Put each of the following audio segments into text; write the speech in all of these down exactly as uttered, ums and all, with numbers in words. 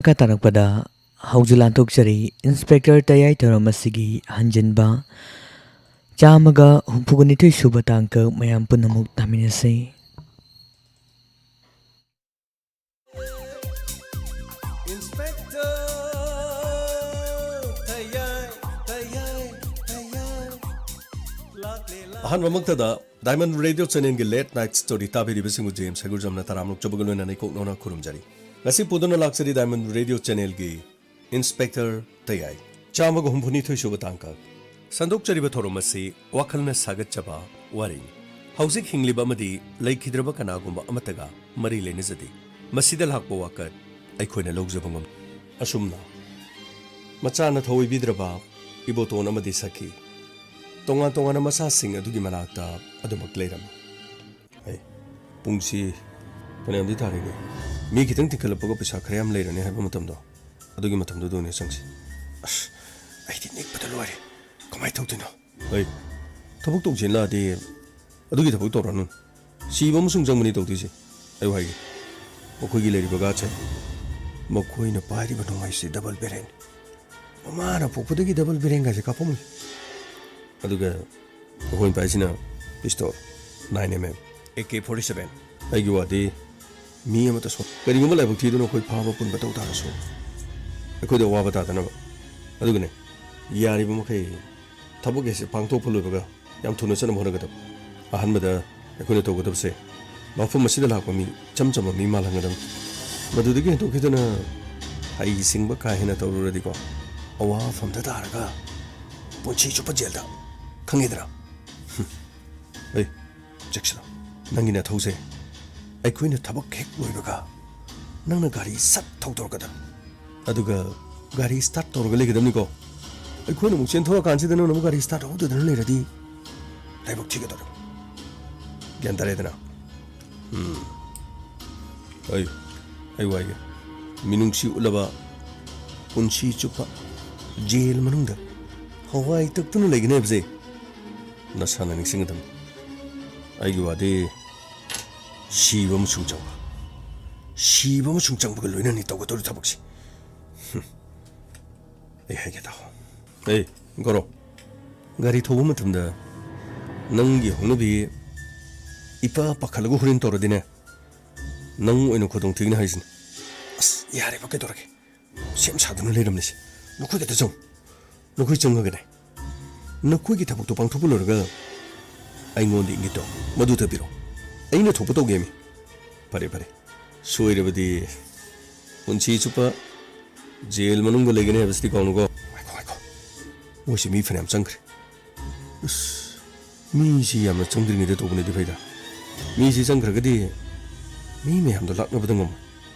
ꯃꯈꯥ ꯇꯥꯔꯛꯄꯗ ꯍꯧꯖꯤꯛ ꯂꯥꯟꯊꯣꯛꯆꯔꯤ ꯏꯟꯁꯄꯦꯛꯇꯔ ꯇꯌꯥꯏ ꯊꯧꯔꯝ ꯑꯁꯤꯒꯤ ꯍꯟꯖꯤꯟꯕ ꯆꯥꯝꯃꯒ ꯍꯨꯝꯐꯨꯒ ꯅꯤꯊꯣꯏ ꯁꯨꯕ ꯇꯥꯡꯀꯛ ꯃꯌꯥꯝ ꯄꯨꯝꯅꯃꯛ ꯇꯥꯃꯤꯟꯅꯁꯤ꯫ Inspector ꯇꯌꯥꯏ, ꯇꯌꯥꯏ, ꯇꯌꯥꯏ꯫ ꯂꯥꯛꯂꯦ, ꯂꯥꯛꯂꯦ꯫ ꯑꯍꯥꯟꯕꯃꯛꯇꯗ Diamond Radio Channelꯒꯤ Late Night Story ꯇꯥꯕꯤꯔꯤꯕꯁꯤꯡꯕꯨ ꯖꯦꯝꯁ ꯍꯩꯒꯨꯔꯖꯝꯅ ꯇꯔꯥꯝꯅ ꯑꯣꯛꯆꯕꯒ ꯂꯣꯏꯅꯅ ꯏꯀꯣꯛꯅꯧꯅ ꯈꯨꯔꯨꯝꯖꯔꯤ꯫ ꯉꯁꯤ ꯄꯨꯗꯨꯅ ꯂꯥꯛꯆꯔꯤ Diamond Radio Channelꯒꯤ ꯏꯟꯁꯄꯦꯛꯇꯔ ꯇꯌꯥꯏ꯫ ꯆꯥꯝꯃꯒ ꯍꯨꯝꯐꯨꯅꯤꯊꯣꯏ ꯁꯨꯕ ꯇꯥꯡꯀꯛ꯫ ꯁꯟꯗꯣꯛꯆꯔꯤꯕ ꯊꯧꯔꯝ ꯑꯁꯤ ꯋꯥꯈꯜꯅ ꯁꯥꯒꯠꯆꯕ ꯋꯥꯔꯤꯅꯤ꯫ ꯍꯧꯖꯤꯛ ꯍꯤꯡꯂꯤꯕ ꯑꯃꯗꯤ ꯂꯩꯈꯤꯗ꯭ꯔꯕ ꯀꯅꯥꯒꯨꯝꯕ ꯑꯃꯠꯇꯒ ꯃꯔꯤ ꯂꯩꯅꯖꯗꯦ꯫ ꯃꯁꯤꯗ ꯂꯥꯛꯄ ꯋꯥꯀꯠ ꯑꯩꯈꯣꯏꯅ ꯂꯧꯖꯕ ꯉꯝ꯫ ꯑꯁꯨꯝꯅ ꯃꯆꯥꯅ ꯊꯧꯑꯣꯏꯕꯤꯗ꯭ꯔꯕ ꯏꯕꯣꯇꯣꯟ ꯑꯃꯗꯤ ꯁꯛꯈꯤ꯫ ꯇꯣꯉꯥꯟ ꯇꯣꯉꯥꯟꯕ ꯃꯆꯥꯁꯤꯡ ꯑꯗꯨꯒꯤ ꯃꯅꯥꯛꯇ ꯑꯗꯨꯃꯛ ꯂꯩꯔꯝꯃꯤ꯫ ꯑꯩ ꯄꯨꯡꯁꯤ ꯐꯅꯌꯥꯝꯗꯤ ꯇꯥꯔꯦꯅꯦ꯫ ꯃꯤ ꯈꯤꯇꯪ ꯇꯤꯟꯈꯠꯂꯛꯄꯒ ꯄꯩꯁꯥ ꯈꯔ ꯌꯥꯝ ꯂꯩꯔꯅꯤ ꯍꯥꯏꯕ ꯃꯇꯝꯗꯣ, ꯑꯗꯨꯒꯤ ꯃꯇꯝꯗꯨꯗ ꯑꯣꯏꯅ ꯆꯪꯁꯤ꯫ ꯑꯁ, ꯑꯩꯗꯤ ꯅꯤꯛꯄꯗ ꯂꯣꯏꯔꯦ꯫ ꯀꯃꯥꯏꯅ ꯇꯧꯗꯣꯏꯅꯣ? ꯑꯩ ꯊꯕꯛ ꯇꯧꯁꯦꯅ ꯂꯥꯛꯑꯗꯤ ꯑꯗꯨꯒꯤ ꯊꯕꯛ ꯇꯧꯔꯅꯨ꯫ ꯁꯤꯕ ꯑꯃꯁꯨꯡ ꯆꯪꯕꯅꯤ ꯇꯧꯗꯣꯏꯁꯦ꯫ ꯑꯩ ꯍꯥꯏꯒꯦ, ꯃꯈꯣꯏꯒꯤ ꯂꯩꯔꯤꯕ ꯒꯥꯔꯗꯁꯦ, ꯃꯈꯣꯏꯅ ꯄꯥꯏꯔꯤꯕ ꯅꯣꯡꯃꯩꯁꯦ ꯗꯕꯜ ꯕꯦꯔꯦꯜ꯫ ꯃꯃꯥꯅ ꯄꯣꯛꯄꯗꯒꯤ ꯗꯕꯜ ꯕꯦꯔꯦꯜꯒꯥꯏꯁꯦ ꯀꯥꯞꯄꯝꯃꯤ꯫ ꯑꯗꯨꯒ ꯑꯩꯈꯣꯏꯅ ꯄꯥꯏꯁꯤꯅ pistol, nine M M, A K forty seven. ꯑꯩꯒꯤ ꯋꯥꯗꯤ ꯃꯤ ꯑꯃꯠꯇ ꯁꯣꯛ-, ꯀꯔꯤꯒꯨꯝꯕ ꯂꯥꯏꯕꯛ ꯊꯤꯗꯨꯅ ꯑꯩꯈꯣꯏ ꯐꯥꯕ ꯄꯨꯟꯕ ꯇꯧ ꯇꯥꯔꯁꯨ ꯑꯩꯈꯣꯏꯗ ꯑꯋꯥꯕ ꯇꯥꯗꯅꯕ꯫ ꯑꯗꯨꯒꯅꯦ, ꯌꯥꯔꯤꯕ ꯃꯈꯩ ꯊꯕꯛ ꯑꯁꯤ ꯄꯥꯡꯊꯣꯛꯄ ꯂꯣꯏꯕꯒ ꯌꯥꯝ ꯊꯨꯅ ꯆꯠꯅꯕ ꯍꯣꯠꯅꯒꯗꯕ꯫ ꯑꯍꯥꯟꯕꯗ ꯑꯩꯈꯣꯏꯅ ꯇꯧꯒꯗꯕꯁꯦ ꯃꯐꯝ ꯑꯁꯤꯗ ꯂꯥꯛꯄ ꯃꯤ ꯏꯆꯝ ꯆꯝꯕ ꯃꯤ ꯃꯥꯜꯍꯟꯒꯗꯕꯅꯤ꯫ ꯃꯗꯨꯗꯒꯤ ꯍꯦꯟꯗꯣꯛꯈꯤꯗꯨꯅ ꯍꯩꯁꯤꯡꯕ ꯀꯥ ꯍꯦꯟꯅ ꯇꯧꯔꯨꯔꯗꯤꯀꯣ, ꯑꯋꯥꯐꯝꯗ ꯇꯥꯔꯒ ꯄꯨꯟꯁꯤ ꯆꯨꯞꯄ ꯖꯦꯜꯗ꯫ ꯈꯪꯉꯤꯗꯅ? ꯍꯨꯝ꯫ ꯑꯩ, ꯆꯦꯛꯁꯤꯜꯂꯣ꯫ ꯅꯪꯒꯤ ꯅꯊꯧꯁꯦ ꯑꯩꯈꯣꯏꯅ ꯊꯕꯛ ꯍꯦꯛ ꯂꯣꯏꯕꯒ ꯅꯪꯅ ꯒꯥꯔꯤ ꯁꯠ ꯊꯧꯗꯣꯔꯛꯀꯗꯕ꯫ ꯑꯗꯨꯒ ꯒꯥꯔꯤ ꯁ꯭ꯇꯥꯔꯠ ꯇꯧꯔꯒ ꯂꯩꯒꯗꯕꯅꯤꯀꯣ꯫ ꯑꯩꯈꯣꯏꯅ ꯑꯃꯨꯛ ꯆꯦꯟꯊꯣꯔꯛꯀꯥꯟꯁꯤꯗ ꯅꯪꯅ ꯑꯃꯨꯛ ꯒꯥꯔꯤ ꯁ꯭ꯇꯥꯔꯠ ꯍꯧꯗꯗꯅ ꯂꯩꯔꯗꯤ ꯂꯥꯏꯕꯛ ꯊꯤꯒꯗꯧꯔꯦ꯫ ꯒ꯭ꯌꯥꯟ ꯇꯥꯔꯦꯗꯅ? ꯎꯝ꯫ ꯑꯩ, ꯑꯩ ꯋꯥꯏꯒꯦ꯫ ꯃꯤꯅꯨꯡꯁꯤ ꯎꯠꯂꯕ ꯄꯨꯟꯁꯤ ꯆꯨꯞꯄ ꯖꯦꯜ ꯃꯅꯨꯡꯗ ꯍꯋꯥꯏ ꯇꯛꯇꯨꯅ ꯂꯩꯒꯅꯤ ꯍꯥꯏꯕꯁꯦ ꯅꯁꯥꯅ ꯅꯤꯡꯁꯤꯡꯒꯗꯕꯅꯤ꯫ ꯑꯩꯒꯤ ꯋꯥꯗꯤ ꯁꯤꯕ ꯑꯃꯁꯨꯡ ꯆꯪꯕ, ꯁꯤꯕ ꯑꯃꯁꯨꯡ ꯆꯪꯕꯒ ꯂꯣꯏꯅꯅꯤ ꯇꯧꯒꯗꯧꯔꯤ ꯊꯕꯛꯁꯤ꯫ ꯑꯩ ꯍꯥꯏꯒꯦ ꯇꯥꯎ꯫ ꯑꯦ, ꯒꯣꯔꯣ, ꯒꯥꯔꯤ ꯊꯧꯕ ꯃꯇꯝꯗ ꯅꯪꯒꯤ ꯍꯧꯅꯕꯤ ꯏꯄꯥ ꯄꯥꯈꯠꯂꯒ ꯍꯣꯔꯦꯟ ꯇꯧꯔꯗꯤꯅꯦ, ꯅꯪ ꯑꯣꯏꯅ ꯈꯨꯗꯣꯡ ꯊꯤꯒꯅꯤ ꯍꯥꯏꯁꯤꯅꯤ꯫ ꯑꯁ, ꯌꯥꯔꯦꯕ, ꯀꯩꯗꯧꯔꯒꯦ? ꯁꯦꯝ ꯁꯥꯗꯨꯅ ꯂꯩꯔꯝꯂꯤꯁꯦ꯫ ꯅꯈꯣꯏ ꯈꯛꯇ ꯆꯪꯉꯨ꯫ ꯅꯈꯣꯏ ꯆꯪꯉꯒꯅꯦ, ꯅꯈꯣꯏꯒꯤ ꯊꯕꯛꯇꯣ ꯄꯥꯡꯊꯣꯛꯄ ꯂꯣꯏꯔꯒ ꯑꯩꯉꯣꯟꯗ ꯏꯪꯒꯤꯠ ꯇꯧ꯫ ꯃꯗꯨ ꯊꯥꯕꯤꯔꯣ꯫ ꯑꯩꯅ ꯊꯣꯛꯄ ꯇꯧꯒꯦꯃꯤ꯫ ꯐꯔꯦ, ꯐꯔꯦ꯫ ꯁꯣꯏꯔꯕꯗꯤ ꯄꯨꯟꯁꯤ ꯆꯨꯞꯄ ꯖꯦꯜ ꯃꯅꯨꯡꯗ ꯂꯩꯒꯅꯤ ꯍꯥꯏꯕꯁꯤꯗꯤ ꯀꯥꯎꯅꯨꯀꯣ꯫ ꯉꯥꯏꯈꯣ, ꯉꯥꯏꯈꯣ꯫ ꯃꯣꯏꯁꯦ ꯃꯤ ꯐꯅꯌꯥꯝ ꯆꯪꯈ꯭ꯔꯦ꯫ ꯑꯁ, ꯃꯤꯁꯤ ꯌꯥꯝꯅ ꯆꯪꯗ꯭ꯔꯤꯉꯩꯗ ꯇꯧꯕꯅꯗꯤ ꯐꯩꯗ꯫ ꯃꯤꯁꯤ ꯆꯪꯈ꯭ꯔꯒꯗꯤ ꯃꯤ ꯃꯌꯥꯝꯗꯣ ꯂꯥꯛꯅꯕꯗ ꯉꯝꯃꯣꯏ꯫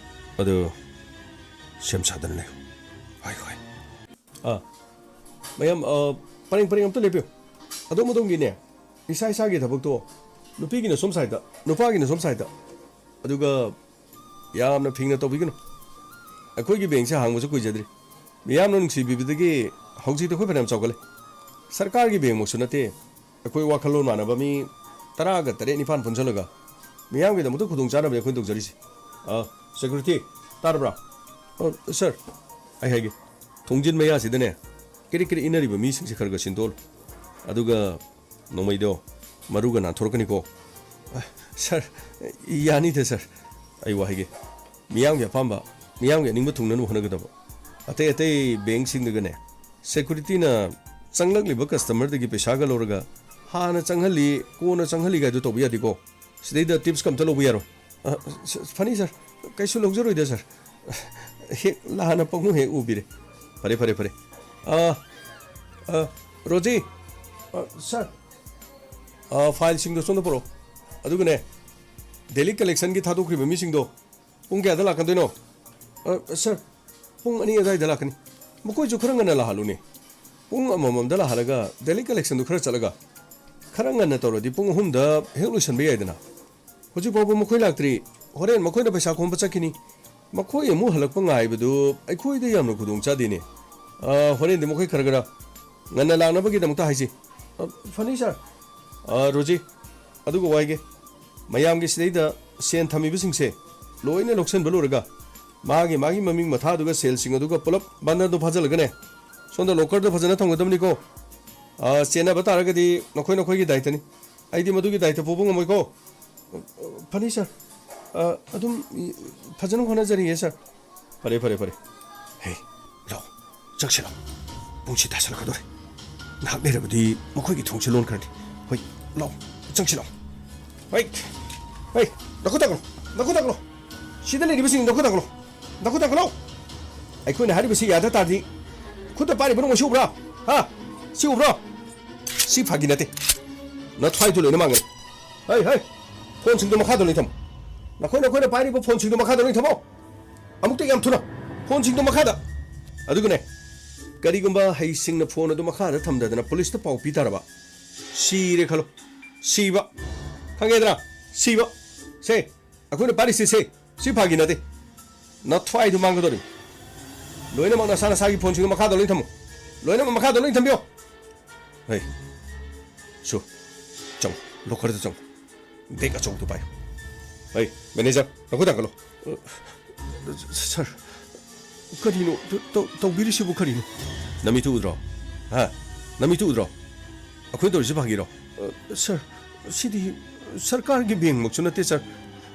ꯑꯗꯣ ꯁꯦꯝ ꯁꯥꯗꯅ ꯂꯩꯌꯨ꯫ ꯍꯣꯏ, ꯍꯣꯏ꯫ ꯑꯥ, ꯃꯌꯥꯝ, ꯑꯥ, ꯄꯔꯦꯡ ꯄꯔꯦꯡ ꯑꯝꯇ ꯂꯦꯞꯄꯤꯌꯨ꯫ ꯑꯗꯣꯝ ꯑꯗꯣꯝꯒꯤꯅꯦ, ꯏꯁꯥ ꯏꯁꯥꯒꯤ ꯊꯕꯛꯇꯣ, ꯅꯨꯄꯤꯒꯤꯅ ꯁꯣꯝ ꯁꯥꯏꯗꯇ, ꯅꯨꯄꯥꯒꯤꯅ ꯁꯣꯝ ꯁꯥꯏꯗꯇ꯫ ꯑꯗꯨꯒ ꯌꯥꯝꯅ ꯐꯤꯡꯅ ꯇꯧꯕꯤꯒꯅꯨ꯫ ꯑꯩꯈꯣꯏꯒꯤ ꯕꯦꯡꯁꯦ ꯍꯥꯡꯕꯁꯨ ꯀꯨꯏꯖꯗ꯭ꯔꯤ꯫ ꯃꯤꯌꯥꯝꯅ ꯅꯨꯡꯁꯤꯕꯤꯕꯗꯒꯤ ꯍꯧꯖꯤꯛꯇꯤ ꯑꯩꯈꯣꯏ ꯐꯅꯌꯥꯝ ꯆꯥꯎꯈꯠꯂꯦ꯫ ꯁꯔꯀꯥꯔꯒꯤ ꯕꯦꯡꯃꯛꯁꯨ ꯅꯠꯇꯦ꯫ ꯑꯩꯈꯣꯏ ꯋꯥꯈꯜꯂꯣꯟ ꯃꯥꯟꯅꯕ ꯃꯤ ꯇꯔꯥꯒ ꯇꯔꯦꯠ ꯅꯤꯄꯥꯟ ꯄꯨꯟꯁꯤꯜꯂꯒ ꯃꯤꯌꯥꯝꯒꯤꯗꯃꯛꯇ ꯈꯨꯗꯣꯡꯆꯥꯅꯕꯅꯦ ꯑꯩꯈꯣꯏꯅ ꯇꯧꯖꯔꯤꯁꯦ꯫ ꯑ, security, ꯇꯥꯔꯕ꯭ꯔꯥ? ꯑ, sir, ꯑꯩ ꯍꯥꯏꯒꯦ꯫ ꯊꯣꯡꯖꯤꯟ ꯃꯌꯥꯁꯤꯗꯅꯦ, ꯀꯤꯔꯤꯛ ꯀꯤꯔꯤꯛ ꯏꯟꯅꯔꯤꯕ ꯃꯤꯁꯤꯡꯁꯦ ꯈꯔ ꯈꯔ ꯁꯤꯟꯗꯣꯛꯍꯜꯂꯨ꯫ ꯑꯗꯨꯒ ꯅꯣꯡꯃꯩꯗꯣ ꯃꯔꯨꯒ ꯅꯥꯟꯊꯣꯔꯛꯀꯅꯤꯀꯣ꯫ ꯑ, sir, ꯌꯥꯅꯤꯗ, sir꯫ ꯑꯩ ꯋꯥ ꯍꯥꯏꯒꯦ꯫ ꯃꯤꯌꯥꯝꯒꯤ ꯑꯄꯥꯝꯕ, ꯃꯤꯌꯥꯝꯒꯤ ꯑꯅꯤꯡꯕ ꯊꯨꯡꯅꯅꯕ ꯍꯣꯠꯅꯒꯗꯕ꯫ ꯑꯇꯩ ꯑꯇꯩ ꯕꯦꯡꯁꯤꯡꯗꯒꯅꯦ, securityꯅ ꯆꯪꯂꯛꯂꯤꯕ customerꯗꯒꯤ ꯄꯩꯁꯥꯒ ꯂꯧꯔꯒ ꯍꯥꯟꯅ ꯆꯪꯍꯜꯂꯤ, ꯀꯣꯟꯅ ꯆꯪꯍꯜꯂꯤ ꯀꯥꯏꯗꯣ ꯇꯧꯕ ꯌꯥꯗꯦꯀꯣ꯫ ꯁꯤꯗꯩꯗ tipsꯀ ꯑꯝꯇ ꯂꯧꯕ ꯌꯥꯔꯣꯏ꯫ ꯑ, ꯐꯅꯤ sir, ꯀꯩꯁꯨ ꯂꯧꯖꯔꯣꯏꯗ sir꯫ ꯍꯦꯛ ꯂꯥꯟꯅ ꯄꯪꯎ ꯍꯦꯛ ꯎꯕꯤꯔꯦ꯫ ꯐꯔꯦ, ꯐꯔꯦ, ꯐꯔꯦ꯫ ꯑ, ꯑ, ꯔꯣꯖꯤ, ꯑ, sir, ꯑ, fileꯁꯤꯡꯗꯣ ꯁꯣꯝꯗ ꯄꯨꯔꯛꯑꯣ꯫ ꯑꯗꯨꯒꯅꯦ, daily collectionꯒꯤ ꯊꯥꯗꯣꯛꯈ꯭ꯔꯤꯕ ꯃꯤꯁꯤꯡꯗꯣ ꯄꯨꯡ ꯀꯌꯥꯗ ꯂꯥꯛꯀꯗꯣꯏꯅꯣ? ꯑ, sir, ꯄꯨꯡ ꯑꯅꯤ ꯑꯗꯨꯋꯥꯏꯗ ꯂꯥꯛꯀꯅꯤ꯫ ꯃꯈꯣꯏꯁꯨ ꯈꯔ ꯉꯟꯅ ꯂꯥꯛꯍꯜꯂꯨꯅꯦ꯫ ꯄꯨꯡ ꯑꯃꯃꯝꯗ ꯂꯥꯛꯍꯜꯂꯒ daily collectionꯗꯨ ꯈꯔ ꯆꯠꯂꯒ, ꯈꯔ ꯉꯟꯅ ꯇꯧꯔꯗꯤ ꯄꯨꯡ ꯑꯍꯨꯝꯗ ꯍꯦꯛ ꯂꯣꯏꯁꯤꯟꯕ ꯌꯥꯏꯗꯅ꯫ ꯍꯧꯖꯤꯛ ꯐꯥꯎꯕ ꯃꯈꯣꯏ ꯂꯥꯛꯇ꯭ꯔꯤ꯫ ꯍꯣꯔꯦꯟ ꯃꯈꯣꯏꯅ ꯄꯩꯁꯥ ꯈꯣꯝꯕ ꯆꯠꯈꯤꯅꯤ꯫ ꯃꯈꯣꯏ ꯑꯃꯨꯛ ꯍꯜꯂꯛꯄ ꯉꯥꯏꯕꯗꯨ ꯑꯩꯈꯣꯏꯗ ꯌꯥꯝꯅ ꯈꯨꯗꯣꯡ ꯆꯥꯗꯦꯅꯦ꯫ ꯑ, ꯍꯣꯔꯦꯟꯗꯤ ꯃꯈꯣꯏ ꯈꯔ ꯈꯔ ꯉꯟꯅ ꯂꯥꯛꯅꯕꯒꯤꯗꯃꯛꯇ ꯍꯥꯏꯁꯤ꯫ ꯑ, ꯐꯅꯤ sir꯫ ꯑ, ꯔꯣꯖꯤ, ꯑꯗꯨꯒ ꯋꯥ ꯍꯥꯏꯒꯦ꯫ ꯃꯌꯥꯝꯒꯤ ꯁꯤꯗꯩꯗ ꯁꯦꯟ ꯊꯝꯃꯤꯕꯁꯤꯡꯁꯦ ꯂꯣꯏꯅ ꯂꯧꯁꯤꯟꯕ ꯂꯣꯏꯔꯒ ꯃꯥꯒꯤ, ꯃꯥꯒꯤ ꯃꯃꯤꯡ ꯃꯊꯥꯗꯨꯒ ꯁꯦꯜꯁꯤꯡ ꯑꯗꯨꯒ ꯄꯨꯂꯞ ꯕꯟꯗꯜꯗꯣ ꯐꯥꯖꯤꯜꯂꯒꯅꯦ, ꯁꯣꯝꯗ ꯂꯣꯀꯔꯗ ꯐꯖꯅ ꯊꯝꯒꯗꯕꯅꯤꯀꯣ꯫ ꯑ, ꯆꯦꯟꯅꯕ ꯇꯥꯔꯒꯗꯤ ꯅꯈꯣꯏ ꯅꯈꯣꯏꯒꯤ ꯗꯥꯏꯇꯅꯤ꯫ ꯑꯩꯗꯤ ꯃꯗꯨꯒꯤ ꯗꯥꯏꯇ ꯄꯨꯕ ꯉꯝꯃꯣꯏꯀꯣ꯫ ꯐꯅꯤ, ꯁꯥꯔ꯫ ꯑ, ꯑꯗꯨꯝ ꯐꯖꯅ ꯍꯣꯠꯅꯖꯔꯤꯌꯦ, ꯁꯥꯔ꯫ ꯐꯔꯦ, ꯐꯔꯦ, ꯐꯔꯦ꯫ ꯍꯦ, ꯂꯥꯛꯑꯣ, ꯆꯪꯁꯤꯜꯂꯣ꯫ ꯄꯨꯡꯁꯤ ꯇꯥꯁꯜꯂꯛꯀꯗꯧꯔꯦ꯫ ꯉꯥꯏꯍꯥꯛ ꯂꯩꯔꯕꯗꯤ ꯃꯈꯣꯏꯒꯤ ꯊꯣꯡꯁꯤ ꯂꯣꯟꯈ꯭ꯔꯅꯤ꯫ ꯍꯣꯏ, ꯂꯥꯛꯑꯣ, ꯆꯪꯁꯤꯜꯂꯣ꯫ ꯍꯣꯏ, ꯍꯣꯏ, ꯅꯈꯨꯠ ꯊꯥꯡꯒꯠꯂꯣ, ꯅꯈꯨꯠ ꯊꯥꯡꯒꯠꯂꯣ꯫ ꯁꯤꯗ ꯂꯩꯔꯤꯕꯁꯤꯡ ꯅꯈꯨꯠ ꯊꯥꯡꯒꯠꯂꯣ, ꯅꯈꯨꯠ ꯊꯥꯡꯒꯠꯂꯣ꯫ ꯑꯩꯈꯣꯏꯅ ꯍꯥꯏꯔꯤꯕꯁꯤ ꯌꯥꯗ ꯇꯥꯔꯗꯤ, ꯈꯨꯠꯇ ꯄꯥꯏꯔꯤꯕ ꯅꯣꯡꯃꯩ ꯁꯤ ꯎꯕ꯭ꯔꯥ? ꯍꯥ? ꯁꯤ ꯎꯕ꯭ꯔꯣ? ꯁꯤ ꯐꯥꯒꯤ ꯅꯠꯇꯦ꯫ ꯅꯊ꯭ꯋꯥꯏꯗꯨ ꯂꯣꯏꯅ ꯃꯥꯡꯒꯅꯤ꯫ ꯍꯩ, ꯍꯩ! ꯐꯣꯟꯁꯤꯡꯗꯣ ꯃꯈꯥꯗ ꯂꯣꯏ ꯊꯝꯃꯣ꯫ ꯅꯈꯣꯏ, ꯅꯈꯣꯏꯅ ꯄꯥꯏꯔꯤꯕ ꯐꯣꯟꯁꯤꯡꯗꯣ ꯃꯈꯥꯗ ꯂꯣꯏ ꯊꯝꯃꯣ꯫ ꯑꯃꯨꯛꯇ ꯌꯥꯝ ꯊꯨꯅ꯫ ꯐꯣꯟꯁꯤꯡꯗꯣ ꯃꯈꯥꯗ꯫ ꯑꯗꯨꯒꯅꯦ, ꯀꯔꯤꯒꯨꯝꯕ ꯍꯩꯁꯤꯡꯅ ꯐꯣꯟ ꯑꯗꯨ ꯃꯈꯥꯗ ꯊꯝꯗꯗꯅ ꯄꯨꯂꯤꯁꯇ ꯄꯥꯎ ꯄꯤ ꯇꯥꯔꯕ? ꯁꯤꯔꯦ ꯈꯜꯂꯣ꯫ ꯁꯤꯕ꯫ ꯈꯪꯉꯦꯗꯅ? ꯁꯤꯕ꯫ ꯁꯦ, ꯑꯩꯈꯣꯏꯅ ꯄꯥꯏꯔꯤꯁꯤ ꯁꯦ꯫ ꯁꯤ ꯐꯥꯒꯤ ꯅꯠꯇꯦ꯫ ꯅꯊ꯭ꯋꯥꯏꯗꯨ ꯃꯥꯡꯒꯗꯧꯔꯤ꯫ ꯂꯣꯏꯅꯃꯛ ꯅꯁꯥ ꯅꯁꯥꯒꯤ ꯐꯣꯟꯁꯤꯡꯗꯨ ꯃꯈꯥꯗ ꯂꯣꯏ ꯊꯝꯃꯨ꯫ ꯂꯣꯏꯅꯃꯛ ꯃꯈꯥꯗ ꯂꯣꯏ ꯊꯝꯕꯤꯌꯣ꯫ ꯍꯩ, ꯁꯨ, ꯆꯪꯉꯨ, ꯂꯣꯀꯔꯗ ꯆꯪꯉꯨ꯫ ꯕꯦꯒ ꯑꯆꯧꯕꯗꯨ ꯄꯥꯏꯌꯨ꯫ ꯍꯩ, ꯃꯦꯅꯦꯖꯔ, ꯅꯈꯨꯠ ꯊꯥꯡꯒꯠꯂꯣ꯫ ꯑ, ꯁꯥꯔ, ꯀꯔꯤꯅꯣ? ꯇ-, ꯇꯧ-, ꯇꯧꯕꯤꯔꯤꯁꯤꯕꯨ ꯀꯔꯤꯅꯣ? ꯅꯃꯤꯠꯇꯨ ꯎꯗ꯭ꯔꯣ? ꯍꯥ? ꯅꯃꯤꯠꯇꯨ ꯎꯗ꯭ꯔꯣ? ꯑꯩꯈꯣꯏꯅ ꯇꯧꯔꯤꯁꯤ ꯐꯥꯒꯤꯔꯣ? ꯑ, ꯁꯥꯔ, ꯁꯤꯗꯤ ꯁꯔꯀꯥꯔꯒꯤ ꯕꯦꯡꯃꯛꯁꯨ ꯅꯠꯇꯦ, ꯁꯥꯔ꯫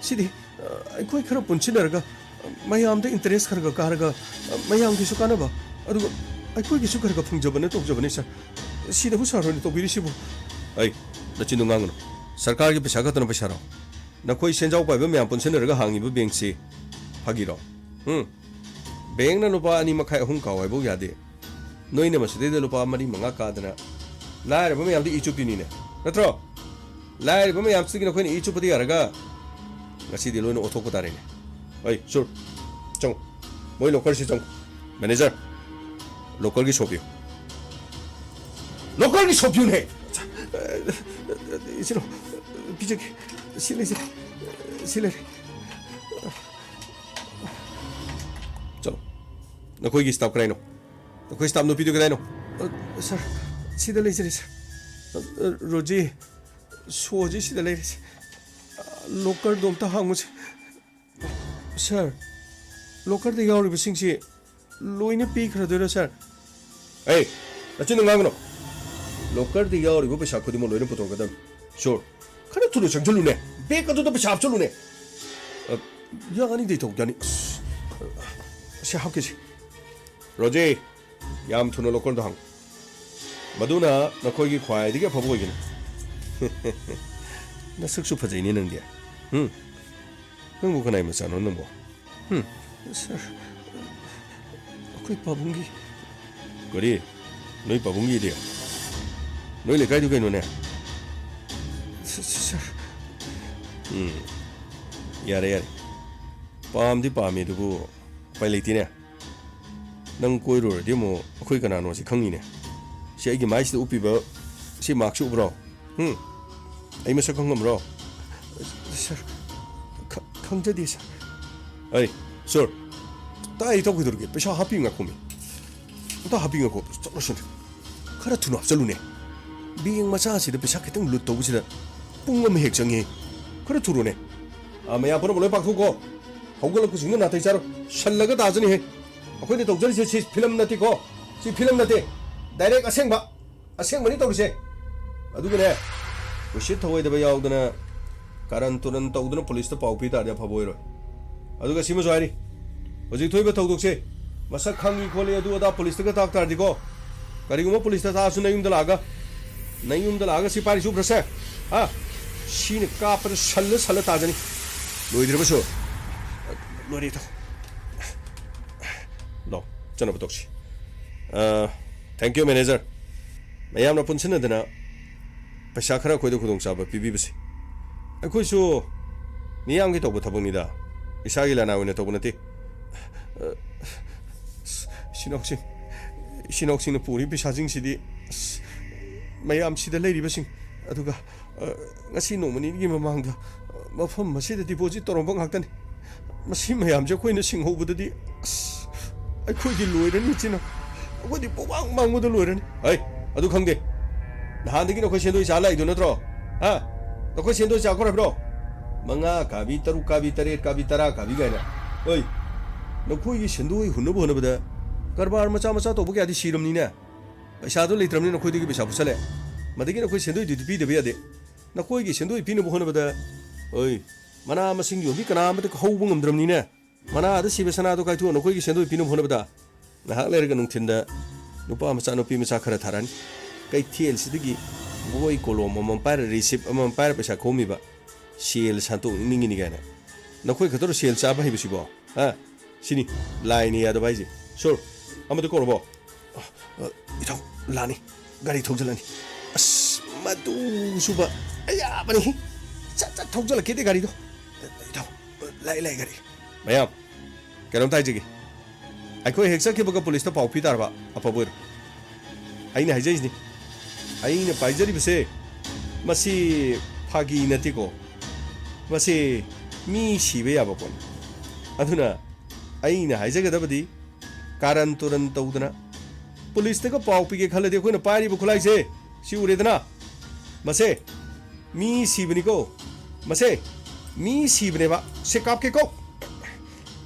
ꯁꯤꯗꯤ, ꯑ, ꯑꯩꯈꯣꯏ ꯈꯔ ꯄꯨꯟꯁꯤꯟꯅꯔꯒ, ꯑ, ꯃꯌꯥꯝꯗ ꯏꯟꯇꯔꯦꯁ ꯈꯔ ꯈꯔ ꯀꯥꯔꯒ, ꯑ, ꯃꯌꯥꯝꯒꯤꯁꯨ ꯀꯥꯟꯅꯕ, ꯑꯗꯨꯒ ꯑꯩꯈꯣꯏꯒꯤꯁꯨ ꯈꯔ ꯈꯔ ꯐꯪꯖꯕꯅ ꯇꯧꯖꯕꯅꯤ, ꯁꯥꯔ꯫ ꯁꯤꯗꯕꯨ ꯁꯥꯔ ꯍꯣꯏꯅ ꯇꯧꯕꯤꯔꯤꯁꯤꯕꯨ? ꯑꯩ, ꯅꯆꯤꯟꯗꯨ ꯉꯥꯡꯒꯅꯨ꯫ ꯁꯔꯀꯥꯔꯒꯤ ꯄꯩꯁꯥ ꯈꯛꯇꯅ ꯄꯩꯁꯥꯔꯣ? ꯅꯈꯣꯏ ꯁꯦꯟꯖꯥꯎ ꯄꯥꯏꯕ ꯃꯌꯥꯝ ꯄꯨꯟꯁꯤꯟꯅꯔꯒ ꯍꯥꯡꯉꯤꯕ ꯕꯦꯡꯁꯤ ꯐꯥꯒꯤꯔꯣ? ꯎꯝ? ꯕꯦꯡꯅ ꯂꯨꯄꯥ ꯑꯅꯤ ꯃꯈꯥꯏ, ꯑꯍꯨꯝ ꯀꯥꯎ ꯍꯥꯏꯕꯧ ꯌꯥꯗꯦ꯫ ꯅꯣꯏꯅ ꯃꯁꯤꯗꯩꯗ ꯂꯨꯄꯥ ꯃꯔꯤ ꯃꯉꯥ ꯀꯥꯗꯅ ꯂꯥꯏꯔꯕ ꯃꯌꯥꯝꯗ ꯏ ꯆꯨꯞꯄꯤꯅꯤꯅꯦ, ꯅꯠꯇ꯭ꯔꯣ? ꯂꯥꯏꯔꯕ ꯃꯌꯥꯝꯁꯤꯗꯒꯤ ꯅꯈꯣꯏꯅ ꯏ ꯆꯨꯞꯄꯗꯤ ꯌꯥꯔꯒ ꯉꯁꯤꯗꯤ ꯂꯣꯏꯅ ꯑꯣꯠꯊꯣꯛꯄ ꯇꯥꯔꯦꯅꯦ꯫ ꯑꯩ, ꯁꯨꯔ, ꯆꯪꯉꯨ꯫ ꯃꯣꯏ ꯂꯣꯀꯔꯁꯤ ꯆꯪꯉꯨ꯫ ꯃꯦꯅꯦꯖꯔ, ꯂꯣꯀꯔꯒꯤ ꯁꯣ ꯄꯤꯌꯨ꯫ ꯂꯣꯀꯔꯒꯤ ꯁꯣ ꯄꯤꯌꯨꯅꯦ꯫ ꯏꯆꯤꯟꯅꯥꯎ, ꯄꯤꯖꯒꯦ꯫ ꯁꯤ ꯂꯩꯖꯔꯦ꯫ ꯁꯤ ꯂꯩꯔꯦ꯫ ꯆꯠꯂꯣ꯫ ꯅꯈꯣꯏꯒꯤ ꯁ꯭ꯇꯥꯐ ꯀꯗꯥꯏꯅꯣ? ꯅꯈꯣꯏ ꯁ꯭ꯇꯥꯐ ꯅꯨꯄꯤꯗꯨ ꯀꯗꯥꯏꯅꯣ? ꯑ, ꯁꯥꯔ, ꯁꯤꯗ ꯂꯩꯖꯔꯦ, ꯁꯥꯔ꯫ ꯑ, ꯑ, ꯔꯣꯖꯤ, ꯁꯣꯁꯤ ꯁꯤꯗ ꯂꯩꯔꯦ, ꯁꯥꯔ꯫ ꯑ, ꯂꯣꯀꯔꯗꯣ ꯑꯝꯇ ꯍꯥꯡꯉꯨꯁꯦ꯫ ꯁꯥꯔ, ꯂꯣꯀꯔꯗ ꯌꯥꯎꯔꯤꯕꯁꯤꯡꯁꯤ ꯂꯣꯏꯅ ꯄꯤꯈ꯭ꯔꯗꯣꯏꯔꯣ, ꯁꯥꯔ? ꯑꯩ, ꯅꯆꯤꯟꯗꯣ ꯉꯥꯡꯒꯅꯨ꯫ ꯂꯣꯀꯔꯗ ꯌꯥꯎꯔꯤꯕ ꯄꯩꯁꯥ ꯈꯨꯗꯤꯡꯃꯛ ꯂꯣꯏꯅ ꯄꯨꯊꯣꯛꯀꯗꯕꯅꯤ꯫ ꯁꯣꯔ, ꯈꯔ ꯊꯨꯅ ꯆꯪꯁꯤꯜꯂꯨꯅꯦ꯫ ꯕꯦꯒ ꯑꯗꯨꯗ ꯄꯩꯁꯥ ꯍꯥꯞꯆꯜꯂꯨꯅꯦ꯫ ꯑ, ꯌꯥꯅꯤꯗ, ꯏꯇꯥꯎ, ꯌꯥꯅꯤ꯫ ꯑꯁ, ꯑ, ꯁꯤ ꯍꯥꯞꯀꯦꯁꯦ꯫ ꯔꯣꯖꯤ, ꯌꯥꯝ ꯊꯨꯅ ꯂꯣꯀꯔꯗꯣ ꯍꯥꯡꯉꯨ꯫ ꯃꯗꯨꯅ ꯅꯈꯣꯏꯒꯤ ꯈ꯭ꯋꯥꯏꯗꯒꯤ ꯑꯐꯕ ꯑꯣꯏꯒꯅꯤ꯫ ꯅꯁꯛꯁꯨ ꯐꯖꯩꯅꯦ ꯅꯪꯗꯤ꯫ ꯎꯝ? ꯅꯪꯕꯨ ꯀꯅꯥꯏ ꯃꯆꯥꯅꯣ ꯅꯪꯕꯨ? ꯎꯝ? ꯁꯥꯔ, ꯑꯩꯈꯣꯏ ꯄꯥꯕꯨꯡꯒꯤ꯫ ꯀꯔꯤ? ꯅꯣꯏ ꯄꯥꯕꯨꯡꯒꯤꯗꯤ? ꯅꯣꯏ ꯂꯩꯀꯥꯏꯗꯨ ꯀꯩꯅꯣꯅꯦ? ꯁ-, ꯁ-, ꯁꯥꯔ꯫ ꯎꯝ꯫ ꯌꯥꯔꯦ, ꯌꯥꯔꯦ꯫ ꯄꯥꯝꯗꯤ ꯄꯥꯝꯃꯤ ꯑꯗꯨꯕꯨ ꯎꯄꯥꯏ ꯂꯩꯇꯦꯅꯦ꯫ ꯅꯪ ꯀꯣꯏꯔꯨꯔꯗꯤ ꯑꯃꯨꯛ ꯑꯩꯈꯣꯏ ꯀꯅꯥꯅꯣꯁꯤ ꯈꯪꯅꯤꯅꯦ꯫ ꯁꯤ ꯑꯩꯒꯤ ꯃꯥꯏꯁꯤꯗ ꯎꯞꯄꯤꯕ ꯁꯤ ꯃꯥꯛꯁꯁꯤ ꯎꯕ꯭ꯔꯣ? ꯎꯝ? ꯑꯩ ꯃꯁꯛ ꯈꯪꯉꯝꯕ꯭ꯔꯣ? ꯁꯥꯔ, ꯈ-, ꯈꯪꯖꯗꯦ, ꯁꯥꯔ꯫ ꯑꯩ, ꯁꯣꯔ, ꯇꯥꯏ, ꯇꯧꯈꯤꯗꯧꯔꯒꯦ? ꯄꯩꯁꯥ ꯍꯥꯞꯄꯤ ꯉꯥꯏꯈꯣꯃꯤ꯫ ꯑꯝꯇ ꯍꯥꯞꯄꯤ ꯉꯥꯏꯈꯣ, ꯆꯠꯂꯣ ꯁꯤꯅꯦ꯫ ꯈꯔ ꯊꯨꯅ ꯍꯥꯞꯆꯜꯂꯨꯅꯦ꯫ ꯕꯦꯡ ꯃꯆꯥꯁꯤꯗ ꯄꯩꯁꯥ ꯈꯤꯇꯪ ꯂꯨꯠ ꯇꯧꯕꯁꯤꯗ ꯄꯨꯡ ꯑꯃ ꯍꯦꯛ ꯆꯪꯉꯦ꯫ ꯈꯔ ꯊꯨꯔꯣꯅꯦ꯫ ꯑꯥ, ꯃꯌꯥꯝ ꯄꯨꯝꯅꯃꯛ ꯂꯣꯏ ꯄꯥꯛꯊꯣꯛꯀꯣ꯫ ꯍꯧꯒꯠꯂꯛꯄꯁꯤꯡꯗꯨ ꯅꯥꯇꯩ ꯆꯥꯔꯣ꯫ ꯁꯜꯂꯒ ꯇꯥꯖꯅꯤꯍꯦ꯫ ꯑꯩꯈꯣꯏꯅ ꯇꯧꯖꯔꯤꯁꯦ ꯁꯤ ꯐꯤꯂꯝ ꯅꯠꯇꯦꯀꯣ꯫ ꯁꯤ ꯐꯤꯂꯝ ꯅꯠꯇꯦ꯫ ꯗꯥꯏꯔꯦꯛ ꯑꯁꯦꯡꯕ꯫ ꯑꯁꯦꯡꯕꯅꯤ ꯇꯧꯔꯤꯁꯦ꯫ ꯑꯗꯨꯒꯅꯦ, ꯎꯁꯤꯠ ꯊꯑꯣꯏꯗꯕ ꯌꯥꯎꯗꯅ ꯀꯥꯔꯟ ꯇꯨꯔꯟ ꯇꯧꯗꯅ ꯄꯨꯂꯤꯁꯇ ꯄꯥꯎ ꯄꯤ ꯇꯥꯔꯗꯤ ꯑꯐꯕ ꯑꯣꯏꯔꯣꯏ꯫ ꯑꯗꯨꯒ ꯁꯤꯃꯁꯨ ꯍꯥꯏꯔꯤ, ꯍꯧꯖꯤꯛ ꯊꯣꯛꯏꯕ ꯊꯧꯗꯣꯛꯁꯦ ꯃꯁꯛ ꯈꯪꯉꯤ ꯈꯣꯠꯂꯤ ꯑꯗꯨ ꯑꯗꯥ ꯄꯨꯂꯤꯁꯇꯒ ꯇꯥꯛ ꯇꯥꯔꯗꯤꯀꯣ, ꯀꯔꯤꯒꯨꯝꯕ ꯄꯨꯂꯤꯁꯇ ꯇꯥꯛꯑꯁꯨ ꯅꯌꯨꯝꯗ ꯂꯥꯛꯑꯒ, ꯅꯌꯨꯝꯗ ꯂꯥꯛꯑꯒ ꯁꯤ ꯄꯥꯏꯔꯤꯁꯤ ꯎꯕ꯭ꯔꯁꯦ? ꯍꯥ? ꯁꯤꯅ ꯀꯥꯞꯄꯗ ꯁꯜꯂ ꯁꯜꯂ ꯇꯥꯖꯅꯤ꯫ ꯂꯣꯏꯗ꯭ꯔꯤꯕꯁꯨ꯫ ꯂꯣꯏꯔꯦ ꯏꯇꯥꯎ꯫ ꯂꯥꯎ, ꯆꯠꯅꯕ ꯇꯧꯁꯤ꯫ ꯑ, thank you, manager꯫ ꯃꯌꯥꯝꯅ ꯄꯨꯟꯁꯤꯟꯅꯗꯅ ꯄꯩꯁꯥ ꯈꯔ ꯑꯩꯈꯣꯏꯗ ꯈꯨꯗꯣꯡꯆꯥꯕ ꯄꯤꯕꯤꯕꯁꯦ꯫ ꯑꯩꯈꯣꯏꯁꯨ ꯃꯤꯌꯥꯝꯒꯤ ꯇꯧꯕ ꯊꯕꯛꯅꯤꯗ, ꯏꯁꯥꯒꯤ ꯂꯅꯥꯏ ꯑꯣꯏꯅ ꯇꯧꯕ ꯅꯠꯇꯦ꯫ ꯑ, ꯏꯆꯤꯟ ꯏꯅꯥꯎꯁꯤꯡ, ꯏꯆꯤꯟ ꯏꯅꯥꯎꯁꯤꯡꯅ ꯄꯨꯔꯤꯕ ꯄꯩꯁꯥꯁꯤꯡꯁꯤꯗꯤ, ꯑꯁ, ꯃꯌꯥꯝꯁꯤꯗ ꯂꯩꯔꯤꯕꯁꯤꯡ, ꯑꯗꯨꯒ ꯑ, ꯉꯁꯤ ꯅꯣꯡꯃ ꯅꯤꯅꯤꯒꯤ ꯃꯃꯥꯡꯗ, ꯑ, ꯃꯐꯝ ꯑꯁꯤꯗ deposit ꯇꯧꯔꯝꯕ ꯉꯥꯛꯇꯅꯤ꯫ ꯃꯁꯤ ꯃꯌꯥꯝꯁꯦ ꯑꯩꯈꯣꯏꯅ ꯁꯤꯡꯍꯧꯕꯗꯗꯤ, ꯑꯁ, ꯑꯩꯈꯣꯏꯗꯤ ꯂꯣꯏꯔꯅꯤ, ꯏꯆꯤꯟ ꯏꯅꯥꯎ꯫ ꯑꯩꯈꯣꯏꯗꯤ ꯄꯨꯡꯃꯥꯡ ꯃꯥꯡꯕꯗ ꯂꯣꯏꯔꯅꯤ꯫ ꯍꯩ, ꯑꯗꯨ ꯈꯪꯗꯦ꯫ ꯅꯍꯥꯟꯗꯒꯤ ꯅꯈꯣꯏ ꯁꯦꯟꯗꯣꯏ ꯆꯥ ꯂꯥꯛꯏꯗꯨ ꯅꯠꯇ꯭ꯔꯣ? ꯍꯥ? ꯅꯈꯣꯏ ꯁꯦꯟꯗꯣꯏ ꯆꯥꯈ꯭ꯔꯣ ꯍꯥꯏꯕ꯭ꯔꯣ? ꯃꯉꯥ ꯀꯥꯕꯤ, ꯇꯔꯨꯛ ꯀꯥꯕꯤ, ꯇꯔꯦꯠ ꯀꯥꯕꯤ, ꯇꯔꯥ ꯀꯥꯕꯤ ꯀꯥꯏꯅ꯫ ꯍꯣꯏ꯫ ꯅꯈꯣꯏꯒꯤ ꯁꯦꯟꯗꯣꯏ ꯍꯨꯟꯅꯕ ꯍꯣꯠꯅꯕꯗ ꯀꯔꯕꯥꯔ ꯃꯆꯥ ꯃꯆꯥ ꯇꯧꯕ ꯀꯌꯥꯗꯤ ꯁꯤꯔꯝꯅꯤꯅꯦ꯫ ꯄꯩꯁꯥꯗꯣ ꯂꯩꯇ꯭ꯔꯕꯅꯤꯅ ꯅꯈꯣꯏꯗꯒꯤ ꯄꯩꯁꯥ ꯄꯨꯁꯜꯂꯦ꯫ ꯃꯗꯒꯤ ꯅꯈꯣꯏ ꯁꯦꯟꯗꯣꯏꯗꯨꯗꯤ ꯄꯤꯗꯕ ꯌꯥꯗꯦ꯫ ꯅꯈꯣꯏꯒꯤ ꯁꯦꯟꯗꯣꯏ ꯄꯤꯅꯕ ꯍꯣꯠꯅꯕꯗ, ꯑꯣꯏ, ꯃꯅꯥ ꯃꯁꯤꯡ ꯌꯣꯟꯕꯤ ꯀꯅꯥ ꯑꯃꯠꯇ ꯍꯧꯕ ꯉꯝꯗ꯭ꯔꯕꯅꯤꯅꯦ꯫ ꯃꯅꯥꯗ ꯁꯤꯕ ꯁꯅꯥꯗꯣ ꯀꯥꯏꯊꯣꯛꯑ ꯅꯈꯣꯏꯒꯤ ꯁꯦꯟꯗꯣꯏ ꯄꯤꯅꯕ ꯍꯣꯠꯅꯕꯗ ꯉꯥꯏꯍꯥꯛ ꯂꯩꯔꯒ ꯅꯨꯡꯊꯤꯟꯗ ꯅꯨꯄꯥ ꯃꯆꯥ ꯅꯨꯄꯤ ꯃꯆꯥ ꯈꯔ ꯊꯥꯔꯛꯑꯅꯤ꯫ ꯀꯩꯊꯦꯜꯁꯤꯗꯒꯤ ꯕꯣꯏ ꯀꯣꯂꯣꯝ ꯑꯃꯃꯝ ꯄꯥꯏꯔ, ꯔꯤꯁꯤꯞ ꯑꯃꯃꯝ ꯄꯥꯏꯔ ꯄꯩꯁꯥ ꯈꯣꯝꯃꯤꯕ꯫ ꯁꯦꯜ ꯁꯟꯇꯣꯛꯅꯤꯡꯉꯤꯅꯤ ꯀꯥꯏꯅ꯫ ꯅꯈꯣꯏ ꯈꯛꯇꯔꯣ ꯁꯦꯜ ꯆꯥꯕ ꯍꯩꯕꯁꯤꯕꯣ? ꯍꯥ? ꯁꯤꯅꯤ ꯂꯥꯏꯅ ꯌꯥꯗꯕ ꯍꯥꯏꯁꯦ꯫ ꯁꯣꯔ, ꯑꯃꯗ ꯀꯧꯔꯕꯣ? ꯑ, ꯑ, ꯏꯇꯥꯎ, ꯂꯥꯛꯑꯅꯤ꯫ ꯒꯥꯔꯤ ꯊꯧꯖꯤꯜꯂꯅꯤ꯫ ꯑꯁ, ꯃꯗꯨ ꯁꯨꯕ ꯑꯌꯥꯕꯅꯤ꯫ ꯁꯠ ꯁꯠ ꯊꯧꯖꯤꯜꯂꯛꯀꯦꯗꯤ ꯒꯥꯔꯤꯗꯣ꯫ ꯏꯇꯥꯎ, ꯂꯥꯛꯑꯦ, ꯂꯥꯛꯑꯦ ꯒꯥꯔꯤ꯫ ꯃꯌꯥꯝ, ꯀꯩꯅꯣꯝꯇ ꯍꯥꯏꯖꯒꯦ꯫ ꯑꯩꯈꯣꯏ ꯍꯦꯛ ꯆꯠꯈꯤꯕꯒ ꯄꯨꯂꯤꯁꯇ ꯄꯥꯎ ꯄꯤ ꯇꯥꯔꯕ, ꯑꯐꯕ ꯑꯣꯏꯔꯣ꯫ ꯑꯩꯅ ꯍꯥꯏꯖꯔꯤꯁꯤꯅꯤ, ꯑꯩꯅ ꯄꯥꯏꯖꯔꯤꯕꯁꯦ, ꯃꯁꯤ ꯐꯥꯒꯤ ꯅꯠꯇꯦꯀꯣ꯫ ꯃꯁꯤ ꯃꯤ ꯁꯤꯕ ꯌꯥꯕ ꯄꯣꯠꯅꯤ꯫ ꯑꯗꯨꯅ ꯑꯩꯅ ꯍꯥꯏꯖꯒꯗꯕꯗꯤ, ꯀꯥꯔꯟ ꯇꯨꯔꯟ ꯇꯧꯗꯅ ꯄꯨꯂꯤꯁꯇꯒ ꯄꯥꯎ ꯄꯤꯒꯦ ꯈꯜꯂꯗꯤ, ꯑꯩꯈꯣꯏꯅ ꯄꯥꯏꯔꯤꯕ ꯈꯨꯠꯂꯥꯏꯁꯦ ꯁꯤ ꯎꯔꯦꯗꯅ, ꯃꯁꯦ ꯃꯤ ꯁꯤꯕꯅꯤꯀꯣ, ꯃꯁꯦ ꯃꯤ ꯁꯤꯕꯅꯦꯕ꯫ ꯁꯦ ꯀꯥꯞꯀꯦꯀꯣ꯫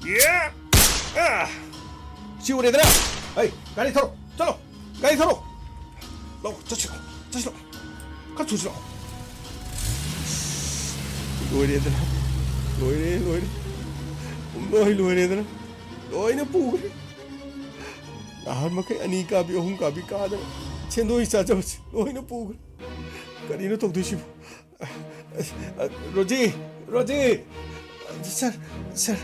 ꯌꯦ! ꯑꯥ! ꯁꯤ ꯎꯔꯦꯗꯅ? ꯑꯩ, ꯒꯥꯔꯤ ꯊꯧꯔꯣ, ꯆꯠꯂꯣ, ꯒꯥꯔꯤ ꯊꯧꯔꯣ꯫ ꯂꯥꯛꯑꯣ, ꯆꯠꯁꯤ ꯂꯥꯛꯑꯣ, ꯆꯠꯁꯤ ꯂꯥꯛꯑꯣ꯫ ꯈꯔ ꯊꯨꯁꯤ ꯂꯥꯛꯑꯣ꯫ ꯂꯣꯏꯔꯦꯗꯅ, ꯂꯣꯏꯔꯦ, ꯂꯣꯏꯔꯦ, ꯄꯨꯡꯂꯣꯏ ꯂꯣꯏꯔꯦꯗꯅ꯫ ꯂꯣꯏꯅ ꯄꯨꯈ꯭ꯔꯦ꯫ ꯅꯍꯥꯟ ꯃꯈꯩ ꯑꯅꯤ ꯀꯥꯕꯤ, ꯑꯍꯨꯝ ꯀꯥꯕꯤ ꯀꯥꯗꯅ ꯁꯦꯟꯗꯣꯏ ꯆꯥꯖꯕꯁꯤ ꯂꯣꯏꯅ ꯄꯨꯈ꯭ꯔꯦ꯫ ꯀꯔꯤꯅꯣ ꯇꯧꯗꯣꯏꯁꯤꯕꯨ? ꯔꯣꯖꯤ! ꯔꯣꯖꯤ! ꯁꯥꯔ, ꯁꯥꯔ,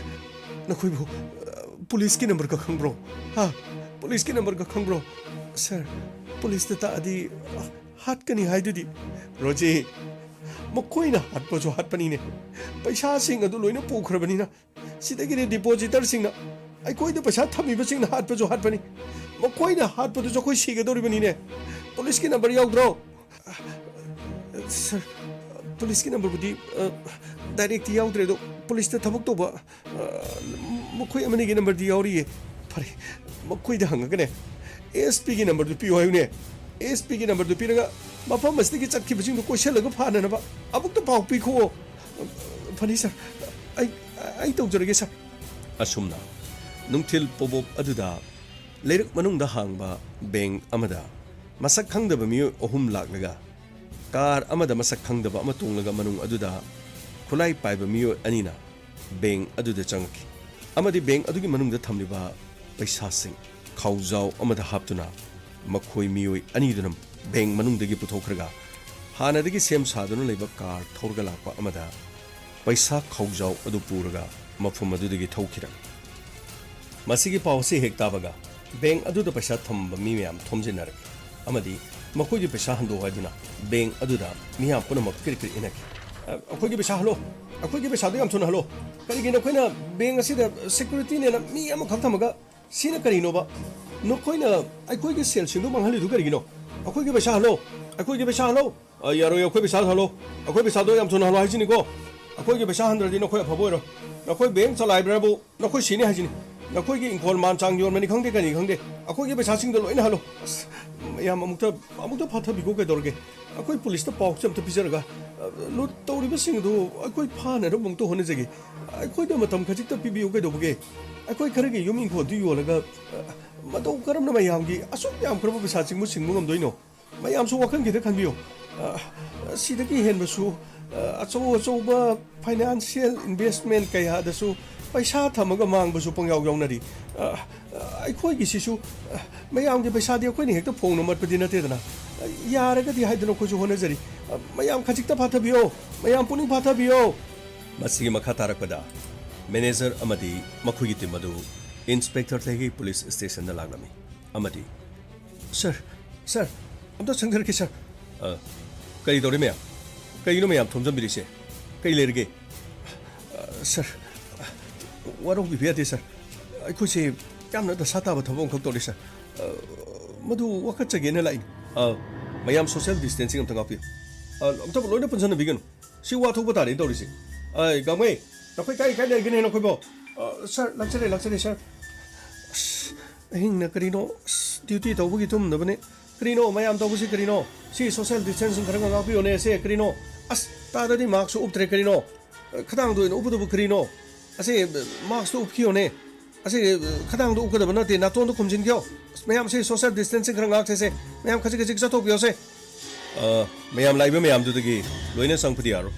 ꯅꯈꯣꯏꯕꯨ, ꯑ, ꯄꯨꯂꯤꯁꯀꯤ ꯅꯝꯕꯔꯒ ꯈꯪꯕ꯭ꯔꯣ? ꯍꯥ? ꯄꯨꯂꯤꯁꯀꯤ ꯅꯝꯕꯔꯒ ꯈꯪꯕ꯭ꯔꯣ? ꯁꯥꯔ, ꯄꯨꯂꯤꯁꯇ ꯇꯥꯛꯑꯗꯤ, ꯑ, ꯍꯥꯠꯀꯅꯤ ꯍꯥꯏꯗꯨꯗꯤ꯫ ꯔꯣꯖꯤ, ꯃꯈꯣꯏꯅ ꯍꯥꯠꯄꯁꯨ ꯍꯥꯠꯄꯅꯤꯅꯦ꯫ ꯄꯩꯁꯥꯁꯤꯡ ꯑꯗꯨ ꯂꯣꯏꯅ ꯄꯨꯈ꯭ꯔꯕꯅꯤꯅ, ꯁꯤꯗꯒꯤꯗꯤ ꯗꯤꯄꯣꯖꯤꯇꯔꯁꯤꯡꯅ, ꯑꯩꯈꯣꯏꯗ ꯄꯩꯁꯥ ꯊꯝꯃꯤꯕꯁꯤꯡꯅ ꯍꯥꯠꯄꯁꯨ ꯍꯥꯠꯄꯅꯤ꯫ ꯃꯈꯣꯏꯅ ꯍꯥꯠꯄꯗꯨꯁꯨ ꯑꯩꯈꯣꯏ ꯁꯤꯒꯗꯧꯔꯤꯕꯅꯤꯅꯦ꯫ ꯄꯨꯂꯤꯁꯀꯤ ꯅꯝꯕꯔ ꯌꯥꯎꯗ꯭ꯔꯣ? ꯁꯥꯔ, ꯄꯨꯂꯤꯁꯀꯤ ꯅꯝꯕꯔꯕꯨꯗꯤ, ꯑ, ꯗꯥꯏꯔꯦꯛꯇꯤ ꯌꯥꯎꯗ꯭ꯔꯦ, ꯑꯗꯣ ꯄꯨꯂꯤꯁꯇ ꯊꯕꯛ ꯇꯧꯕ, ꯑ, ꯃꯈꯣꯏ ꯑꯃꯅꯤꯒꯤ ꯅꯝꯕꯔꯗꯤ ꯌꯥꯎꯔꯤꯌꯦ꯫ ꯐꯔꯦ, ꯃꯈꯣꯏꯗ ꯍꯪꯉꯒꯅꯦ, ꯑꯦꯁ ꯄꯤꯒꯤ ꯅꯝꯕꯔꯗꯨ ꯄꯤꯌꯨ ꯍꯥꯏꯌꯨꯅꯦ꯫ ꯑꯦꯁ ꯄꯤꯒꯤ ꯅꯝꯕꯔꯗꯨ ꯄꯤꯔꯒ ꯃꯐꯝ ꯑꯁꯤꯗꯒꯤ ꯆꯠꯈꯤꯕꯁꯤꯡꯗꯨ ꯀꯣꯏꯁꯤꯜꯂꯒ ꯐꯥꯅꯅꯕ ꯑꯃꯨꯛꯇ ꯄꯥꯎ ꯄꯤꯈꯣꯑꯣ꯫ ꯐꯅꯤ ꯁꯥꯔ, ꯑꯩ, ꯑꯩ ꯇꯧꯖꯔꯒꯦ ꯁꯥꯔ꯫ ꯑꯁꯨꯝꯅ ꯅꯨꯡꯊꯤꯜ ꯄꯣꯕꯣꯞ ꯑꯗꯨꯗ ꯂꯩꯔꯛ ꯃꯅꯨꯡꯗ ꯍꯥꯡꯕ ꯕꯦꯡꯛ ꯑꯃꯗ ꯃꯁꯛ ꯈꯪꯗꯕ ꯃꯤꯑꯣꯏ ꯑꯍꯨꯝ ꯂꯥꯛꯂꯒ ꯀꯥꯔ ꯑꯃꯗ ꯃꯁꯛ ꯈꯪꯗꯕ ꯑꯃ ꯇꯣꯡꯂꯒ ꯃꯅꯨꯡ ꯑꯗꯨꯗ ꯈꯨꯠꯂꯥꯏ ꯄꯥꯏꯕ ꯃꯤꯑꯣꯏ ꯑꯅꯤꯅ ꯕꯦꯡꯛ ꯑꯗꯨꯗ ꯆꯪꯉꯛꯈꯤ ꯑꯃꯗꯤ ꯕꯦꯡꯛ ꯑꯗꯨꯒꯤ ꯃꯅꯨꯡꯗ ꯊꯝꯂꯤꯕ ꯄꯩꯁꯥꯁꯤꯡ ꯈꯥꯎꯖꯥꯎ ꯑꯃꯗ ꯍꯥꯞꯇꯨꯅ ꯃꯈꯣꯏ ꯃꯤꯑꯣꯏ ꯑꯅꯤꯗꯨꯅ ꯕꯦꯡꯛ ꯃꯅꯨꯡꯗꯒꯤ ꯄꯨꯊꯣꯛꯈ꯭ꯔꯒ ꯍꯥꯟꯅꯗꯒꯤ ꯁꯦꯝ ꯁꯥꯗꯨꯅ ꯂꯩꯕ ꯀꯥꯔ ꯊꯧꯔꯒ ꯂꯥꯛꯄ ꯑꯃꯗ ꯄꯩꯁꯥ ꯈꯥꯎꯖꯥꯎ ꯑꯗꯨ ꯄꯨꯔꯒ ꯃꯐꯝ ꯑꯗꯨꯗꯒꯤ ꯊꯧꯈꯤꯔꯝꯃꯤ꯫ ꯃꯁꯤꯒꯤ ꯄꯥꯎ ꯑꯁꯤ ꯍꯦꯛ ꯇꯥꯕꯒ ꯕꯦꯡꯛ ꯑꯗꯨꯗ ꯄꯩꯁꯥ ꯊꯝꯕ ꯃꯤ ꯃꯌꯥꯝ ꯊꯣꯝꯖꯤꯟꯅꯔꯛꯈꯤ ꯑꯃꯗꯤ ꯃꯈꯣꯏꯒꯤ ꯄꯩꯁꯥ ꯍꯟꯗꯣꯛꯎ ꯍꯥꯏꯗꯨꯅ ꯕꯦꯡꯛ ꯑꯗꯨꯗ ꯃꯤꯌꯥꯝ ꯄꯨꯝꯅꯃꯛ ꯀ꯭ꯔꯤꯛ ꯀ꯭ꯔꯤꯛ ꯏꯟꯅꯈꯤ꯫ "ꯑ, ꯑꯩꯈꯣꯏꯒꯤ ꯄꯩꯁꯥ ꯍꯜꯂꯣ, ꯑꯩꯈꯣꯏꯒꯤ ꯄꯩꯁꯥꯗꯣ ꯌꯥꯝ ꯊꯨꯅ ꯍꯜꯂꯣ꯫ ꯀꯔꯤꯒꯤꯅꯣ ꯑꯩꯈꯣꯏꯅ ꯕꯦꯡꯛ ꯑꯁꯤꯗ ꯁꯦꯀ꯭ꯌꯨꯔꯤꯇꯤꯅꯦꯅ ꯃꯤ ꯑꯃꯈꯛ ꯊꯝꯃꯒ ꯁꯤꯅ ꯀꯔꯤꯅꯣꯕ? ꯅꯈꯣꯏꯅ ꯑꯩꯈꯣꯏꯒꯤ ꯁꯦꯜꯁꯤꯡꯗꯨ ꯃꯥꯡꯍꯜꯂꯤꯗꯨ ꯀꯔꯤꯒꯤꯅꯣ? ꯑꯩꯈꯣꯏꯒꯤ ꯄꯩꯁꯥ ꯍꯜꯂꯣ, ꯑꯩꯈꯣꯏꯒꯤ ꯄꯩꯁꯥ ꯍꯜꯂꯣ!" "ꯑ, ꯌꯥꯔꯣꯏ, ꯑꯩꯈꯣꯏ ꯄꯩꯁꯥ ꯍꯜꯂꯣ꯫ ꯑꯩꯈꯣꯏ ꯄꯩꯁꯥꯗꯣ ꯌꯥꯝ ꯊꯨꯅ ꯍꯜꯂꯣ ꯍꯥꯏꯁꯤꯅꯤꯀꯣ꯫ ꯑꯩꯈꯣꯏꯒꯤ ꯄꯩꯁꯥ ꯍꯟꯗ꯭ꯔꯗꯤ ꯅꯈꯣꯏ ꯑꯐꯕ ꯑꯣꯏꯔꯣꯏ꯫ ꯅꯈꯣꯏ ꯕꯦꯡꯛ ꯆꯂꯥꯏꯕ꯭ꯔꯥꯕꯨ ꯅꯈꯣꯏ ꯁꯤꯅꯤ ꯍꯥꯏꯁꯤꯅꯤ꯫ ꯅꯈꯣꯏꯒꯤ ꯏꯪꯈꯣꯜ ꯃꯥꯟ ꯆꯥꯡ ꯌꯣꯟꯕꯅꯤ ꯈꯪꯗꯦ, ꯀꯔꯤꯅꯤ ꯈꯪꯗꯦ, ꯑꯩꯈꯣꯏꯒꯤ ꯄꯩꯁꯥꯁꯤꯡꯗꯣ ꯂꯣꯏꯅ ꯍꯜꯂꯣ꯫" ꯑꯁ, ꯃꯌꯥꯝ ꯑꯃꯨꯛꯇ, ꯑꯃꯨꯛꯇ ꯐꯥꯊꯕꯤꯈꯣ ꯀꯩꯗꯧꯔꯒꯦ? ꯑꯩꯈꯣꯏ ꯄꯨꯂꯤꯁꯇ ꯄꯥꯎꯁꯦ ꯑꯝꯇ ꯄꯤꯖꯔꯒ, ꯑ, ꯂꯨꯠ ꯇꯧꯔꯤꯕꯁꯤꯡ ꯑꯗꯨ ꯑꯩꯈꯣꯏ ꯐꯥꯅꯅꯕ ꯑꯃꯨꯛꯇ ꯍꯣꯠꯅꯖꯒꯦ꯫ ꯑꯩꯈꯣꯏꯗ ꯃꯇꯝ ꯈꯖꯤꯛꯇ ꯄꯤꯕꯤꯌꯨ ꯀꯩꯗꯧꯕꯒꯦ? ꯑꯩꯈꯣꯏ ꯈꯔꯒꯤ ꯌꯨꯝ ꯏꯪꯈꯣꯜꯗꯨ ꯌꯣꯜꯂꯒ, ꯑ, ꯃꯇꯧ ꯀꯔꯝꯅ ꯃꯌꯥꯝꯒꯤ ꯑꯁꯨꯛ ꯌꯥꯝꯈ꯭ꯔꯕ ꯄꯩꯁꯥꯁꯤꯡꯕꯨ ꯁꯤꯡꯕ ꯉꯝꯗꯣꯏꯅꯣ? ꯃꯌꯥꯝꯁꯨ ꯋꯥꯈꯜ ꯈꯤꯇ ꯈꯟꯕꯤꯌꯨ꯫ ꯑ, ꯁꯤꯗꯒꯤ ꯍꯦꯟꯕꯁꯨ, ꯑ, ꯑꯆꯧ ꯑꯆꯧꯕ ꯐꯥꯏꯅꯥꯟꯁꯤꯌꯦꯜ ꯏꯟꯚꯦꯁ꯭ꯠꯃꯦꯟꯠ ꯀꯌꯥꯗꯁꯨ ꯄꯩꯁꯥ ꯊꯝꯃꯒ ꯃꯥꯡꯕꯁꯨ ꯄꯪꯌꯥꯎ ꯌꯥꯎꯅꯔꯤ꯫ ꯑ, ꯑ, ꯑꯩꯈꯣꯏꯒꯤꯁꯤꯁꯨ, ꯑ, ꯃꯌꯥꯝꯒꯤ ꯄꯩꯁꯥꯗꯤ ꯑꯩꯈꯣꯏꯅ ꯍꯦꯛꯇ ꯐꯣꯡꯅ ꯃꯠꯄꯗꯤ ꯅꯠꯇꯦꯗꯅ꯫ ꯑ, ꯌꯥꯔꯒꯗꯤ ꯍꯥꯏꯗꯨꯅ ꯑꯩꯈꯣꯏꯁꯨ ꯍꯣꯠꯅꯖꯔꯤ꯫ ꯑ, ꯃꯌꯥꯝ ꯈꯖꯤꯛꯇ ꯐꯥꯊꯕꯤꯌꯣ, ꯃꯌꯥꯝ ꯄꯨꯛꯅꯤꯡ ꯐꯥꯊꯕꯤꯌꯣ꯫ ꯃꯁꯤꯒꯤ ꯃꯈꯥ ꯇꯥꯔꯛꯄꯗ ꯃꯦꯅꯦꯖꯔ ꯑꯃꯗꯤ ꯃꯈꯣꯏꯒꯤ ꯇꯤꯝ ꯑꯗꯨ ꯏꯟꯁꯄꯦꯛꯇꯔ ꯂꯩꯒꯤ ꯄꯨꯂꯤꯁ ꯁ꯭ꯇꯦꯁꯟꯗ ꯂꯥꯛꯂꯝꯃꯤ ꯑꯃꯗꯤ "ꯁꯔ, ꯁꯔ, ꯑꯝꯇ ꯆꯪꯖꯔꯛꯀꯦ, ꯁꯔ꯫" "ꯑ, ꯀꯔꯤ ꯇꯧꯔꯦ ꯃꯌꯥꯝ? ꯀꯩꯒꯤꯅꯣ ꯃꯌꯥꯝ ꯊꯣꯝꯖꯟꯕꯤꯔꯤꯁꯦ? ꯀꯔꯤ ꯂꯩꯔꯒꯦ?" "ꯑ, ꯁꯔ, ꯋꯥꯔꯧꯕꯤꯕ ꯌꯥꯗꯦ, ꯁꯔ꯫ ꯑꯩꯈꯣꯏꯁꯦ ꯌꯥꯝꯅ ꯗꯁꯥ ꯇꯥꯕ ꯊꯕꯛ ꯑꯃꯈꯛ ꯇꯧꯔꯦ, ꯁꯔ꯫ ꯑ, ꯃꯗꯨ ꯋꯥꯀꯠꯆꯒꯦꯅ ꯂꯥꯛꯏꯅꯤ꯫ ꯑ, ꯃꯌꯥꯝ ꯁꯣꯁꯤꯌꯦꯜ ꯗꯤꯁꯇꯦꯟꯁꯤꯡ ꯑꯝꯇ ꯉꯥꯛꯄꯤꯌꯨ꯫ ꯑ, ꯑꯝꯇ ꯂꯣꯏꯅ ꯄꯨꯟꯁꯤꯟꯅꯕꯤꯒꯅꯨ꯫ ꯁꯤ ꯋꯥ ꯊꯣꯛꯄ ꯇꯥꯔꯦꯅ ꯇꯧꯔꯤꯁꯦ꯫ ꯑꯩ, ꯒꯥꯡꯃꯩ, ꯅꯈꯣꯏ ꯀꯥꯏ, ꯀꯥꯏ ꯂꯩꯒꯅꯤ ꯅꯈꯣꯏꯕꯣ?" "ꯑ, ꯁꯔ, ꯂꯥꯛꯆꯔꯦ, ꯂꯥꯛꯆꯔꯦ, ꯁꯔ꯫ ꯑꯁ, ꯑꯍꯤꯡꯅ ꯀꯔꯤꯅꯣ, ꯑꯁ, ꯗ꯭ꯌꯨꯇꯤ ꯇꯧꯕꯒꯤ ꯇꯨꯝꯗꯕꯅꯦ꯫ ꯀꯔꯤꯅꯣ ꯃꯌꯥꯝ ꯇꯧꯕꯁꯤ ꯀꯔꯤꯅꯣ? ꯁꯤ ꯁꯣꯁꯤꯌꯦꯜ ꯗꯤꯁꯇꯦꯟꯁꯤꯡ ꯈꯔ ꯉꯥꯛꯄꯤꯌꯣꯅꯦ, ꯁꯦ, ꯀꯔꯤꯅꯣ? ꯑꯁ, ꯇꯥꯗꯗꯤ ꯃꯥꯛꯁꯁꯨ ꯎꯞꯇ꯭ꯔꯦ, ꯀꯔꯤꯅꯣ? ꯑ, ꯈꯗꯥꯡꯗ ꯑꯣꯏꯅ ꯎꯞꯄꯗꯨꯕꯨ ꯀꯔꯤꯅꯣ? ꯑꯁꯤ, ꯑ, ꯃꯥꯛꯁꯇꯨ ꯎꯞꯈꯤꯌꯣꯅꯦ꯫" ꯑꯁꯤ ꯈꯗꯥꯡꯗꯣ ꯎꯞꯀꯗꯕ ꯅꯠꯇꯦ, ꯅꯥꯇꯣꯟꯗꯣ ꯈꯨꯝꯖꯤꯟꯈꯤꯌꯣ꯫ ꯃꯌꯥꯝꯁꯦ social distancing ꯈꯔ ꯉꯥꯛꯁꯦꯁꯦ꯫ ꯃꯌꯥꯝ ꯈꯖꯤꯛ ꯈꯖꯤꯛ ꯆꯠꯊꯣꯛꯄꯤꯌꯣꯁꯦ꯫ ꯑ, ꯃꯌꯥꯝ ꯂꯥꯛꯏꯕ ꯃꯌꯥꯝꯗꯨꯗꯒꯤ ꯂꯣꯏꯅ ꯆꯪꯕꯗꯤ ꯌꯥꯔꯣꯏ꯫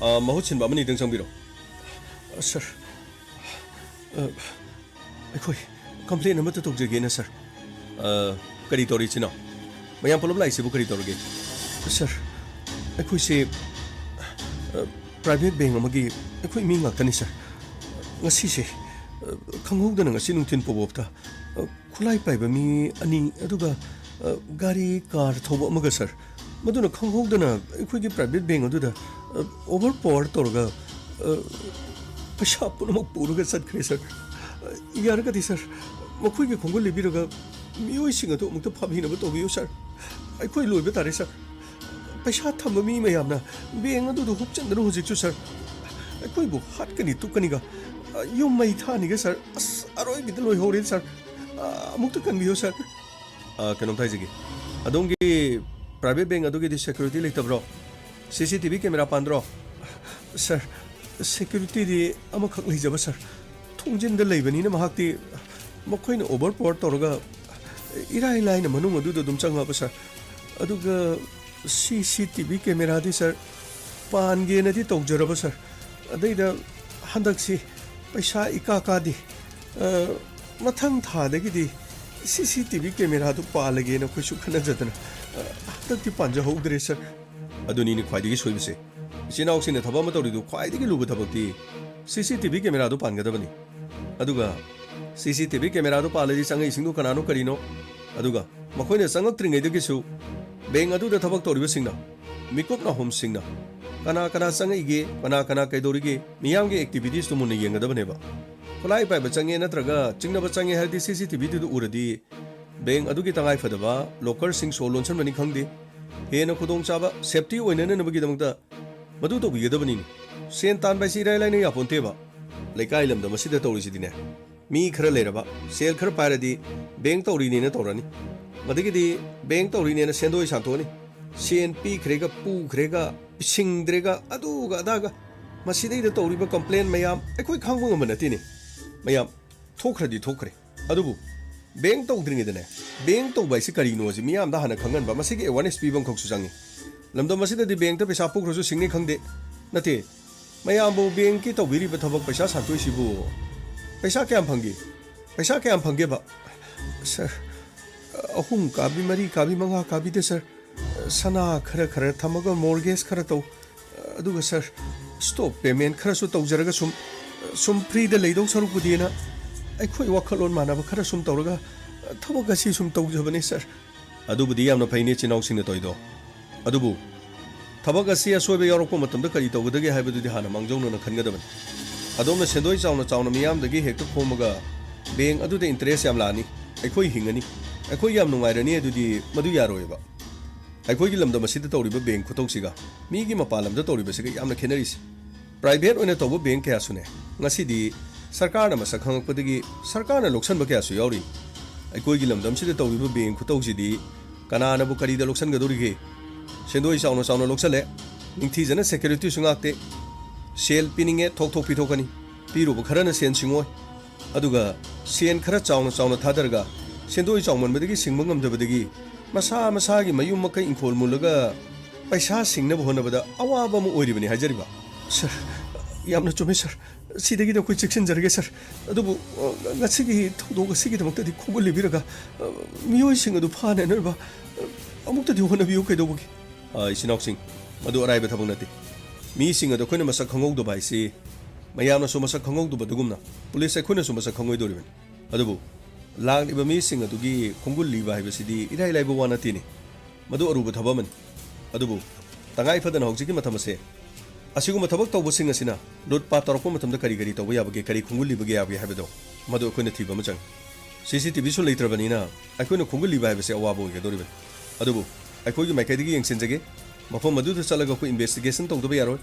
ꯑ, ꯃꯍꯨꯠ ꯁꯤꯟꯕ ꯑꯃꯅꯤꯗꯪ ꯆꯪꯕꯤꯔꯣ꯫ ꯑ, ꯁꯔ, ꯑ, ꯑꯩꯈꯣꯏ complaint ꯑꯃꯠꯇ ꯇꯧꯖꯒꯦꯅ, ꯁꯔ꯫ ꯑ, ꯀꯔꯤ ꯇꯧꯔꯤ, ꯏꯆꯤꯟ ꯏꯅꯥꯎ? ꯃꯌꯥꯝ ꯄꯨꯂꯞ ꯂꯥꯛꯏꯁꯤꯕꯨ ꯀꯔꯤ ꯇꯧꯔꯒꯦ? ꯁꯔ, ꯑꯩꯈꯣꯏꯁꯦ, ꯑ, private bank ꯑꯃꯒꯤ ꯑꯩꯈꯣꯏ ꯃꯤ ꯉꯥꯛꯇꯅꯤ, ꯁꯔ꯫ ꯉꯁꯤꯁꯦ, ꯑ, ꯈꯪꯍꯧꯗꯅ ꯉꯁꯤ ꯅꯨꯡꯊꯤꯜ ꯄꯣꯕꯣꯞꯇ, ꯑ, ꯈꯨꯠꯂꯥꯏ ꯄꯥꯏꯕ ꯃꯤ ꯑꯅꯤ, ꯑꯗꯨꯒ, ꯑ, ꯒꯥꯔꯤ, car ꯊꯧꯕ ꯑꯃꯒ, ꯁꯔ꯫ ꯃꯗꯨꯅ ꯈꯪꯍꯧꯗꯅ ꯑꯩꯈꯣꯏꯒꯤ private bank ꯑꯗꯨꯗ, ꯑ, overpower ꯇꯧꯔꯒ, ꯑ, ꯄꯩꯁꯥ ꯄꯨꯝꯅꯃꯛ ꯄꯨꯔꯒ ꯆꯠꯈ꯭ꯔꯦ, ꯁꯔ꯫ ꯑ, ꯌꯥꯔꯒꯗꯤ, ꯁꯔ, ꯃꯈꯣꯏꯒꯤ ꯈꯣꯡꯒꯨꯜ ꯂꯤꯕꯤꯔꯒ ꯃꯤꯑꯣꯏꯁꯤꯡ ꯑꯗꯨ ꯑꯃꯨꯛꯇ ꯐꯥꯕꯤꯅꯕ ꯇꯧꯕꯤꯌꯨ, ꯁꯔ꯫ ꯑꯩꯈꯣꯏ ꯂꯣꯏꯕ ꯇꯥꯔꯦ, ꯁꯔ꯫ ꯄꯩꯁꯥ ꯊꯝꯕ ꯃꯤ ꯃꯌꯥꯝꯅ bank ꯑꯗꯨꯗ ꯍꯨꯞꯆꯟꯗꯅ ꯍꯧꯖꯤꯛꯁꯨ, ꯁꯔ, ꯑꯩꯈꯣꯏꯕꯨ ꯍꯥꯠꯀꯅꯤ ꯇꯨꯞꯀꯅꯤꯒ, ꯑ, ꯌꯨꯝ ꯃꯩ ꯊꯥꯅꯤꯒ, ꯁꯔ꯫ ꯑꯁ, ꯑꯔꯣꯏꯕꯤꯗ ꯂꯣꯏꯍꯧꯔꯦ, ꯁꯔ꯫ ꯑ, ꯑꯃꯨꯛꯇ ꯀꯟꯕꯤꯌꯨ, ꯁꯔ꯫ ꯑ, ꯀꯩꯅꯣꯝꯇ ꯍꯥꯏꯖꯒꯦ꯫ ꯑꯗꯣꯝꯒꯤ private bank ꯑꯗꯨꯒꯤꯗꯤ security ꯂꯩꯇꯕ꯭ꯔꯣ? CCTV camera ꯄꯥꯟꯗ꯭ꯔꯣ? ꯁꯔ, securityꯗꯤ ꯑꯃꯈꯛ ꯂꯩꯖꯕ, ꯁꯔ꯫ ꯊꯣꯡꯖꯤꯟꯗ ꯂꯩꯕꯅꯤꯅ ꯃꯍꯥꯛꯇꯤ ꯃꯈꯣꯏꯅ overpower ꯇꯧꯔꯒ ꯏꯔꯥꯏ ꯂꯥꯏꯅ ꯃꯅꯨꯡ ꯑꯗꯨꯗ ꯑꯗꯨꯝ ꯆꯪꯉꯕ, ꯁꯔ꯫ ꯑꯗꯨꯒ CCTV cameraꯗꯤ, ꯁꯔ, ꯄꯥꯟꯒꯦꯅꯗꯤ ꯇꯧꯖꯔꯕ, ꯁꯔ꯫ ꯑꯗꯩꯗ ꯍꯟꯗꯛꯁꯤ ꯄꯩꯁꯥ ꯏꯀꯥ ꯀꯥꯗꯦ꯫ ꯑ, ꯃꯊꯪ ꯊꯥꯗꯒꯤꯗꯤ CCTV cameraꯗꯨ ꯄꯥꯜꯂꯒꯦꯅ ꯑꯩꯈꯣꯏꯁꯨ ꯈꯟꯅꯖꯗꯅ, ꯑ, ꯍꯟꯗꯛꯇꯤ ꯄꯥꯟꯖꯍꯧꯗ꯭ꯔꯦ, ꯁꯔ꯫ ꯑꯗꯨꯅꯤꯅꯦ ꯈ꯭ꯋꯥꯏꯗꯒꯤ ꯁꯣꯏꯕꯁꯦ꯫ ꯏꯆꯤꯟ ꯏꯅꯥꯎꯁꯤꯡꯅ ꯊꯕꯛ ꯑꯃ ꯇꯧꯔꯤꯗꯨ ꯈ꯭ꯋꯥꯏꯗꯒꯤ ꯂꯨꯕ ꯊꯕꯛꯇꯤ CCTV cameraꯗꯨ ꯄꯥꯟꯒꯗꯕꯅꯤ꯫ ꯑꯗꯨꯒ CCTV cameraꯗꯨ ꯄꯥꯜꯂꯗꯤ ꯆꯪꯉꯛꯏꯁꯤꯡꯗꯨ ꯀꯅꯥꯅꯣ ꯀꯔꯤꯅꯣ? ꯑꯗꯨꯒ ꯃꯈꯣꯏꯅ ꯆꯪꯉꯛꯇ꯭ꯔꯤꯉꯩꯗꯒꯤꯁꯨ bank ꯑꯗꯨꯗ ꯊꯕꯛ ꯇꯧꯔꯤꯕꯁꯤꯡꯅ, ꯃꯤꯀꯨꯞ ꯅꯥꯍꯣꯝꯁꯤꯡꯅ ꯀꯅꯥ ꯀꯅꯥ ꯆꯪꯉꯛꯏꯒꯦ, ꯀꯅꯥ ꯀꯅꯥ ꯀꯩꯗꯧꯔꯤꯒꯦ, ꯃꯤꯌꯥꯝꯒꯤ activitiesꯇꯨ ꯃꯨꯟꯅ ꯌꯦꯡꯒꯗꯕꯅꯦꯕ꯫ ꯈꯨꯠꯂꯥꯏ ꯄꯥꯏꯕ ꯆꯪꯉꯦ ꯅꯠꯇ꯭ꯔꯒ ꯆꯤꯡꯅꯕ ꯆꯪꯉꯦ ꯍꯥꯏꯔꯗꯤ CCTVꯗꯨꯗ ꯎꯔꯗꯤ bank ꯑꯗꯨꯒꯤ ꯇꯉꯥꯏ ꯐꯗꯕ lockerꯁꯤꯡ ꯁꯣ ꯂꯣꯟꯁꯤꯟꯕꯅꯤ ꯈꯪꯗꯦ, ꯍꯦꯟꯅ ꯈꯨꯗꯣꯡꯆꯥꯕ, safety ꯑꯣꯏꯅꯅꯕꯒꯤꯗꯃꯛꯇ ꯃꯗꯨ ꯇꯧꯕꯤꯒꯗꯕꯅꯤꯅꯦ꯫ ꯁꯦꯟ ꯇꯥꯟꯕ ꯍꯥꯏꯁꯤ ꯏꯔꯥꯏ ꯂꯥꯏꯅ ꯌꯥꯄꯣꯟꯇꯦꯕ꯫ ꯂꯩꯀꯥꯏ ꯂꯝꯗꯝ ꯑꯁꯤꯗ ꯇꯧꯔꯤꯁꯤꯗꯤꯅꯦ, ꯃꯤ ꯈꯔ ꯂꯩꯔꯕ, ꯁꯦꯜ ꯈꯔ ꯄꯥꯏꯔꯗꯤ bank ꯇꯧꯔꯤꯅꯦꯅ ꯇꯧꯔꯅꯤ꯫ ꯃꯗꯒꯤꯗꯤ bank ꯇꯧꯔꯤꯅꯦꯅ ꯁꯦꯟꯗꯣꯏ ꯁꯥꯟꯊꯣꯛꯑꯅꯤ꯫ ꯁꯦꯟ ꯄꯤꯈ꯭ꯔꯦꯒ ꯄꯨꯈ꯭ꯔꯦꯒ ꯁꯤꯡꯗ꯭ꯔꯦꯒ ꯑꯗꯨꯒ ꯑꯗꯥꯒ꯫ ꯃꯁꯤꯗꯩꯗ ꯇꯧꯔꯤꯕ complain ꯃꯌꯥꯝ ꯑꯩꯈꯣꯏ ꯈꯥꯡꯕ ꯉꯝꯕ ꯅꯠꯇꯦꯅꯦ꯫ ꯃꯌꯥꯝ, ꯊꯣꯛꯈ꯭ꯔꯗꯤ ꯊꯣꯛꯈ꯭ꯔꯦ꯫ ꯑꯗꯨꯕꯨ ꯕꯦꯡ ꯇꯧꯗ꯭ꯔꯤꯉꯩꯗꯅꯦ, ꯕꯦꯡ ꯇꯧꯕ ꯍꯥꯏꯁꯤ ꯀꯔꯤꯅꯣꯁꯤ ꯃꯤꯌꯥꯝꯗ ꯍꯥꯟꯅ ꯈꯪꯍꯟꯕ, ꯃꯁꯤꯒꯤ ꯑꯦꯋꯥꯔꯅꯦꯁ ꯄꯤꯕ ꯑꯃꯈꯛꯁꯨ ꯆꯪꯉꯤ꯫ ꯂꯝꯗꯝ ꯑꯁꯤꯗꯗꯤ ꯕꯦꯡꯇ ꯄꯩꯁꯥ ꯄꯨꯈ꯭ꯔꯁꯨ ꯁꯤꯡꯅꯤ ꯈꯪꯗꯦ꯫ ꯅꯠꯇꯦ, ꯃꯌꯥꯝꯕꯨ ꯕꯦꯡꯀꯤ ꯇꯧꯕꯤꯔꯤꯕ ꯊꯕꯛ ꯄꯩꯁꯥ ꯁꯥꯟꯇꯣꯏꯁꯤꯕꯨ ꯄꯩꯁꯥ ꯀꯌꯥꯝ ꯐꯪꯒꯦ? ꯄꯩꯁꯥ ꯀꯌꯥꯝ ꯐꯪꯒꯦꯕ? ꯁꯥꯔ, ꯑꯍꯨꯝ ꯀꯥꯕꯤ, ꯃꯔꯤ ꯀꯥꯕꯤ, ꯃꯉꯥ ꯀꯥꯕꯤꯗ ꯁꯥꯔ, ꯁꯅꯥ ꯈꯔ ꯈꯔ ꯊꯝꯃꯒ ꯃꯣꯔꯒꯦꯖ ꯈꯔ ꯇꯧ꯫ ꯑꯗꯨꯒ ꯁꯥꯔ, ꯁ꯭ꯇꯣꯞ ꯄꯦꯃꯦꯟ ꯈꯔꯁꯨ ꯇꯧꯖꯔꯒ ꯁꯨꯝ, ꯁꯨꯝ ꯐ꯭ꯔꯤꯗ ꯂꯩꯗꯧ ꯁꯔꯨꯛꯄꯨꯗꯤꯅ ꯑꯩꯈꯣꯏ ꯋꯥꯈꯜꯂꯣꯟ ꯃꯥꯟꯅꯕ ꯈꯔ ꯁꯨꯝ ꯇꯧꯔꯒ ꯊꯕꯛ ꯑꯁꯤ ꯁꯨꯝ ꯇꯧꯖꯕꯅꯤ ꯁꯥꯔ꯫ ꯑꯗꯨꯕꯨꯗꯤ ꯌꯥꯝꯅ ꯐꯩꯅꯦ ꯏꯆꯤꯟ ꯏꯅꯥꯎꯁꯤꯡꯅ ꯇꯧꯔꯤꯗꯣ꯫ ꯑꯗꯨꯕꯨ ꯊꯕꯛ ꯑꯁꯤ ꯑꯁꯣꯏꯕ ꯌꯥꯎꯔꯛꯄ ꯃꯇꯝꯗ ꯀꯔꯤ ꯇꯧꯒꯗꯒꯦ ꯍꯥꯏꯕꯗꯨꯗꯤ ꯍꯥꯟꯅ ꯃꯥꯡꯖꯧꯅꯅ ꯈꯟꯒꯗꯕꯅꯤ꯫ ꯑꯗꯣꯝꯅ ꯁꯦꯟꯗꯣꯏ ꯆꯥꯎꯅ ꯆꯥꯎꯅ ꯃꯤꯌꯥꯝꯗꯒꯤ ꯍꯦꯛꯇ ꯈꯣꯝꯃꯒ ꯕꯦꯡ ꯑꯗꯨꯗ ꯏꯟꯇꯔꯦꯁ ꯌꯥꯝ ꯂꯥꯛꯑꯅꯤ, ꯑꯩꯈꯣꯏ ꯍꯤꯡꯉꯅꯤ, ꯑꯩꯈꯣꯏ ꯌꯥꯝ ꯅꯨꯡꯉꯥꯏꯔꯅꯤ, ꯑꯗꯨꯗꯤ ꯃꯗꯨ ꯌꯥꯔꯣꯏꯕ꯫ ꯑꯩꯈꯣꯏꯒꯤ ꯂꯝꯗꯝ ꯑꯁꯤꯗ ꯇꯧꯔꯤꯕ ꯕꯦꯡ ꯈꯨꯇꯧꯁꯤꯒ ꯃꯤꯒꯤ ꯃꯄꯥꯟ ꯂꯝꯗ ꯇꯧꯔꯤꯕꯁꯤꯒ ꯌꯥꯝꯅ ꯈꯦꯠꯅꯔꯤꯁꯦ꯫ ꯄ꯭ꯔꯥꯏꯚꯦꯠ ꯑꯣꯏꯅ ꯇꯧꯕ ꯕꯦꯡ ꯀꯌꯥꯁꯨꯅꯦ, ꯉꯁꯤꯗꯤ ꯁꯔꯀꯥꯔꯅ ꯃꯁꯛ ꯈꯪꯉꯛꯄꯗꯒꯤ ꯁꯔꯀꯥꯔꯅ ꯂꯧꯁꯟꯕ ꯀꯌꯥꯁꯨ ꯌꯥꯎꯔꯤ꯫ ꯑꯩꯈꯣꯏꯒꯤ ꯂꯝꯗꯝꯁꯤꯗ ꯇꯧꯔꯤꯕ ꯕꯦꯡ ꯈꯨꯇꯧꯁꯤꯗꯤ ꯀꯅꯥꯅꯕꯨ ꯀꯔꯤꯗ ꯂꯧꯁꯟꯒꯗꯧꯔꯤꯒꯦ? ꯁꯦꯟꯗꯣꯏ ꯆꯥꯎꯅ ꯆꯥꯎꯅ ꯂꯧꯁꯜꯂꯦ, ꯅꯤꯡꯊꯤꯖꯅ ꯁꯦꯀ꯭ꯌꯨꯔꯤꯇꯤꯁꯨ ꯉꯥꯛꯇꯦ꯫ ꯁꯦꯜ ꯄꯤꯅꯤꯡꯉꯦ, ꯊꯣꯛ ꯊꯣꯛ ꯄꯤꯊꯣꯛꯀꯅꯤ, ꯄꯤꯔꯨꯕ ꯈꯔꯅ ꯁꯦꯟ ꯁꯤꯡꯉꯣꯏ꯫ ꯑꯗꯨꯒ ꯁꯦꯟ ꯈꯔ ꯆꯥꯎꯅ ꯆꯥꯎꯅ ꯊꯥꯗꯔꯒ ꯁꯦꯟꯗꯣꯏ ꯆꯥꯎꯃꯟꯕꯗꯒꯤ ꯁꯤꯡꯕ ꯉꯝꯗꯕꯗꯒꯤ ꯃꯁꯥ ꯃꯁꯥꯒꯤ ꯃꯌꯨꯝ ꯃꯀꯩ ꯏꯪꯈꯣꯜ ꯃꯨꯜꯂꯒ ꯄꯩꯁꯥ ꯁꯤꯡꯅꯕ ꯍꯣꯠꯅꯕꯗ ꯑꯋꯥꯕ ꯑꯃ ꯑꯣꯏꯔꯤꯕꯅꯤ ꯍꯥꯏꯖꯔꯤꯕ꯫ ꯁꯥꯔ, ꯌꯥꯝꯅ ꯆꯨꯝꯃꯤ ꯁꯥꯔ, ꯁꯤꯗꯒꯤꯗꯤ ꯑꯩꯈꯣꯏ ꯆꯦꯛꯁꯤꯟꯖꯔꯒꯦ ꯁꯥꯔ꯫ ꯑꯗꯨꯕꯨ, ꯑ, ꯉꯁꯤꯒꯤ ꯊꯧꯗꯣꯛ ꯑꯁꯤꯒꯤꯗꯃꯛꯇꯗꯤ ꯈꯣꯡꯒꯨꯜ ꯂꯤꯕꯤꯔꯒ, ꯑ, ꯃꯤꯑꯣꯏꯁꯤꯡ ꯑꯗꯨ ꯐꯥꯅꯅꯕ, ꯑ, ꯑꯃꯨꯛꯇꯗꯤ ꯍꯣꯠꯅꯕꯤꯌꯨ ꯀꯩꯗꯧꯕꯒꯤ? ꯑ, ꯏꯆꯤꯟ ꯏꯅꯥꯎꯁꯤꯡ, ꯃꯗꯨ ꯑꯔꯥꯏꯕ ꯊꯕꯛ ꯅꯠꯇꯦ꯫ ꯃꯤꯁꯤꯡ ꯑꯗꯨ ꯑꯩꯈꯣꯏꯅ ꯃꯁꯛ ꯈꯪꯍꯧꯗꯕ ꯍꯥꯏꯁꯤ ꯃꯌꯥꯝꯅꯁꯨ ꯃꯁꯛ ꯈꯪꯍꯧꯗꯕꯗꯨꯒꯨꯝꯅ ꯄꯨꯂꯤꯁ ꯑꯩꯈꯣꯏꯅꯁꯨ ꯃꯁꯛ ꯈꯪꯉꯣꯏꯗꯧꯔꯤꯕꯅꯤ꯫ ꯑꯗꯨꯕꯨ ꯂꯥꯛꯂꯤꯕ ꯃꯤꯁꯤꯡ ꯑꯗꯨꯒꯤ ꯈꯣꯡꯒꯨꯜ ꯂꯤꯕ ꯍꯥꯏꯕꯁꯤꯗꯤ ꯏꯔꯥꯏ ꯂꯥꯏꯕ ꯋꯥ ꯅꯠꯇꯦꯅꯦ꯫ ꯃꯗꯨ ꯑꯔꯨꯕ ꯊꯕꯛ ꯑꯃꯅꯤ꯫ ꯑꯗꯨꯕꯨ ꯇꯉꯥꯏ ꯐꯗꯅ ꯍꯧꯖꯤꯛꯀꯤ ꯃꯇꯝ ꯑꯁꯦ ꯑꯁꯤꯒꯨꯝꯕ ꯊꯕꯛ ꯇꯧꯕꯁꯤꯡ ꯑꯁꯤꯅ ꯂꯨꯠ ꯄꯥꯠ ꯇꯧꯔꯛꯄ ꯃꯇꯝꯗ ꯀꯔꯤ ꯀꯔꯤ ꯇꯧꯕ ꯌꯥꯕꯒꯦ, ꯀꯔꯤ ꯈꯣꯡꯒꯨꯜ ꯂꯤꯕꯒꯦ ꯌꯥꯕꯒꯦ ꯍꯥꯏꯕꯗꯣ ꯃꯗꯨ ꯑꯩꯈꯣꯏꯅ ꯊꯤꯕ ꯑꯃ ꯆꯪꯏ꯫ ꯁꯤ ꯁꯤ ꯇꯤ ꯚꯤꯁꯨ ꯂꯩꯇ꯭ꯔꯕꯅꯤꯅ ꯑꯩꯈꯣꯏꯅ ꯈꯣꯡꯒꯨꯜ ꯂꯤꯕ ꯍꯥꯏꯕꯁꯦ ꯑꯋꯥꯕ ꯑꯣꯏꯒꯗꯧꯔꯤꯕꯅꯤ꯫ ꯑꯗꯨꯕꯨ ꯑꯩꯈꯣꯏꯒꯤ ꯃꯥꯏꯀꯩꯗꯒꯤ ꯌꯦꯡꯁꯤꯟꯖꯒꯦ꯫ ꯃꯐꯝ ꯑꯗꯨꯗ ꯆꯠꯂꯒ ꯑꯩꯈꯣꯏ ꯏꯟꯚꯦꯁꯇꯤꯒꯦꯁꯟ ꯇꯧꯗꯕ ꯌꯥꯔꯣꯏ꯫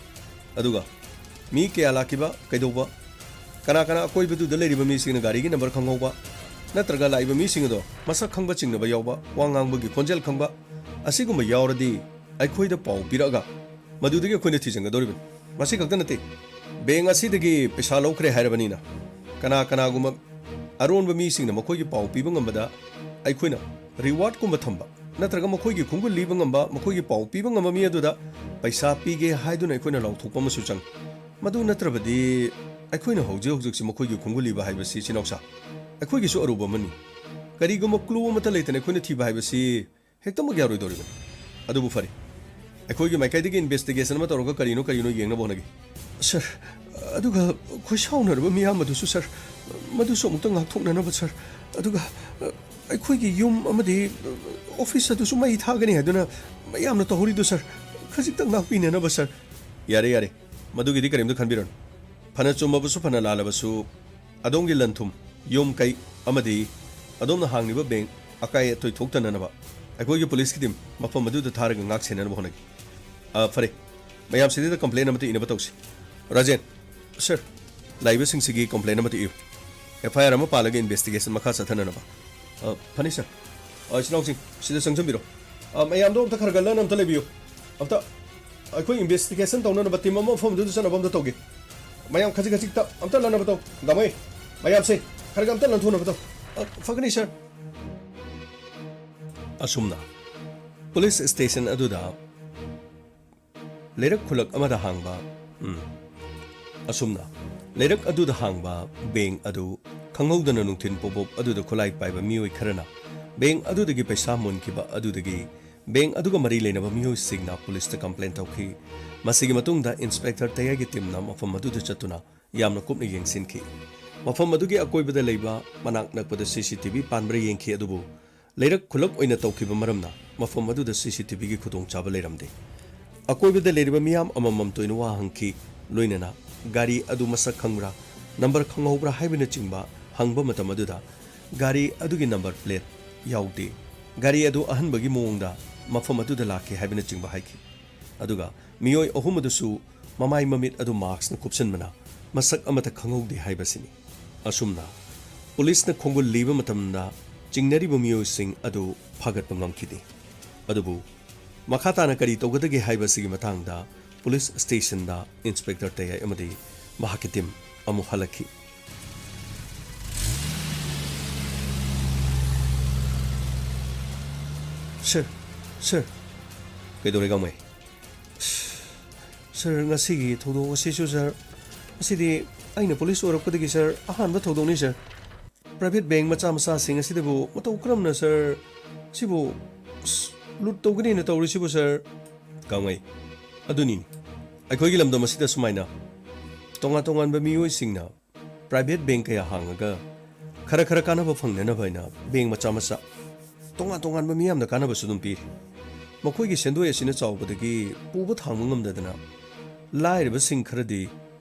ꯑꯗꯨꯒ ꯃꯤ ꯀꯌꯥ ꯂꯥꯛꯈꯤꯕ, ꯀꯩꯗꯧꯕ, ꯀꯅꯥ ꯀꯅꯥ ꯑꯀꯣꯏꯕꯗꯨꯗ ꯂꯩꯔꯤꯕ ꯃꯤꯁꯤꯡꯅ ꯒꯥꯔꯤꯒꯤ ꯅꯝꯕꯔ ꯈꯪꯍꯧꯕ, ꯅꯠꯇ꯭ꯔꯒ ꯂꯥꯛꯏꯕ ꯃꯤꯁꯤꯡ ꯑꯗꯣ ꯃꯁꯛ ꯈꯪꯕ ꯆꯤꯡꯅꯕ ꯌꯥꯎꯕ, ꯋꯥ ꯉꯥꯡꯕꯒꯤ ꯈꯣꯟꯖꯦꯜ ꯈꯪꯕ, ꯑꯁꯤꯒꯨꯝꯕ ꯌꯥꯎꯔꯗꯤ ꯑꯩꯈꯣꯏꯗ ꯄꯥꯎ ꯄꯤꯔꯛꯑꯒ ꯃꯗꯨꯗꯒꯤ ꯑꯩꯈꯣꯏꯅ ꯊꯤꯖꯤꯟꯒꯗꯧꯔꯤꯕꯅꯤ꯫ ꯃꯁꯤ ꯈꯛꯇ ꯅꯠꯇꯦ, ꯕꯦꯡ ꯑꯁꯤꯗꯒꯤ ꯄꯩꯁꯥ ꯂꯧꯈ꯭ꯔꯦ ꯍꯥꯏꯔꯕꯅꯤꯅ ꯀꯅꯥ ꯀꯅꯥꯒꯨꯝꯕ ꯑꯔꯣꯟꯕ ꯃꯤꯁꯤꯡꯅ ꯃꯈꯣꯏꯒꯤ ꯄꯥꯎ ꯄꯤꯕ ꯉꯝꯕꯗ ꯑꯩꯈꯣꯏꯅ ꯔꯤꯋꯥꯔꯗꯀꯨꯝꯕ ꯊꯝꯕ, ꯅꯠꯇ꯭ꯔꯒ ꯃꯈꯣꯏꯒꯤ ꯈꯣꯡꯒꯨꯜ ꯂꯤꯕ ꯉꯝꯕ, ꯃꯈꯣꯏꯒꯤ ꯄꯥꯎ ꯄꯤꯕ ꯉꯝꯕ ꯃꯤ ꯑꯗꯨꯗ ꯄꯩꯁꯥ ꯄꯤꯒꯦ ꯍꯥꯏꯗꯨꯅ ꯑꯩꯈꯣꯏꯅ ꯂꯥꯎꯊꯣꯛꯄ ꯑꯃꯁꯨ ꯆꯪꯉꯤ꯫ ꯃꯗꯨ ꯅꯠꯇ꯭ꯔꯕꯗꯤ ꯑꯩꯈꯣꯏꯅ ꯍꯧꯖꯤꯛ ꯍꯧꯖꯤꯛꯁꯤ ꯃꯈꯣꯏꯒꯤ ꯈꯣꯡꯒꯨꯜ ꯂꯤꯕ ꯍꯥꯏꯕꯁꯤ, ꯏꯆꯤꯟ ꯏꯅꯥꯎꯁꯥ, ꯑꯩꯈꯣꯏꯒꯤꯁꯨ ꯑꯔꯨꯕ ꯑꯃꯅꯤ꯫ ꯀꯔꯤꯒꯨꯝꯕ ꯀ꯭ꯂꯨ ꯑꯃꯠꯇ ꯂꯩꯇꯅ ꯑꯩꯈꯣꯏꯅ ꯊꯤꯕ ꯍꯥꯏꯕꯁꯤ ꯍꯦꯛꯇꯃꯛ ꯌꯥꯔꯣꯏꯗꯧꯔꯤꯕꯅꯤ꯫ ꯑꯗꯨꯕꯨ ꯐꯔꯦ, ꯑꯩꯈꯣꯏꯒꯤ ꯃꯥꯏꯀꯩꯗꯒꯤ ꯏꯟꯚꯦꯁꯇꯤꯒꯦꯁꯟ ꯑꯃ ꯇꯧꯔꯒ ꯀꯔꯤꯅꯣ ꯀꯔꯤꯅꯣ ꯌꯦꯡꯅꯕ ꯍꯣꯠꯅꯒꯦ꯫ ꯁꯥꯔ, ꯑꯗꯨꯒ ꯈꯣꯏꯁꯥꯎꯅꯔꯕ ꯃꯤꯌꯥꯝ ꯑꯗꯨꯁꯨ, ꯁꯥꯔ, ꯃꯗꯨꯁꯨ ꯑꯃꯨꯛꯇ ꯉꯥꯛꯊꯣꯛꯅꯅꯕ, ꯁꯥꯔ꯫ ꯑꯗꯨꯒ, ꯑ, ꯑꯩꯈꯣꯏꯒꯤ ꯌꯨꯝ ꯑꯃꯗꯤ, ꯑ, ꯑꯣꯐꯤꯁ ꯑꯗꯨꯁꯨ ꯃꯩ ꯊꯥꯒꯅꯤ ꯍꯥꯏꯗꯨꯅ ꯃꯌꯥꯝꯅ ꯇꯧꯍꯧꯔꯤꯗꯨ, ꯁꯥꯔ, ꯈꯖꯤꯛꯇꯪ ꯉꯥꯛꯄꯤꯅꯅꯕ, ꯁꯥꯔ꯫ ꯌꯥꯔꯦ, ꯌꯥꯔꯦ, ꯃꯗꯨꯒꯤꯗꯤ ꯀꯔꯤꯝꯇ ꯈꯟꯕꯤꯔꯨꯅꯨ꯫ ꯐꯅ ꯆꯨꯝꯃꯕꯁꯨ ꯐꯅ ꯂꯥꯜꯂꯕꯁꯨ, ꯑꯗꯣꯝꯒꯤ ꯂꯟ-ꯊꯨꯝ, ꯌꯨꯝ ꯀꯩ ꯑꯃꯗꯤ ꯑꯗꯣꯝꯅ ꯍꯥꯡꯂꯤꯕ ꯕꯦꯡꯛ ꯑꯀꯥꯏ ꯑꯇꯣꯏ ꯊꯣꯛꯇꯅꯅꯕ ꯑꯩꯈꯣꯏꯒꯤ ꯄꯨꯂꯤꯁꯀꯤ ꯇꯤꯝ ꯃꯐꯝ ꯑꯗꯨꯗ ꯊꯥꯔꯒ ꯉꯥꯛ ꯁꯦꯟꯅꯅꯕ ꯍꯣꯠꯅꯒꯦ꯫ ꯑ, ꯐꯔꯦ, ꯃꯌꯥꯝ ꯁꯤꯗꯩꯗ ꯀꯝꯄ꯭ꯂꯦꯟ ꯑꯃꯠꯇ ꯏꯅꯕ ꯇꯧꯁꯤ꯫ ꯔꯥꯖꯦꯟ꯫ ꯁꯔ, ꯂꯥꯛꯏꯕꯁꯤꯡꯁꯤꯒꯤ ꯀꯝꯄ꯭ꯂꯦꯟ ꯑꯃꯠꯇ ꯏꯌꯨ꯫ ꯑꯦꯐ ꯑꯥꯏ ꯑꯥꯔ ꯑꯃ ꯄꯥꯜꯂꯒ ꯏꯟꯚꯦꯁꯇꯤꯒꯦꯁꯟ ꯃꯈꯥ ꯆꯠꯊꯅꯅꯕ꯫ ꯑ, ꯐꯅꯤ, ꯁꯔ꯫ ꯑ, ꯏꯆꯤꯜ ꯏꯅꯥꯎꯁꯤꯡ, ꯁꯤꯗ ꯆꯪꯁꯤꯟꯕꯤꯔꯣ꯫ ꯑ, ꯃꯌꯥꯝꯗꯣ ꯑꯝꯇ ꯈꯔ ꯈꯔ ꯂꯟꯅ ꯑꯝꯇ ꯂꯩꯕꯤꯌꯨ꯫ ꯑꯝꯇ ꯑꯩꯈꯣꯏ ꯏꯟꯚꯦꯁꯇꯤꯒꯦꯁꯟ ꯇꯧꯅꯅꯕ ꯇꯤꯝ ꯑꯃ ꯃꯐꯝꯗꯨꯗ ꯆꯠꯅꯕ ꯑꯝꯇ ꯇꯧꯒꯦ꯫ ꯃꯌꯥꯝ ꯈꯖꯤꯛ ꯈꯖꯤꯛꯇ ꯑꯝꯇ ꯂꯟꯅꯕ ꯇꯧ꯫ ꯗꯥꯃꯩ, ꯃꯌꯥꯝꯁꯦ ꯈꯔ ꯈꯔ ꯑꯝꯇ ꯂꯟꯊꯣꯛꯅꯕ ꯇꯧ꯫ ꯑ, ꯐꯒꯅꯤ, ꯁꯔ꯫ ꯑꯁꯨꯝꯅ ꯄꯨꯂꯤꯁ ꯁ꯭ꯇꯦꯁꯟ ꯑꯗꯨꯗ ꯂꯩꯔꯛ ꯈꯨꯂꯛ ꯑꯃꯗ ꯍꯥꯡꯕ, ꯎꯝ, ꯑꯁꯨꯝꯅ ꯂꯩꯔꯛ ꯑꯗꯨꯗ ꯍꯥꯡꯕ ꯕꯦꯡꯛ ꯑꯗꯨ ꯈꯪꯍꯧꯗꯅ ꯅꯨꯡꯊꯤꯜ ꯄꯣꯕꯣꯞ ꯑꯗꯨꯗ ꯈꯨꯠꯂꯥꯏ ꯄꯥꯏꯕ ꯃꯤꯑꯣꯏ ꯈꯔꯅ ꯕꯦꯡꯛ ꯑꯗꯨꯗꯒꯤ ꯄꯩꯁꯥ ꯃꯨꯟꯈꯤꯕ ꯑꯗꯨꯗꯒꯤ ꯕꯦꯡꯛ ꯑꯗꯨꯒ ꯃꯔꯤ ꯂꯩꯅꯕ ꯃꯤꯑꯣꯏꯁꯤꯡꯅ ꯄꯨꯂꯤꯁꯇ ꯀꯝꯄ꯭ꯂꯦꯟ ꯇꯧꯈꯤ꯫ ꯃꯁꯤꯒꯤ ꯃꯇꯨꯡꯗ ꯏꯟꯁꯄꯦꯛꯇꯔ ꯇꯌꯥꯏꯒꯤ ꯇꯤꯝꯅ ꯃꯐꯝ ꯑꯗꯨꯗ ꯆꯠꯇꯨꯅ ꯌꯥꯝꯅ ꯀꯨꯞꯅ ꯌꯦꯡꯁꯤꯟꯈꯤ꯫ ꯃꯐꯝ ꯑꯗꯨꯒꯤ ꯑꯀꯣꯏꯕꯗ ꯂꯩꯕ ꯃꯅꯥꯛ ꯅꯛꯄꯗ ꯁꯤ ꯁꯤ ꯇꯤ ꯚꯤ ꯄꯥꯟꯕ꯭ꯔꯥ ꯌꯦꯡꯈꯤ, ꯑꯗꯨꯕꯨ ꯂꯩꯔꯛ ꯈꯨꯂꯛ ꯑꯣꯏꯅ ꯇꯧꯈꯤꯕ ꯃꯔꯝꯅ ꯃꯐꯝ ꯑꯗꯨꯗ ꯁꯤ ꯁꯤ ꯇꯤ ꯚꯤꯒꯤ ꯈꯨꯗꯣꯡꯆꯥꯕ ꯂꯩꯔꯝꯗꯦ꯫ ꯑꯀꯣꯏꯕꯗ ꯂꯩꯔꯤꯕ ꯃꯤꯌꯥꯝ ꯑꯃꯃꯝꯇ ꯑꯣꯏꯅ ꯋꯥ ꯍꯪꯈꯤ, ꯂꯣꯏꯅꯅ ꯒꯥꯔꯤ ꯑꯗꯨ ꯃꯁꯛ ꯈꯪꯕ꯭ꯔꯥ, ꯅꯝꯕꯔ ꯈꯪꯍꯧꯕ꯭ꯔꯥ ꯍꯥꯏꯕꯅꯆꯤꯡꯕ ꯍꯪꯕ ꯃꯇꯝ ꯑꯗꯨꯗ ꯒꯥꯔꯤ ꯑꯗꯨꯒꯤ ꯅꯝꯕꯔ ꯄ꯭ꯂꯦꯠ ꯌꯥꯎꯗꯦ꯫ ꯒꯥꯔꯤ ꯑꯗꯨ ꯑꯍꯟꯕꯒꯤ ꯃꯑꯣꯡꯗ ꯃꯐꯝ ꯑꯗꯨꯗ ꯂꯥꯛꯈꯤ ꯍꯥꯏꯕꯅꯆꯤꯡꯕ ꯍꯥꯏꯈꯤ꯫ ꯑꯗꯨꯒ ꯃꯤꯑꯣꯏ ꯑꯍꯨꯝ ꯑꯗꯨꯁꯨ ꯃꯃꯥꯏ ꯃꯃꯤꯠ ꯑꯗꯨ ꯃꯥꯛꯁꯅ ꯀꯨꯞꯁꯟꯕꯅ ꯃꯁꯛ ꯑꯃꯠꯇ ꯈꯪꯍꯧꯗꯦ ꯍꯥꯏꯕꯁꯤꯅꯤ꯫ ꯑꯁꯨꯝꯅ ꯄꯨꯂꯤꯁꯅ ꯈꯣꯡꯒꯨꯜ ꯂꯤꯕ ꯃꯇꯝꯗ ꯆꯤꯡꯅꯔꯤꯕ ꯃꯤꯑꯣꯏꯁꯤꯡ ꯑꯗꯨ ꯐꯥꯒꯠꯄ ꯉꯝꯈꯤꯗꯦ꯫ ꯑꯗꯨꯕꯨ ꯃꯈꯥ ꯇꯥꯅ ꯀꯔꯤ ꯇꯧꯒꯗꯒꯦ ꯍꯥꯏꯕꯁꯤꯒꯤ ꯃꯇꯥꯡꯗ ꯄꯨꯂꯤꯁ ꯁ꯭ꯇꯦꯁꯟꯗ ꯏꯟꯁꯄꯦꯛꯇꯔ ꯇꯌꯥꯏ ꯑꯃꯗꯤ ꯃꯍꯥꯛꯀꯤ ꯇꯤꯝ ꯑꯃꯨꯛ ꯍꯜꯂꯛꯈꯤ꯫ ꯁꯥꯔ, ꯁꯥꯔ꯫ ꯀꯩꯗꯧꯔꯦ, ꯒꯥꯡꯃꯩ? ꯁꯥꯔ, ꯉꯁꯤꯒꯤ ꯊꯧꯗꯣꯛ ꯑꯁꯤꯁꯨ, ꯁꯥꯔ, ꯉꯁꯤꯗꯤ ꯑꯩꯅ ꯄꯨꯂꯤꯁ ꯑꯣꯏꯔꯛꯄꯗꯒꯤ, ꯁꯥꯔ, ꯑꯍꯥꯟꯕ ꯊꯧꯗꯣꯛꯅꯤ, ꯁꯥꯔ꯫ ꯄ꯭ꯔꯥꯏꯚꯦꯠ ꯕꯦꯡ ꯃꯆꯥ ꯃꯆꯥꯁꯤꯡ ꯑꯁꯤꯗꯕꯨ ꯃꯇꯧ ꯀꯔꯝꯅ, ꯁꯥꯔ, ꯁꯤꯕꯨ, ꯑꯁ, ꯂꯨꯠ ꯇꯧꯒꯅꯤꯅ ꯇꯧꯔꯤꯁꯤꯕꯨ, ꯁꯥꯔ? ꯒꯥꯡꯃꯩ, ꯑꯗꯨꯅꯤꯅꯦ, ꯑꯩꯈꯣꯏꯒꯤ ꯂꯝꯗꯝ ꯑꯁꯤꯗ ꯁꯨꯃꯥꯏꯅ ꯇꯣꯉꯥꯟ ꯇꯣꯉꯥꯟꯕ ꯃꯤꯑꯣꯏꯁꯤꯡꯅ ꯄ꯭ꯔꯥꯏꯚꯦꯠ ꯕꯦꯡ ꯀꯌꯥ ꯍꯥꯡꯉꯒ ꯈꯔ ꯈꯔ ꯀꯥꯟꯅꯕ ꯐꯪꯅꯅꯕ ꯍꯥꯏꯅ ꯕꯦꯡ ꯃꯆꯥ ꯃꯆꯥ, ꯇꯣꯉꯥꯟ ꯇꯣꯉꯥꯟꯕ ꯃꯤꯌꯥꯝꯅ ꯀꯥꯟꯅꯕꯁꯨ ꯑꯗꯨꯝ ꯄꯤꯔꯤ꯫ ꯃꯈꯣꯏꯒꯤ ꯁꯦꯟꯗꯣꯏ ꯑꯁꯤꯅ ꯆꯥꯎꯕꯗꯒꯤ ꯄꯨꯕ ꯊꯥꯡꯕ ꯉꯝꯗꯗꯅ ꯂꯥꯏꯔꯕꯁꯤꯡ ꯈꯔꯗꯤ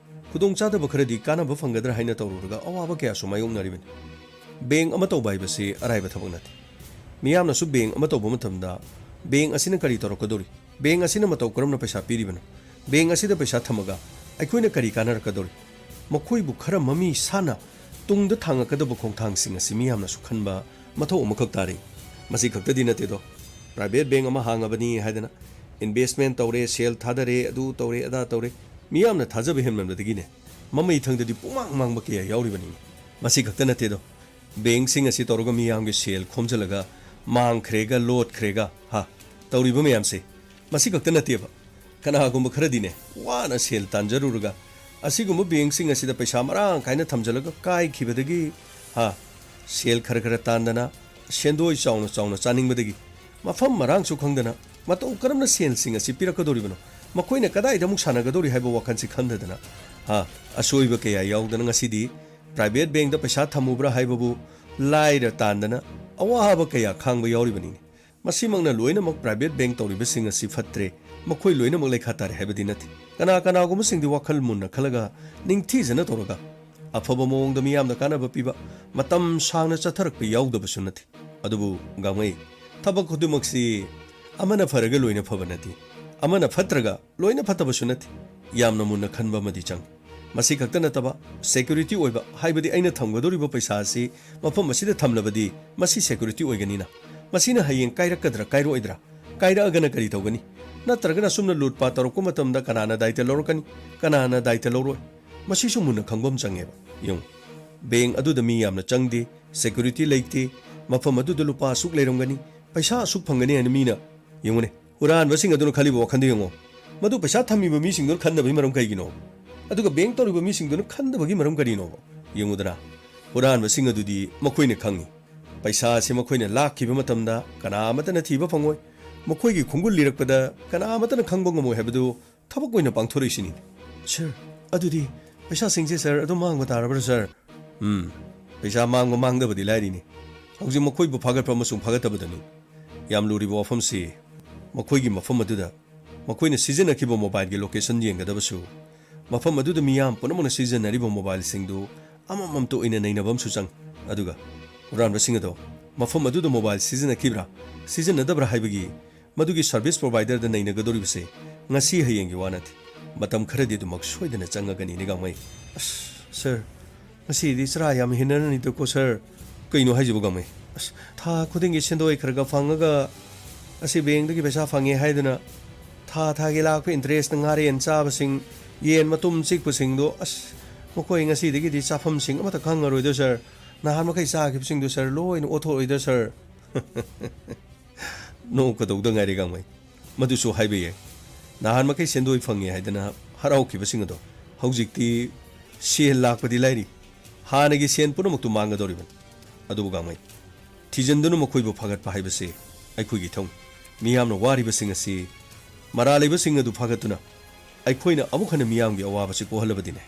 ꯈꯨꯗꯣꯡꯆꯥꯗꯕ ꯈꯔꯗꯤ ꯀꯥꯟꯅꯕ ꯐꯪꯒꯗ꯭ꯔꯥ ꯍꯥꯏꯅ ꯇꯧꯔꯨꯔꯒ ꯑꯋꯥꯕ ꯀꯌꯥꯁꯨ ꯃꯥꯌꯣꯛꯅꯔꯤꯕꯅꯤ꯫ ꯕꯦꯡ ꯑꯃ ꯇꯧꯕ ꯍꯥꯏꯕꯁꯤ ꯑꯔꯥꯏꯕ ꯊꯕꯛ ꯅꯠꯇꯦ꯫ ꯃꯤꯌꯥꯝꯅꯁꯨ ꯕꯦꯡ ꯑꯃ ꯇꯧꯕ ꯃꯇꯝꯗ ꯕꯦꯡ ꯑꯁꯤꯅ ꯀꯔꯤ ꯇꯧꯔꯛꯀꯗꯧꯔꯤ? ꯕꯦꯡ ꯑꯁꯤꯅ ꯃꯇꯧ ꯀꯔꯝꯅ ꯄꯩꯁꯥ ꯄꯤꯔꯤꯕꯅꯣ? ꯕꯦꯡ ꯑꯁꯤꯗ ꯄꯩꯁꯥ ꯊꯝꯃꯒ ꯑꯩꯈꯣꯏꯅ ꯀꯔꯤ ꯀꯥꯟꯅꯔꯛꯀꯗꯧꯔꯤ? ꯃꯈꯣꯏꯕꯨ ꯈꯔ ꯃꯃꯤ ꯁꯥꯅ ꯇꯨꯡꯗ ꯊꯥꯡꯉꯛꯀꯗꯕ ꯈꯣꯡꯊꯥꯡꯁꯤꯡ ꯑꯁꯤ ꯃꯤꯌꯥꯝꯅꯁꯨ ꯈꯟꯕ ꯃꯊꯧ ꯑꯃꯈꯛ ꯇꯥꯔꯤ꯫ ꯃꯁꯤ ꯈꯛꯇꯗꯤ ꯅꯠꯇꯦꯗꯣ, ꯄ꯭ꯔꯥꯏꯚꯦꯠ ꯕꯦꯡ ꯑꯃ ꯍꯥꯡꯉꯕꯅꯤ ꯍꯥꯏꯗꯅ ꯏꯟꯚꯦꯁꯃꯦꯟ ꯇꯧꯔꯦ, ꯁꯦꯜ ꯊꯥꯗꯔꯦ, ꯑꯗꯨ ꯇꯧꯔꯦ, ꯑꯗꯥ ꯇꯧꯔꯦ, ꯃꯤꯌꯥꯝꯅ ꯊꯥꯖꯕ ꯍꯦꯟꯃꯟꯕꯗꯒꯤꯅꯦ, ꯃꯃꯩ ꯊꯪꯗꯗꯤ ꯄꯨꯡꯃꯥꯡ ꯃꯥꯡꯕ ꯀꯌꯥ ꯌꯥꯎꯔꯤꯕꯅꯤꯅꯦ꯫ ꯃꯁꯤ ꯈꯛꯇ ꯅꯠꯇꯦꯗꯣ, ꯕꯦꯡꯁꯤꯡ ꯑꯁꯤ ꯇꯧꯔꯒ ꯃꯤꯌꯥꯝꯒꯤ ꯁꯦꯜ ꯈꯣꯝꯖꯤꯜꯂꯒ ꯃꯥꯡꯈ꯭ꯔꯦꯒ ꯂꯣꯠꯈ꯭ꯔꯦꯒ, ꯍꯥ, ꯇꯧꯔꯤꯕ ꯃꯌꯥꯝꯁꯦ꯫ ꯃꯁꯤ ꯈꯛꯇ ꯅꯠꯇꯦꯕ, ꯀꯅꯥꯒꯨꯝꯕ ꯈꯔꯗꯤꯅꯦ, ꯋꯥꯅ ꯁꯦꯜ ꯇꯥꯟꯖꯔꯨꯔꯒ ꯑꯁꯤꯒꯨꯝꯕ ꯕꯦꯡꯁꯤꯡ ꯑꯁꯤꯗ ꯄꯩꯁꯥ ꯃꯔꯥꯡ ꯀꯥꯏꯅ ꯊꯝꯖꯤꯜꯂꯒ ꯀꯥꯏꯈꯤꯕꯗꯒꯤ, ꯍꯥ, ꯁꯦꯜ ꯈꯔ ꯈꯔ ꯇꯥꯟꯗꯅ ꯁꯦꯟꯗꯣꯏ ꯆꯥꯎꯅ ꯆꯥꯎꯅ ꯆꯥꯅꯤꯡꯕꯗꯒꯤ ꯃꯐꯝ ꯃꯔꯥꯡꯁꯨ ꯈꯪꯗꯅ ꯃꯇꯧ ꯀꯔꯝꯅ ꯁꯦꯜꯁꯤꯡ ꯑꯁꯤ ꯄꯤꯔꯛꯀꯗꯧꯔꯤꯕꯅꯣ, ꯃꯈꯣꯏꯅ ꯀꯗꯥꯏꯗ ꯑꯃꯨꯛ ꯁꯥꯟꯅꯒꯗꯧꯔꯤ ꯍꯥꯏꯕ ꯋꯥꯈꯜꯁꯤ ꯈꯟꯗꯗꯅ, ꯍꯥ, ꯑꯁꯣꯏꯕ ꯀꯌꯥ ꯌꯥꯎꯗꯅ ꯉꯁꯤꯗꯤ ꯄ꯭ꯔꯥꯏꯚꯦꯠ ꯕꯦꯡꯗ ꯄꯩꯁꯥ ꯊꯝꯃꯨꯕ꯭ꯔꯥ ꯍꯥꯏꯕꯕꯨ ꯂꯥꯏꯔ ꯇꯥꯟꯗꯅ ꯑꯋꯥꯕ ꯀꯌꯥ ꯈꯥꯡꯕ ꯌꯥꯎꯔꯤꯕꯅꯤꯅꯦ꯫ ꯃꯁꯤꯃꯛꯅ ꯂꯣꯏꯅꯃꯛ ꯄ꯭ꯔꯥꯏꯚꯦꯠ ꯕꯦꯡ ꯇꯧꯔꯤꯕꯁꯤꯡ ꯑꯁꯤ ꯐꯠꯇ꯭ꯔꯦ, ꯃꯈꯣꯏ ꯂꯣꯏꯅꯃꯛ ꯂꯩꯈꯥ ꯇꯥꯔꯦ ꯍꯥꯏꯕꯗꯤ ꯅꯠꯇꯦ꯫ ꯀꯅꯥ ꯀꯅꯥꯒꯨꯝꯕꯁꯤꯡꯗꯤ ꯋꯥꯈꯜ ꯃꯨꯟꯅ ꯈꯜꯂꯒ ꯅꯤꯡꯊꯤꯖꯅ ꯇꯧꯔꯒ ꯑꯐꯕ ꯃꯑꯣꯡꯗ ꯃꯤꯌꯥꯝꯗ ꯀꯥꯟꯅꯕ ꯄꯤꯕ, ꯃꯇꯝ ꯁꯥꯡꯅ ꯆꯠꯊꯔꯛꯄ ꯌꯥꯎꯗꯕꯁꯨ ꯅꯠꯇꯦ꯫ ꯑꯗꯨꯕꯨ ꯒꯥꯡꯃꯩ, ꯊꯕꯛ ꯈꯨꯗꯤꯡꯃꯛꯁꯤ ꯑꯃꯅ ꯐꯔꯒ ꯂꯣꯏꯅ ꯐꯕ ꯅꯠꯇꯦ, ꯑꯃꯅ ꯐꯠꯇ꯭ꯔꯒ ꯂꯣꯏꯅ ꯐꯠꯇꯕꯁꯨ ꯅꯠꯇꯦ꯫ ꯌꯥꯝꯅ ꯃꯨꯟꯅ ꯈꯟꯕ ꯑꯃꯗꯤ ꯆꯪꯏ꯫ ꯃꯁꯤ ꯈꯛꯇ ꯅꯠꯇꯕ, ꯁꯦꯀ꯭ꯌꯨꯔꯤꯇꯤ ꯑꯣꯏꯕ, ꯍꯥꯏꯕꯗꯤ ꯑꯩꯅ ꯊꯝꯒꯗꯧꯔꯤꯕ ꯄꯩꯁꯥ ꯑꯁꯤ ꯃꯐꯝ ꯑꯁꯤꯗ ꯊꯝꯂꯕꯗꯤ ꯃꯁꯤ ꯁꯦꯀ꯭ꯌꯨꯔꯤꯇꯤ ꯑꯣꯏꯒꯅꯤꯅ, ꯃꯁꯤꯅ ꯍꯌꯦꯡ ꯀꯥꯏꯔꯛꯀꯗ꯭ꯔꯥ ꯀꯥꯏꯔꯛꯑꯣꯏꯗ꯭ꯔꯥ? ꯀꯥꯏꯔꯛꯑꯒꯅ ꯀꯔꯤ ꯇꯧꯒꯅꯤ? ꯅꯠꯇ꯭ꯔꯒꯅ ꯑꯁꯨꯝꯅ ꯂꯨꯠ ꯄꯥꯠ ꯇꯧꯔꯛꯄ ꯃꯇꯝꯗ ꯀꯅꯥꯅ ꯗꯥꯏꯇ ꯂꯧꯔꯛꯀꯅꯤ? ꯀꯅꯥꯅ ꯗꯥꯏꯇ ꯂꯧꯔꯣꯏ? ꯃꯁꯤꯁꯨ ꯃꯨꯟꯅ ꯈꯪꯕ ꯑꯃ ꯆꯪꯉꯦꯕ꯫ ꯌꯦꯡꯉꯨ, ꯕꯦꯡ ꯑꯗꯨꯗ ꯃꯤ ꯌꯥꯝꯅ ꯆꯪꯗꯦ, ꯁꯦꯀ꯭ꯌꯨꯔꯤꯇꯤ ꯂꯩꯇꯦ, ꯃꯐꯝ ꯑꯗꯨꯗ ꯂꯨꯄꯥ ꯑꯁꯨꯛ ꯂꯩꯔꯝꯒꯅꯤ, ꯄꯩꯁꯥ ꯑꯁꯨꯛ ꯐꯪꯒꯅꯤ ꯍꯥꯏꯅ ꯃꯤꯅ, ꯌꯦꯡꯉꯨꯅꯦ, ꯍꯨꯔꯥꯟꯕꯁꯤꯡ ꯑꯗꯨꯅ ꯈꯜꯂꯤꯕ ꯋꯥꯈꯜꯗꯨ ꯌꯦꯡꯉꯣ꯫ ꯃꯗꯨ ꯄꯩꯁꯥ ꯊꯝꯃꯤꯕ ꯃꯤꯁꯤꯡꯗꯨꯅ ꯈꯟꯗꯕꯒꯤ ꯃꯔꯝ ꯀꯔꯤꯒꯤꯅꯣ? ꯑꯗꯨꯒ ꯕꯦꯡ ꯇꯧꯔꯤꯕ ꯃꯤꯁꯤꯡꯗꯨꯅ ꯈꯟꯗꯕꯒꯤ ꯃꯔꯝ ꯀꯔꯤꯅꯣꯕ? ꯌꯦꯡꯉꯨꯗꯅ, ꯍꯨꯔꯥꯟꯕꯁꯤꯡ ꯑꯗꯨꯗꯤ ꯃꯈꯣꯏꯅ ꯈꯪꯏ꯫ ꯄꯩꯁꯥ ꯑꯁꯤ ꯃꯈꯣꯏꯅ ꯂꯥꯛꯈꯤꯕ ꯃꯇꯝꯗ ꯀꯅꯥ ꯑꯃꯠꯇꯅ ꯊꯤꯕ ꯐꯪꯉꯣꯏ꯫ ꯃꯈꯣꯏꯒꯤ ꯈꯣꯡꯒꯨꯜ ꯂꯤꯔꯛꯄꯗ ꯀꯅꯥ ꯑꯃꯠꯇꯅ ꯈꯪꯕ ꯉꯝꯃꯣꯏ ꯍꯥꯏꯕꯗꯨ ꯊꯕꯛ ꯑꯣꯏꯅ ꯄꯥꯡꯊꯣꯔꯛꯏꯁꯤꯅꯤ꯫ ꯁꯥꯔ, ꯑꯗꯨꯗꯤ ꯄꯩꯁꯥꯁꯤꯡꯁꯦ, ꯁꯥꯔ, ꯑꯗꯨꯝ ꯃꯥꯡꯕ ꯇꯥꯔꯕ꯭ꯔꯥ, ꯁꯥꯔ? ꯎꯝ, ꯄꯩꯁꯥ ꯃꯥꯡꯕ ꯃꯥꯡꯗꯕꯗꯤ ꯂꯥꯏꯔꯤꯅꯤ꯫ ꯍꯧꯖꯤꯛ ꯃꯈꯣꯏꯕꯨ ꯐꯥꯒꯠꯄ ꯑꯃꯁꯨꯡ ꯐꯥꯒꯠꯇꯕꯗꯅꯤ꯫ ꯌꯥꯝ ꯂꯨꯔꯤꯕ ꯋꯥꯐꯝꯁꯤ, ꯃꯈꯣꯏꯒꯤ ꯃꯐꯝ ꯑꯗꯨꯗ ꯃꯈꯣꯏꯅ ꯁꯤꯖꯤꯟꯅꯈꯤꯕ ꯃꯣꯕꯥꯏꯜꯒꯤ ꯂꯣꯀꯦꯁꯟ ꯌꯦꯡꯒꯗꯕꯁꯨ, ꯃꯐꯝ ꯑꯗꯨꯗ ꯃꯤꯌꯥꯝ ꯄꯨꯝꯅꯃꯛꯅ ꯁꯤꯖꯤꯟꯅꯔꯤꯕ ꯃꯣꯕꯥꯏꯜꯁꯤꯡꯗꯨ ꯑꯃꯃꯝꯇ ꯑꯣꯏꯅ ꯅꯩꯅꯕ ꯑꯃꯁꯨ ꯆꯪꯏ꯫ ꯑꯗꯨꯒ ꯍꯨꯔꯥꯟꯕꯁꯤꯡ ꯑꯗꯣ ꯃꯐꯝ ꯑꯗꯨꯗ ꯃꯣꯕꯥꯏꯜ ꯁꯤꯖꯤꯟꯅꯈꯤꯕ꯭ꯔꯥ, ꯁꯤꯖꯤꯟꯅꯗꯕ꯭ꯔꯥ ꯍꯥꯏꯕꯒꯤ ꯃꯗꯨꯒꯤ ꯁꯔꯚꯤꯁ ꯄ꯭ꯔꯣꯚꯥꯏꯗꯔꯗ ꯅꯩꯅꯒꯗꯧꯔꯤꯕꯁꯦ ꯉꯁꯤ ꯍꯌꯦꯡꯒꯤ ꯋꯥ ꯅꯠꯇꯦ꯫ ꯃꯇꯝ ꯈꯔꯗꯤ ꯑꯗꯨꯃꯛ ꯁꯣꯏꯗꯅ ꯆꯪꯉꯒꯅꯤ, ꯅꯤꯒꯥꯡꯃꯩ꯫ ꯑꯁ, ꯁꯥꯔ, ꯉꯁꯤꯗꯤ ꯆꯔꯥ ꯌꯥꯝ ꯍꯦꯟꯅꯔꯅꯤꯗꯀꯣ, ꯁꯥꯔ꯫ ꯀꯩꯅꯣ ꯍꯥꯏꯁꯤꯕꯨ, ꯒꯥꯡꯃꯩ? ꯑꯁ, ꯊꯥ ꯈꯨꯗꯤꯡꯒꯤ ꯁꯦꯟꯗꯣꯏ ꯈꯔ ꯈꯔ ꯐꯪꯉꯒ, ꯑꯁꯤ ꯕꯦꯡꯗꯒꯤ ꯄꯩꯁꯥ ꯐꯪꯉꯦ ꯍꯥꯏꯗꯨꯅ ꯊꯥ ꯊꯥꯒꯤ ꯂꯥꯛꯄ ꯏꯟꯇꯔꯦꯁꯇ ꯉꯥꯔꯦꯟ ꯆꯥꯕꯁꯤꯡ, ꯌꯦꯟ ꯃꯇꯨꯝ ꯆꯤꯛꯄꯁꯤꯡꯗꯣ, ꯑꯁ, ꯃꯈꯣꯏ ꯉꯁꯤꯗꯒꯤꯗꯤ ꯆꯥꯐꯝꯁꯤꯡ ꯑꯃꯠꯇ ꯈꯪꯉꯔꯣꯏꯗꯣ, ꯁꯥꯔ꯫ ꯅꯍꯥꯟ ꯃꯈꯩ ꯆꯥꯈꯤꯕꯁꯤꯡꯗꯣ, ꯁꯥꯔ, ꯂꯣꯏꯅ ꯑꯣꯠꯊꯣꯛꯑꯣꯏꯗ, ꯁꯥꯔ꯫ ꯅꯣꯛꯀꯗꯧꯗ ꯉꯥꯏꯔꯦ, ꯒꯥꯡꯃꯩ꯫ ꯃꯗꯨꯁꯨ ꯍꯥꯏꯕ ꯌꯥꯏ꯫ ꯅꯍꯥꯟ ꯃꯈꯩ ꯁꯦꯟꯗꯣꯏ ꯐꯪꯉꯦ ꯍꯥꯏꯗꯅ ꯍꯔꯥꯎꯈꯤꯕꯁꯤꯡ ꯑꯗꯣ ꯍꯧꯖꯤꯛꯇꯤ ꯁꯦꯜ ꯂꯥꯛꯄꯗꯤ ꯂꯥꯏꯔꯤ, ꯍꯥꯟꯅꯒꯤ ꯁꯦꯟ ꯄꯨꯝꯅꯃꯛꯇꯨ ꯃꯥꯡꯒꯗꯧꯔꯤꯕꯅꯤ꯫ ꯑꯗꯨꯕꯨ, ꯒꯥꯡꯃꯩ, ꯊꯤꯖꯤꯟꯗꯨꯅ ꯃꯈꯣꯏꯕꯨ ꯐꯒꯠꯄ ꯍꯥꯏꯕꯁꯤ ꯑꯩꯈꯣꯏꯒꯤ ꯏꯊꯧꯅꯤ꯫ ꯃꯤꯌꯥꯝꯅ ꯋꯥꯔꯤꯕꯁꯤꯡ ꯑꯁꯤ, ꯃꯔꯥ ꯂꯩꯕꯁꯤꯡ ꯑꯗꯨ ꯐꯒꯠꯇꯨꯅ ꯑꯩꯈꯣꯏꯅ ꯑꯃꯨꯛ ꯍꯟꯅ ꯃꯤꯌꯥꯝꯒꯤ ꯑꯋꯥꯕꯁꯤ ꯀꯣꯛꯍꯜꯂꯕꯗꯤꯅꯦ,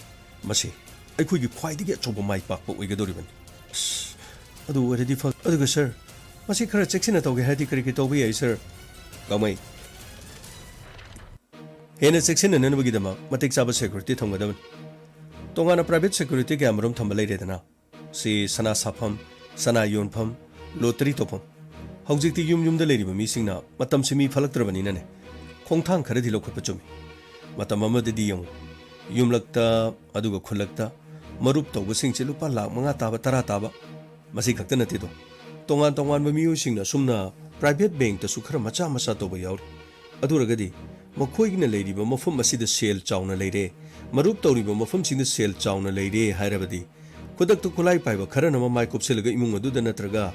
ꯃꯁꯤ ꯑꯩꯈꯣꯏꯒꯤ ꯈ꯭ꯋꯥꯏꯗꯒꯤ ꯑꯆꯧꯕ ꯃꯥꯏ ꯄꯥꯛꯄ ꯑꯣꯏꯒꯗꯧꯔꯤꯕꯅꯤ꯫ ꯑꯁ, ꯑꯗꯨ ꯑꯣꯏꯔꯗꯤ ꯐ-, ꯑꯗꯨꯒ ꯁꯥꯔ, ꯃꯁꯤ ꯈꯔ ꯆꯦꯛꯁꯤꯟꯅ ꯇꯧꯒꯦ ꯍꯥꯏꯔꯗꯤ ꯀꯔꯤ ꯀꯔꯤ ꯇꯧꯕ ꯌꯥꯏ, ꯁꯥꯔ? ꯒꯥꯡꯃꯩ, ꯍꯦꯟꯅ ꯆꯦꯛꯁꯤꯟꯅꯅꯕꯒꯤꯗꯃꯛ ꯃꯇꯤꯛ ꯆꯥꯕ ꯁꯦꯀ꯭ꯌꯨꯔꯤꯇꯤ ꯊꯝꯒꯗꯕꯅꯤ꯫ ꯇꯣꯉꯥꯟꯅ ꯄ꯭ꯔꯥꯏꯚꯦꯠ ꯁꯦꯀ꯭ꯌꯨꯔꯤꯇꯤ ꯀꯌꯥꯃꯔꯨꯝ ꯊꯝꯕ ꯂꯩꯔꯦꯗꯅ꯫ ꯁꯤ ꯁꯅꯥ ꯁꯥꯐꯝ, ꯁꯅꯥ ꯌꯣꯟꯐꯝ, ꯂꯣꯇꯔꯤ ꯇꯧꯐꯝ꯫ ꯍꯧꯖꯤꯛꯇꯤ ꯌꯨꯝ ꯌꯨꯝꯗ ꯂꯩꯔꯤꯕ ꯃꯤꯁꯤꯡꯅ ꯃꯇꯝꯁꯤ ꯃꯤ ꯐꯠꯂꯛꯇ꯭ꯔꯕꯅꯤꯅꯅꯦ, ꯈꯣꯡꯊꯥꯡ ꯈꯔꯗꯤ ꯂꯧꯈꯠꯄ ꯆꯨꯝꯃꯤ꯫ ꯃꯇꯝ ꯑꯃꯗꯗꯤ ꯌꯦꯡꯉꯨ, ꯌꯨꯝꯂꯛꯇ, ꯑꯗꯨꯒ ꯈꯨꯜꯂꯛꯇ ꯃꯔꯨꯞ ꯇꯧꯕꯁꯤꯡꯁꯦ ꯂꯨꯄꯥ ꯂꯥꯈ ꯃꯉꯥ ꯇꯥꯕ, ꯇꯔꯥ ꯇꯥꯕ, ꯃꯁꯤ ꯈꯛꯇ ꯅꯠꯇꯦꯗꯣ, ꯇꯣꯉꯥꯟ ꯇꯣꯉꯥꯟꯕ ꯃꯤꯑꯣꯏꯁꯤꯡꯅ ꯑꯁꯨꯝꯅ ꯄ꯭ꯔꯥꯏꯚꯦꯠ ꯕꯦꯡꯛꯇꯁꯨ ꯈꯔ ꯃꯆꯥ ꯃꯆꯥ ꯇꯧꯕ ꯌꯥꯎꯔꯤ꯫ ꯑꯗꯨ ꯑꯣꯏꯔꯒꯗꯤ ꯃꯈꯣꯏꯒꯤꯅ ꯂꯩꯔꯤꯕ ꯃꯐꯝ ꯑꯁꯤꯗ ꯁꯦꯜ ꯆꯥꯎꯅ ꯂꯩꯔꯦ, ꯃꯔꯨꯞ ꯇꯧꯔꯤꯕ ꯃꯐꯝꯁꯤꯡꯗ ꯁꯦꯜ ꯆꯥꯎꯅ ꯂꯩꯔꯦ ꯍꯥꯏꯔꯕꯗꯤ, ꯈꯨꯗꯛꯇ ꯈꯨꯠꯂꯥꯏ ꯄꯥꯏꯕ ꯈꯔꯅ ꯃꯃꯥꯏ ꯀꯨꯞꯁꯤꯜꯂꯒ ꯏꯃꯨꯡ ꯑꯗꯨꯗ ꯅꯠꯇ꯭ꯔꯒ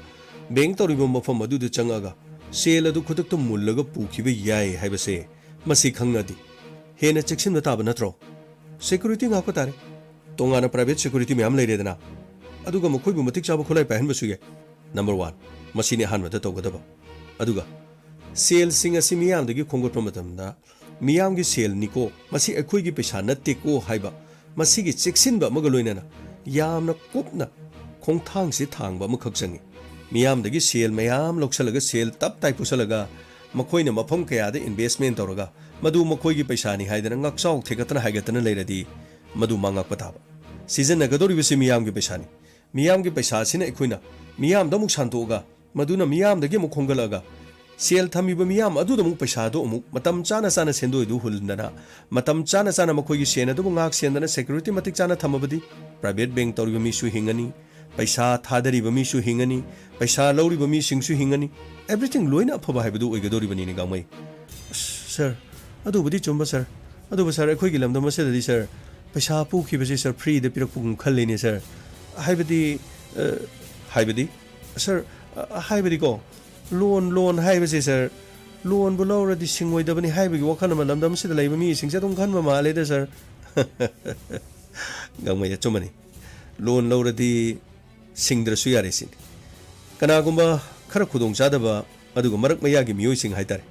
ꯕꯦꯡ ꯇꯧꯔꯤꯕ ꯃꯐꯝ ꯑꯗꯨꯗ ꯆꯪꯉꯛꯑꯒ ꯁꯦꯜ ꯑꯗꯨ ꯈꯨꯗꯛꯇ ꯃꯨꯜꯂꯒ ꯄꯨꯈꯤꯕ ꯌꯥꯏ ꯍꯥꯏꯕꯁꯦ ꯃꯁꯤ ꯈꯪꯉꯗꯤ ꯍꯦꯟꯅ ꯆꯦꯛꯁꯤꯟꯕ ꯇꯥꯕ ꯅꯠꯇ꯭ꯔꯣ? ꯁꯦꯀ꯭ꯌꯨꯔꯤꯇꯤ ꯉꯥꯛꯄ ꯇꯥꯔꯦ꯫ ꯇꯣꯉꯥꯟꯅ ꯄ꯭ꯔꯥꯏꯚꯦꯠ ꯁꯦꯀ꯭ꯌꯨꯔꯤꯇꯤ ꯃꯌꯥꯝ ꯂꯩꯔꯦꯗꯅ, ꯑꯗꯨꯒ ꯃꯈꯣꯏꯕꯨ ꯃꯇꯤꯛ ꯆꯥꯕ ꯈꯨꯠꯂꯥꯏ ꯄꯥꯏꯍꯟꯕꯁꯨ ꯌꯥꯏ꯫ ꯅꯝꯕꯔ ꯋꯥꯟ, ꯃꯁꯤꯅꯤ ꯑꯍꯥꯟꯕꯗ ꯇꯧꯒꯗꯕ꯫ ꯑꯗꯨꯒ ꯁꯦꯜꯁꯤꯡ ꯑꯁꯤ ꯃꯤꯌꯥꯝꯗꯒꯤ ꯈꯣꯝꯒꯠꯄ ꯃꯇꯝꯗ ꯃꯤꯌꯥꯝꯒꯤ ꯁꯦꯜꯅꯤꯀꯣ, ꯃꯁꯤ ꯑꯩꯈꯣꯏꯒꯤ ꯄꯩꯁꯥ ꯅꯠꯇꯦꯀꯣ ꯍꯥꯏꯕ ꯃꯁꯤꯒꯤ ꯆꯦꯛꯁꯤꯟꯕ ꯑꯃꯒ ꯂꯣꯏꯅꯅ ꯌꯥꯝꯅ ꯀꯨꯞꯅ ꯈꯣꯡꯊꯥꯡꯁꯤ ꯊꯥꯡꯕ ꯑꯃꯈꯛ ꯆꯪꯏ꯫ ꯃꯤꯌꯥꯝꯗꯒꯤ ꯁꯦꯜ ꯃꯌꯥꯝ ꯂꯧꯁꯤꯜꯂꯒ, ꯁꯦꯜ ꯇꯞ ꯇꯥꯏ ꯄꯨꯁꯜꯂꯒ, ꯃꯈꯣꯏꯅ ꯃꯐꯝ ꯀꯌꯥꯗ ꯏꯟꯚꯦꯁ꯭ꯠꯃꯦꯟ ꯇꯧꯔꯒ ꯃꯗꯨ ꯃꯈꯣꯏꯒꯤ ꯄꯩꯁꯥꯅꯤ ꯍꯥꯏꯗꯅ ꯉꯥꯛꯆꯥꯎ ꯊꯦꯛꯀꯠꯇꯅ ꯍꯥꯏꯒꯠꯇꯅ ꯂꯩꯔꯗꯤ ꯃꯗꯨ ꯃꯥꯡꯉꯛꯄ ꯇꯥꯕ꯫ ꯁꯤꯖꯤꯟꯅꯒꯗꯧꯔꯤꯕꯁꯤ ꯃꯤꯌꯥꯝꯒꯤ ꯄꯩꯁꯥꯅꯤ꯫ ꯃꯤꯌꯥꯝꯒꯤ ꯄꯩꯁꯥꯁꯤꯅ ꯑꯩꯈꯣꯏꯅ ꯃꯤꯌꯥꯝꯗ ꯑꯃꯨꯛ ꯁꯥꯟꯗꯣꯛꯑꯒ ꯃꯗꯨꯅ ꯃꯤꯌꯥꯝꯗꯒꯤ ꯑꯃꯨꯛ ꯈꯣꯝꯒꯠꯂꯛꯑꯒ ꯁꯦꯜ ꯊꯝꯃꯤꯕ ꯃꯤꯌꯥꯝ ꯑꯗꯨꯗ ꯑꯃꯨꯛ ꯄꯩꯁꯥꯗꯣ ꯑꯃꯨꯛ ꯃꯇꯝ ꯆꯥꯅ ꯆꯥꯅ ꯁꯦꯟꯗꯣꯏꯗꯨ ꯍꯨꯟꯗꯅ, ꯃꯇꯝ ꯆꯥꯅ ꯆꯥꯅ ꯃꯈꯣꯏꯒꯤ ꯁꯦꯟ ꯑꯗꯨꯕꯨ ꯉꯥꯛ ꯁꯦꯟꯗꯅ ꯁꯦꯀ꯭ꯌꯨꯔꯤꯇꯤ ꯃꯇꯤꯛ ꯆꯥꯅ ꯊꯝꯃꯕꯗꯤ ꯄ꯭ꯔꯥꯏꯚꯦꯠ ꯕꯦꯡ ꯇꯧꯔꯤꯕ ꯃꯤꯁꯨ ꯍꯤꯡꯉꯅꯤ, ꯄꯩꯁꯥ ꯊꯥꯗꯔꯤꯕ ꯃꯤꯁꯨ ꯍꯤꯡꯉꯅꯤ, ꯄꯩꯁꯥ ꯂꯧꯔꯤꯕ ꯃꯤꯁꯤꯡꯁꯨ ꯍꯤꯡꯉꯅꯤ꯫ ꯑꯦꯚ꯭ꯔꯤꯊꯤꯡ ꯂꯣꯏꯅ ꯑꯐꯕ ꯍꯥꯏꯕꯗꯨ ꯑꯣꯏꯒꯗꯧꯔꯤꯕꯅꯤꯅꯦ ꯒꯥꯡꯃꯩ꯫ ꯑꯁ, ꯁꯥꯔ, ꯑꯗꯨꯕꯨꯗꯤ ꯆꯨꯝꯕ ꯁꯥꯔ꯫ ꯑꯗꯨꯕꯨ ꯁꯥꯔ, ꯑꯩꯈꯣꯏꯒꯤ ꯂꯝꯗꯝ ꯑꯁꯤꯗꯗꯤ ꯁꯥꯔ, ꯄꯩꯁꯥ ꯄꯨꯈꯤꯕꯁꯤ ꯁꯥꯔ ꯐ꯭ꯔꯤꯗ ꯄꯤꯔꯛꯄꯒꯨꯝ ꯈꯜꯂꯤꯅꯦ ꯁꯥꯔ꯫ ꯍꯥꯏꯕꯗꯤ, ꯑ, ꯍꯥꯏꯕꯗꯤ, ꯁꯥꯔ, ꯑ, ꯍꯥꯏꯕꯗꯤꯀꯣ, ꯂꯣꯟ, ꯂꯣꯟ ꯍꯥꯏꯕꯁꯦ ꯁꯥꯔ, ꯂꯣꯟꯕꯨ ꯂꯧꯔꯗꯤ ꯁꯤꯡꯉꯣꯏꯗꯕꯅꯤ ꯍꯥꯏꯕꯒꯤ ꯋꯥꯈꯜ ꯑꯃ ꯂꯝꯗꯝ ꯑꯁꯤꯗ ꯂꯩꯕ ꯃꯤꯁꯤꯡꯁꯦ ꯑꯗꯨꯝ ꯈꯟꯕ ꯃꯥꯜꯂꯦꯗ ꯁꯥꯔ꯫ ꯒꯥꯡꯃꯩ, ꯑꯆꯨꯝꯕꯅꯤ꯫ ꯂꯣꯟ ꯂꯧꯔꯗꯤ ꯁꯤꯡꯗ꯭ꯔꯁꯨ ꯌꯥꯔꯦ ꯁꯤꯅꯤ꯫ ꯀꯅꯥꯒꯨꯝꯕ ꯈꯔ ꯈꯨꯗꯣꯡ ꯆꯥꯗꯕ ꯑꯗꯨꯒ ꯃꯔꯛ ꯃꯌꯥꯒꯤ ꯃꯤꯑꯣꯏꯁꯤꯡ ꯍꯥꯏꯇꯥꯔꯦ,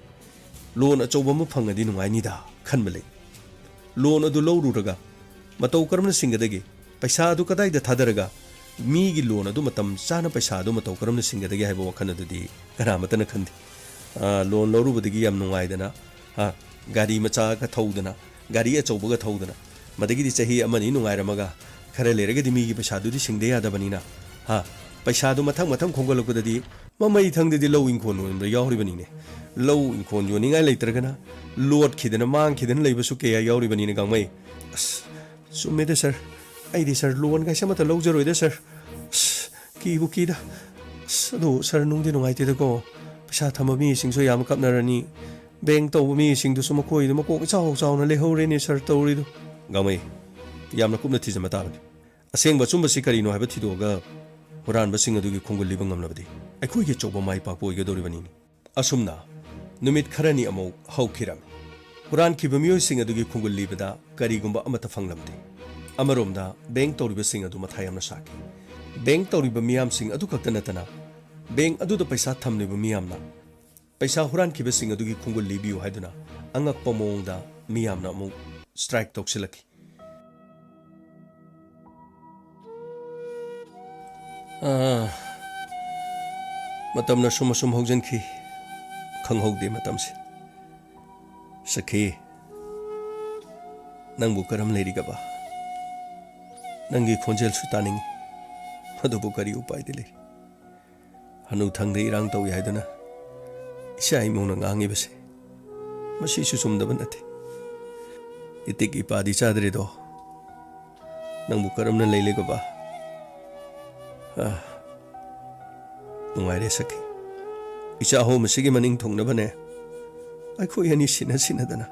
ꯂꯣꯟ ꯑꯆꯧꯕ ꯑꯃ ꯐꯪꯉꯗꯤ ꯅꯨꯡꯉꯥꯏꯅꯤꯗ ꯈꯟꯕ ꯂꯩ꯫ ꯂꯣꯟ ꯑꯗꯨ ꯂꯧꯔꯨꯔꯒ ꯃꯇꯧ ꯀꯔꯝꯅ ꯁꯤꯡꯒꯗꯒꯦ? ꯄꯩꯁꯥ ꯑꯗꯨ ꯀꯗꯥꯏꯗ ꯊꯥꯗꯔꯒ ꯃꯤꯒꯤ ꯂꯣꯟ ꯑꯗꯨ ꯃꯇꯝ ꯆꯥꯅ ꯄꯩꯁꯥ ꯑꯗꯨ ꯃꯇꯧ ꯀꯔꯝꯅ ꯁꯤꯡꯒꯗꯒꯦ ꯍꯥꯏꯕ ꯋꯥꯈꯜ ꯑꯗꯨꯗꯤ ꯀꯅꯥ ꯑꯃꯠꯇꯅ ꯈꯟꯗꯦ꯫ ꯑ, ꯂꯣꯟ ꯂꯧꯔꯨꯕꯗꯒꯤ ꯌꯥꯝ ꯅꯨꯡꯉꯥꯏꯗꯅ, ꯑ, ꯒꯥꯔꯤ ꯃꯆꯥꯒ ꯊꯧꯗꯅ, ꯒꯥꯔꯤ ꯑꯆꯧꯕꯒ ꯊꯧꯗꯅ, ꯃꯗꯒꯤꯗꯤ ꯆꯍꯤ ꯑꯃꯅꯤ ꯅꯨꯡꯉꯥꯏꯔꯝꯃꯒ ꯈꯔ ꯂꯩꯔꯒꯗꯤ ꯃꯤꯒꯤ ꯄꯩꯁꯥꯗꯨꯗꯤ ꯁꯤꯡꯗ ꯌꯥꯗꯕꯅꯤꯅ, ꯍꯥ, ꯄꯩꯁꯥꯗꯨ ꯃꯊꯪ ꯃꯊꯪ ꯈꯣꯝꯒꯠꯂꯛꯄꯗꯗꯤ ꯃꯃꯩ ꯊꯪꯗꯗꯤ ꯂꯧ ꯏꯪꯈꯣꯜ ꯌꯣꯟꯕ ꯌꯥꯎꯔꯤꯕꯅꯤꯅꯦ꯫ ꯂꯧ ꯏꯪꯈꯣꯜ ꯌꯣꯟꯅꯤꯡꯉꯥꯏ ꯂꯩꯇ꯭ꯔꯒꯅ ꯂꯣꯠꯈꯤꯗꯅ ꯃꯥꯡꯈꯤꯗꯅ ꯂꯩꯕꯁꯨ ꯀꯌꯥ ꯌꯥꯎꯔꯤꯕꯅꯤꯅꯦ ꯒꯥꯡꯃꯩ꯫ ꯑꯁ, ꯆꯨꯝꯃꯦꯗ ꯁꯥꯔ꯫ ꯑꯩꯗꯤ ꯁꯥꯔ, ꯂꯣꯟ ꯀꯥꯏꯁꯦ ꯑꯃꯠꯇ ꯂꯧꯖꯔꯣꯏꯗ ꯁꯥꯔ꯫ ꯑꯁ, ꯀꯤꯕꯨ ꯀꯤꯗ꯫ ꯑꯁ, ꯑꯗꯨ ꯁꯥꯔ, ꯅꯨꯡꯗꯤ ꯅꯨꯡꯉꯥꯏꯇꯦꯗꯀꯣ꯫ ꯄꯩꯁꯥ ꯊꯝꯕ ꯃꯤꯁꯤꯡꯁꯨ ꯌꯥꯝ ꯀꯞꯅꯔꯅꯤ꯫ ꯕꯦꯡ ꯇꯧꯕ ꯃꯤꯁꯤꯡꯗꯨꯁꯨ ꯃꯈꯣꯏꯗꯨ ꯃꯀꯣꯛ ꯏꯆꯥꯎ ꯆꯥꯎꯅ ꯂꯩꯍꯧꯔꯦꯅꯦ ꯁꯥꯔ ꯇꯧꯔꯤꯗꯨ꯫ ꯒꯥꯡꯃꯩ, ꯌꯥꯝꯅ ꯀꯨꯞꯅ ꯊꯤꯖꯤꯟꯕ ꯇꯥꯕꯅꯤ꯫ ꯑꯁꯦꯡꯕ ꯑꯆꯨꯝꯕꯁꯤ ꯀꯔꯤꯅꯣ ꯍꯥꯏꯕ ꯊꯤꯗꯣꯛꯑꯒ ꯍꯨꯔꯥꯟꯕꯁꯤꯡ ꯑꯗꯨꯒꯤ ꯈꯣꯡꯒꯨꯜ ꯂꯤꯕ ꯉꯝꯂꯕꯗꯤ꯫ ꯑꯩꯈꯣꯏꯒꯤ ꯑꯆꯧꯕ ꯃꯥꯏ ꯄꯥꯛꯄ ꯑꯣꯏꯒꯗꯧꯔꯤꯕꯅꯤꯅꯦ꯫ ꯑꯁꯨꯝꯅ ꯅꯨꯃꯤꯠ ꯈꯔꯅꯤ ꯑꯃꯨꯛ ꯍꯧꯈꯤꯔꯝꯃꯤ꯫ ꯍꯨꯔꯥꯟꯈꯤꯕ ꯃꯤꯑꯣꯏꯁꯤꯡ ꯑꯗꯨꯒꯤ ꯈꯣꯡꯒꯨꯜ ꯂꯤꯕꯗ ꯀꯔꯤꯒꯨꯝꯕ ꯑꯃꯠꯇ ꯐꯪꯂꯝꯗꯦ꯫ ꯑꯃꯔꯣꯝꯗ ꯕꯦꯡꯛ ꯇꯧꯔꯤꯕꯁꯤꯡ ꯑꯗꯨ ꯃꯊꯥ ꯌꯥꯝꯅ ꯁꯥꯈꯤ꯫ ꯕꯦꯡꯛ ꯇꯧꯔꯤꯕ ꯃꯤꯌꯥꯝꯁꯤꯡ ꯑꯗꯨ ꯈꯛꯇ ꯅꯠꯇꯅ ꯕꯦꯡꯛ ꯑꯗꯨꯗ ꯄꯩꯁꯥ ꯊꯝꯂꯤꯕ ꯃꯤꯌꯥꯝꯅ ꯄꯩꯁꯥ ꯍꯨꯔꯥꯟꯈꯤꯕꯁꯤꯡ ꯑꯗꯨꯒꯤ ꯈꯣꯡꯒꯨꯜ ꯂꯤꯕꯤꯌꯨ ꯍꯥꯏꯗꯨꯅ ꯑꯉꯛꯄ ꯃꯑꯣꯡꯗ ꯃꯤꯌꯥꯝꯅ ꯑꯃꯨꯛ ꯁ꯭ꯇ꯭ꯔꯥꯏꯛ ꯇꯧꯁꯤꯜꯂꯛꯈꯤ꯫ ꯑꯥ, ꯃꯇꯝꯅ ꯁꯨꯝ ꯑꯁꯨꯝ ꯍꯧꯖꯤꯟꯈꯤ, ꯈꯪꯍꯧꯗꯦ ꯃꯇꯝꯁꯦ꯫ ꯁꯈꯤ, ꯅꯪꯕꯨ ꯀꯔꯝ ꯂꯩꯔꯤꯒꯕ? ꯅꯪꯒꯤ ꯈꯣꯟꯖꯦꯜꯁꯨ ꯇꯥꯅꯤꯡꯏ, ꯑꯗꯨꯕꯨ ꯀꯔꯤ ꯎꯄꯥꯏꯗꯤ ꯂꯩ? ꯍꯅꯨꯊꯪꯗ ꯏꯔꯥꯡ ꯇꯧꯏ ꯍꯥꯏꯗꯨꯅ ꯏꯆꯥ ꯏꯃꯨꯡꯅ ꯉꯥꯡꯉꯤꯕꯁꯦ, ꯃꯁꯤꯁꯨ ꯆꯨꯝꯗꯕ ꯅꯠꯇꯦ꯫ ꯏꯇꯤꯛ ꯏꯄꯥꯗꯤ ꯆꯥꯗ꯭ꯔꯦꯗꯣ꯫ ꯅꯪꯕꯨ ꯀꯔꯝꯅ ꯂꯩꯂꯤꯒꯕ? ꯑꯥ, ꯅꯨꯡꯉꯥꯏꯔꯦ ꯁꯈꯤ꯫ ꯏꯆꯥ ꯑꯍꯨꯝ ꯑꯁꯤꯒꯤ ꯃꯅꯤꯡ ꯊꯨꯡꯅꯕꯅꯦ ꯑꯩꯈꯣꯏ ꯑꯅꯤ ꯁꯤꯟꯅ ꯁꯤꯟꯅꯗꯅ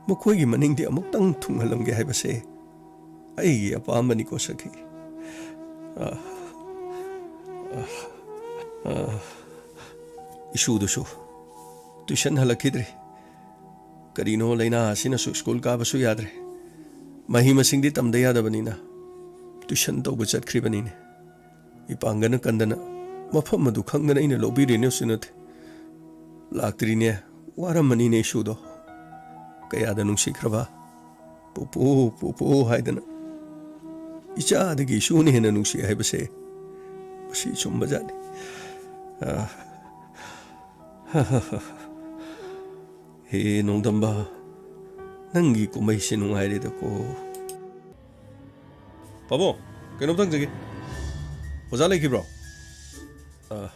ꯃꯈꯣꯏꯒꯤ ꯃꯅꯤꯡꯗꯤ ꯑꯃꯨꯛꯇꯪ ꯊꯨꯡꯍꯜꯂꯝꯒꯦ ꯍꯥꯏꯕꯁꯦ ꯑꯩꯒꯤ ꯑꯄꯥꯝꯕꯅꯤꯀꯣ ꯁꯈꯤ꯫ ꯑꯥ, ꯑꯥ, ꯑꯥ, ꯏꯁꯨꯗꯨꯁꯨ ꯇ꯭ꯌꯨꯁꯟ ꯍꯜꯂꯛꯈꯤꯗ꯭ꯔꯤ꯫ ꯀꯔꯤꯅꯣ ꯂꯥꯏꯅꯥ ꯑꯁꯤꯅꯁꯨ ꯁ꯭ꯀꯨꯜ ꯀꯥꯕꯁꯨ ꯌꯥꯗ꯭ꯔꯦ꯫ ꯃꯍꯩ ꯃꯁꯤꯡꯗꯤ ꯇꯝꯗ ꯌꯥꯗꯕꯅꯤꯅ ꯇ꯭ꯌꯨꯁꯟ ꯇꯧꯕ ꯆꯠꯈ꯭ꯔꯤꯕꯅꯤꯅꯦ꯫ ꯏꯄꯥꯡꯒꯅ ꯀꯟꯗꯅ ꯃꯐꯝ ꯑꯗꯨ ꯈꯪꯗꯅ ꯑꯩꯅ ꯂꯧꯕꯤꯔꯦꯅꯦ ꯎꯆꯤꯟꯅꯊꯤ꯫ ꯂꯥꯛꯇ꯭ꯔꯤꯅꯦ, ꯋꯥꯔꯝꯃꯅꯤꯅꯦ ꯏꯁꯨꯗꯣ꯫ ꯀꯌꯥꯗ ꯅꯨꯡꯁꯤꯈ꯭ꯔꯕ꯫ "ꯄꯨꯄꯨ, ꯄꯨꯄꯨ" ꯍꯥꯏꯗꯅ꯫ ꯏꯆꯥꯗꯒꯤ ꯏꯁꯨꯅ ꯍꯦꯟꯅ ꯅꯨꯡꯁꯤ ꯍꯥꯏꯕꯁꯦ ꯃꯁꯤ ꯆꯨꯝꯕꯖꯥꯠꯅꯤ꯫ ꯑꯥ, ꯍꯦ ꯅꯣꯡꯗꯝꯕ, ꯅꯪꯒꯤ ꯀꯨꯝꯍꯩꯁꯦ ꯅꯨꯡꯉꯥꯏꯔꯦꯗꯀꯣ꯫ ꯄꯥꯕꯨꯡ, ꯀꯩꯅꯣꯝꯇ ꯍꯪꯖꯒꯦ꯫ ꯑꯣꯖꯥ ꯂꯩꯈꯤꯕ꯭ꯔꯣ? ꯑ,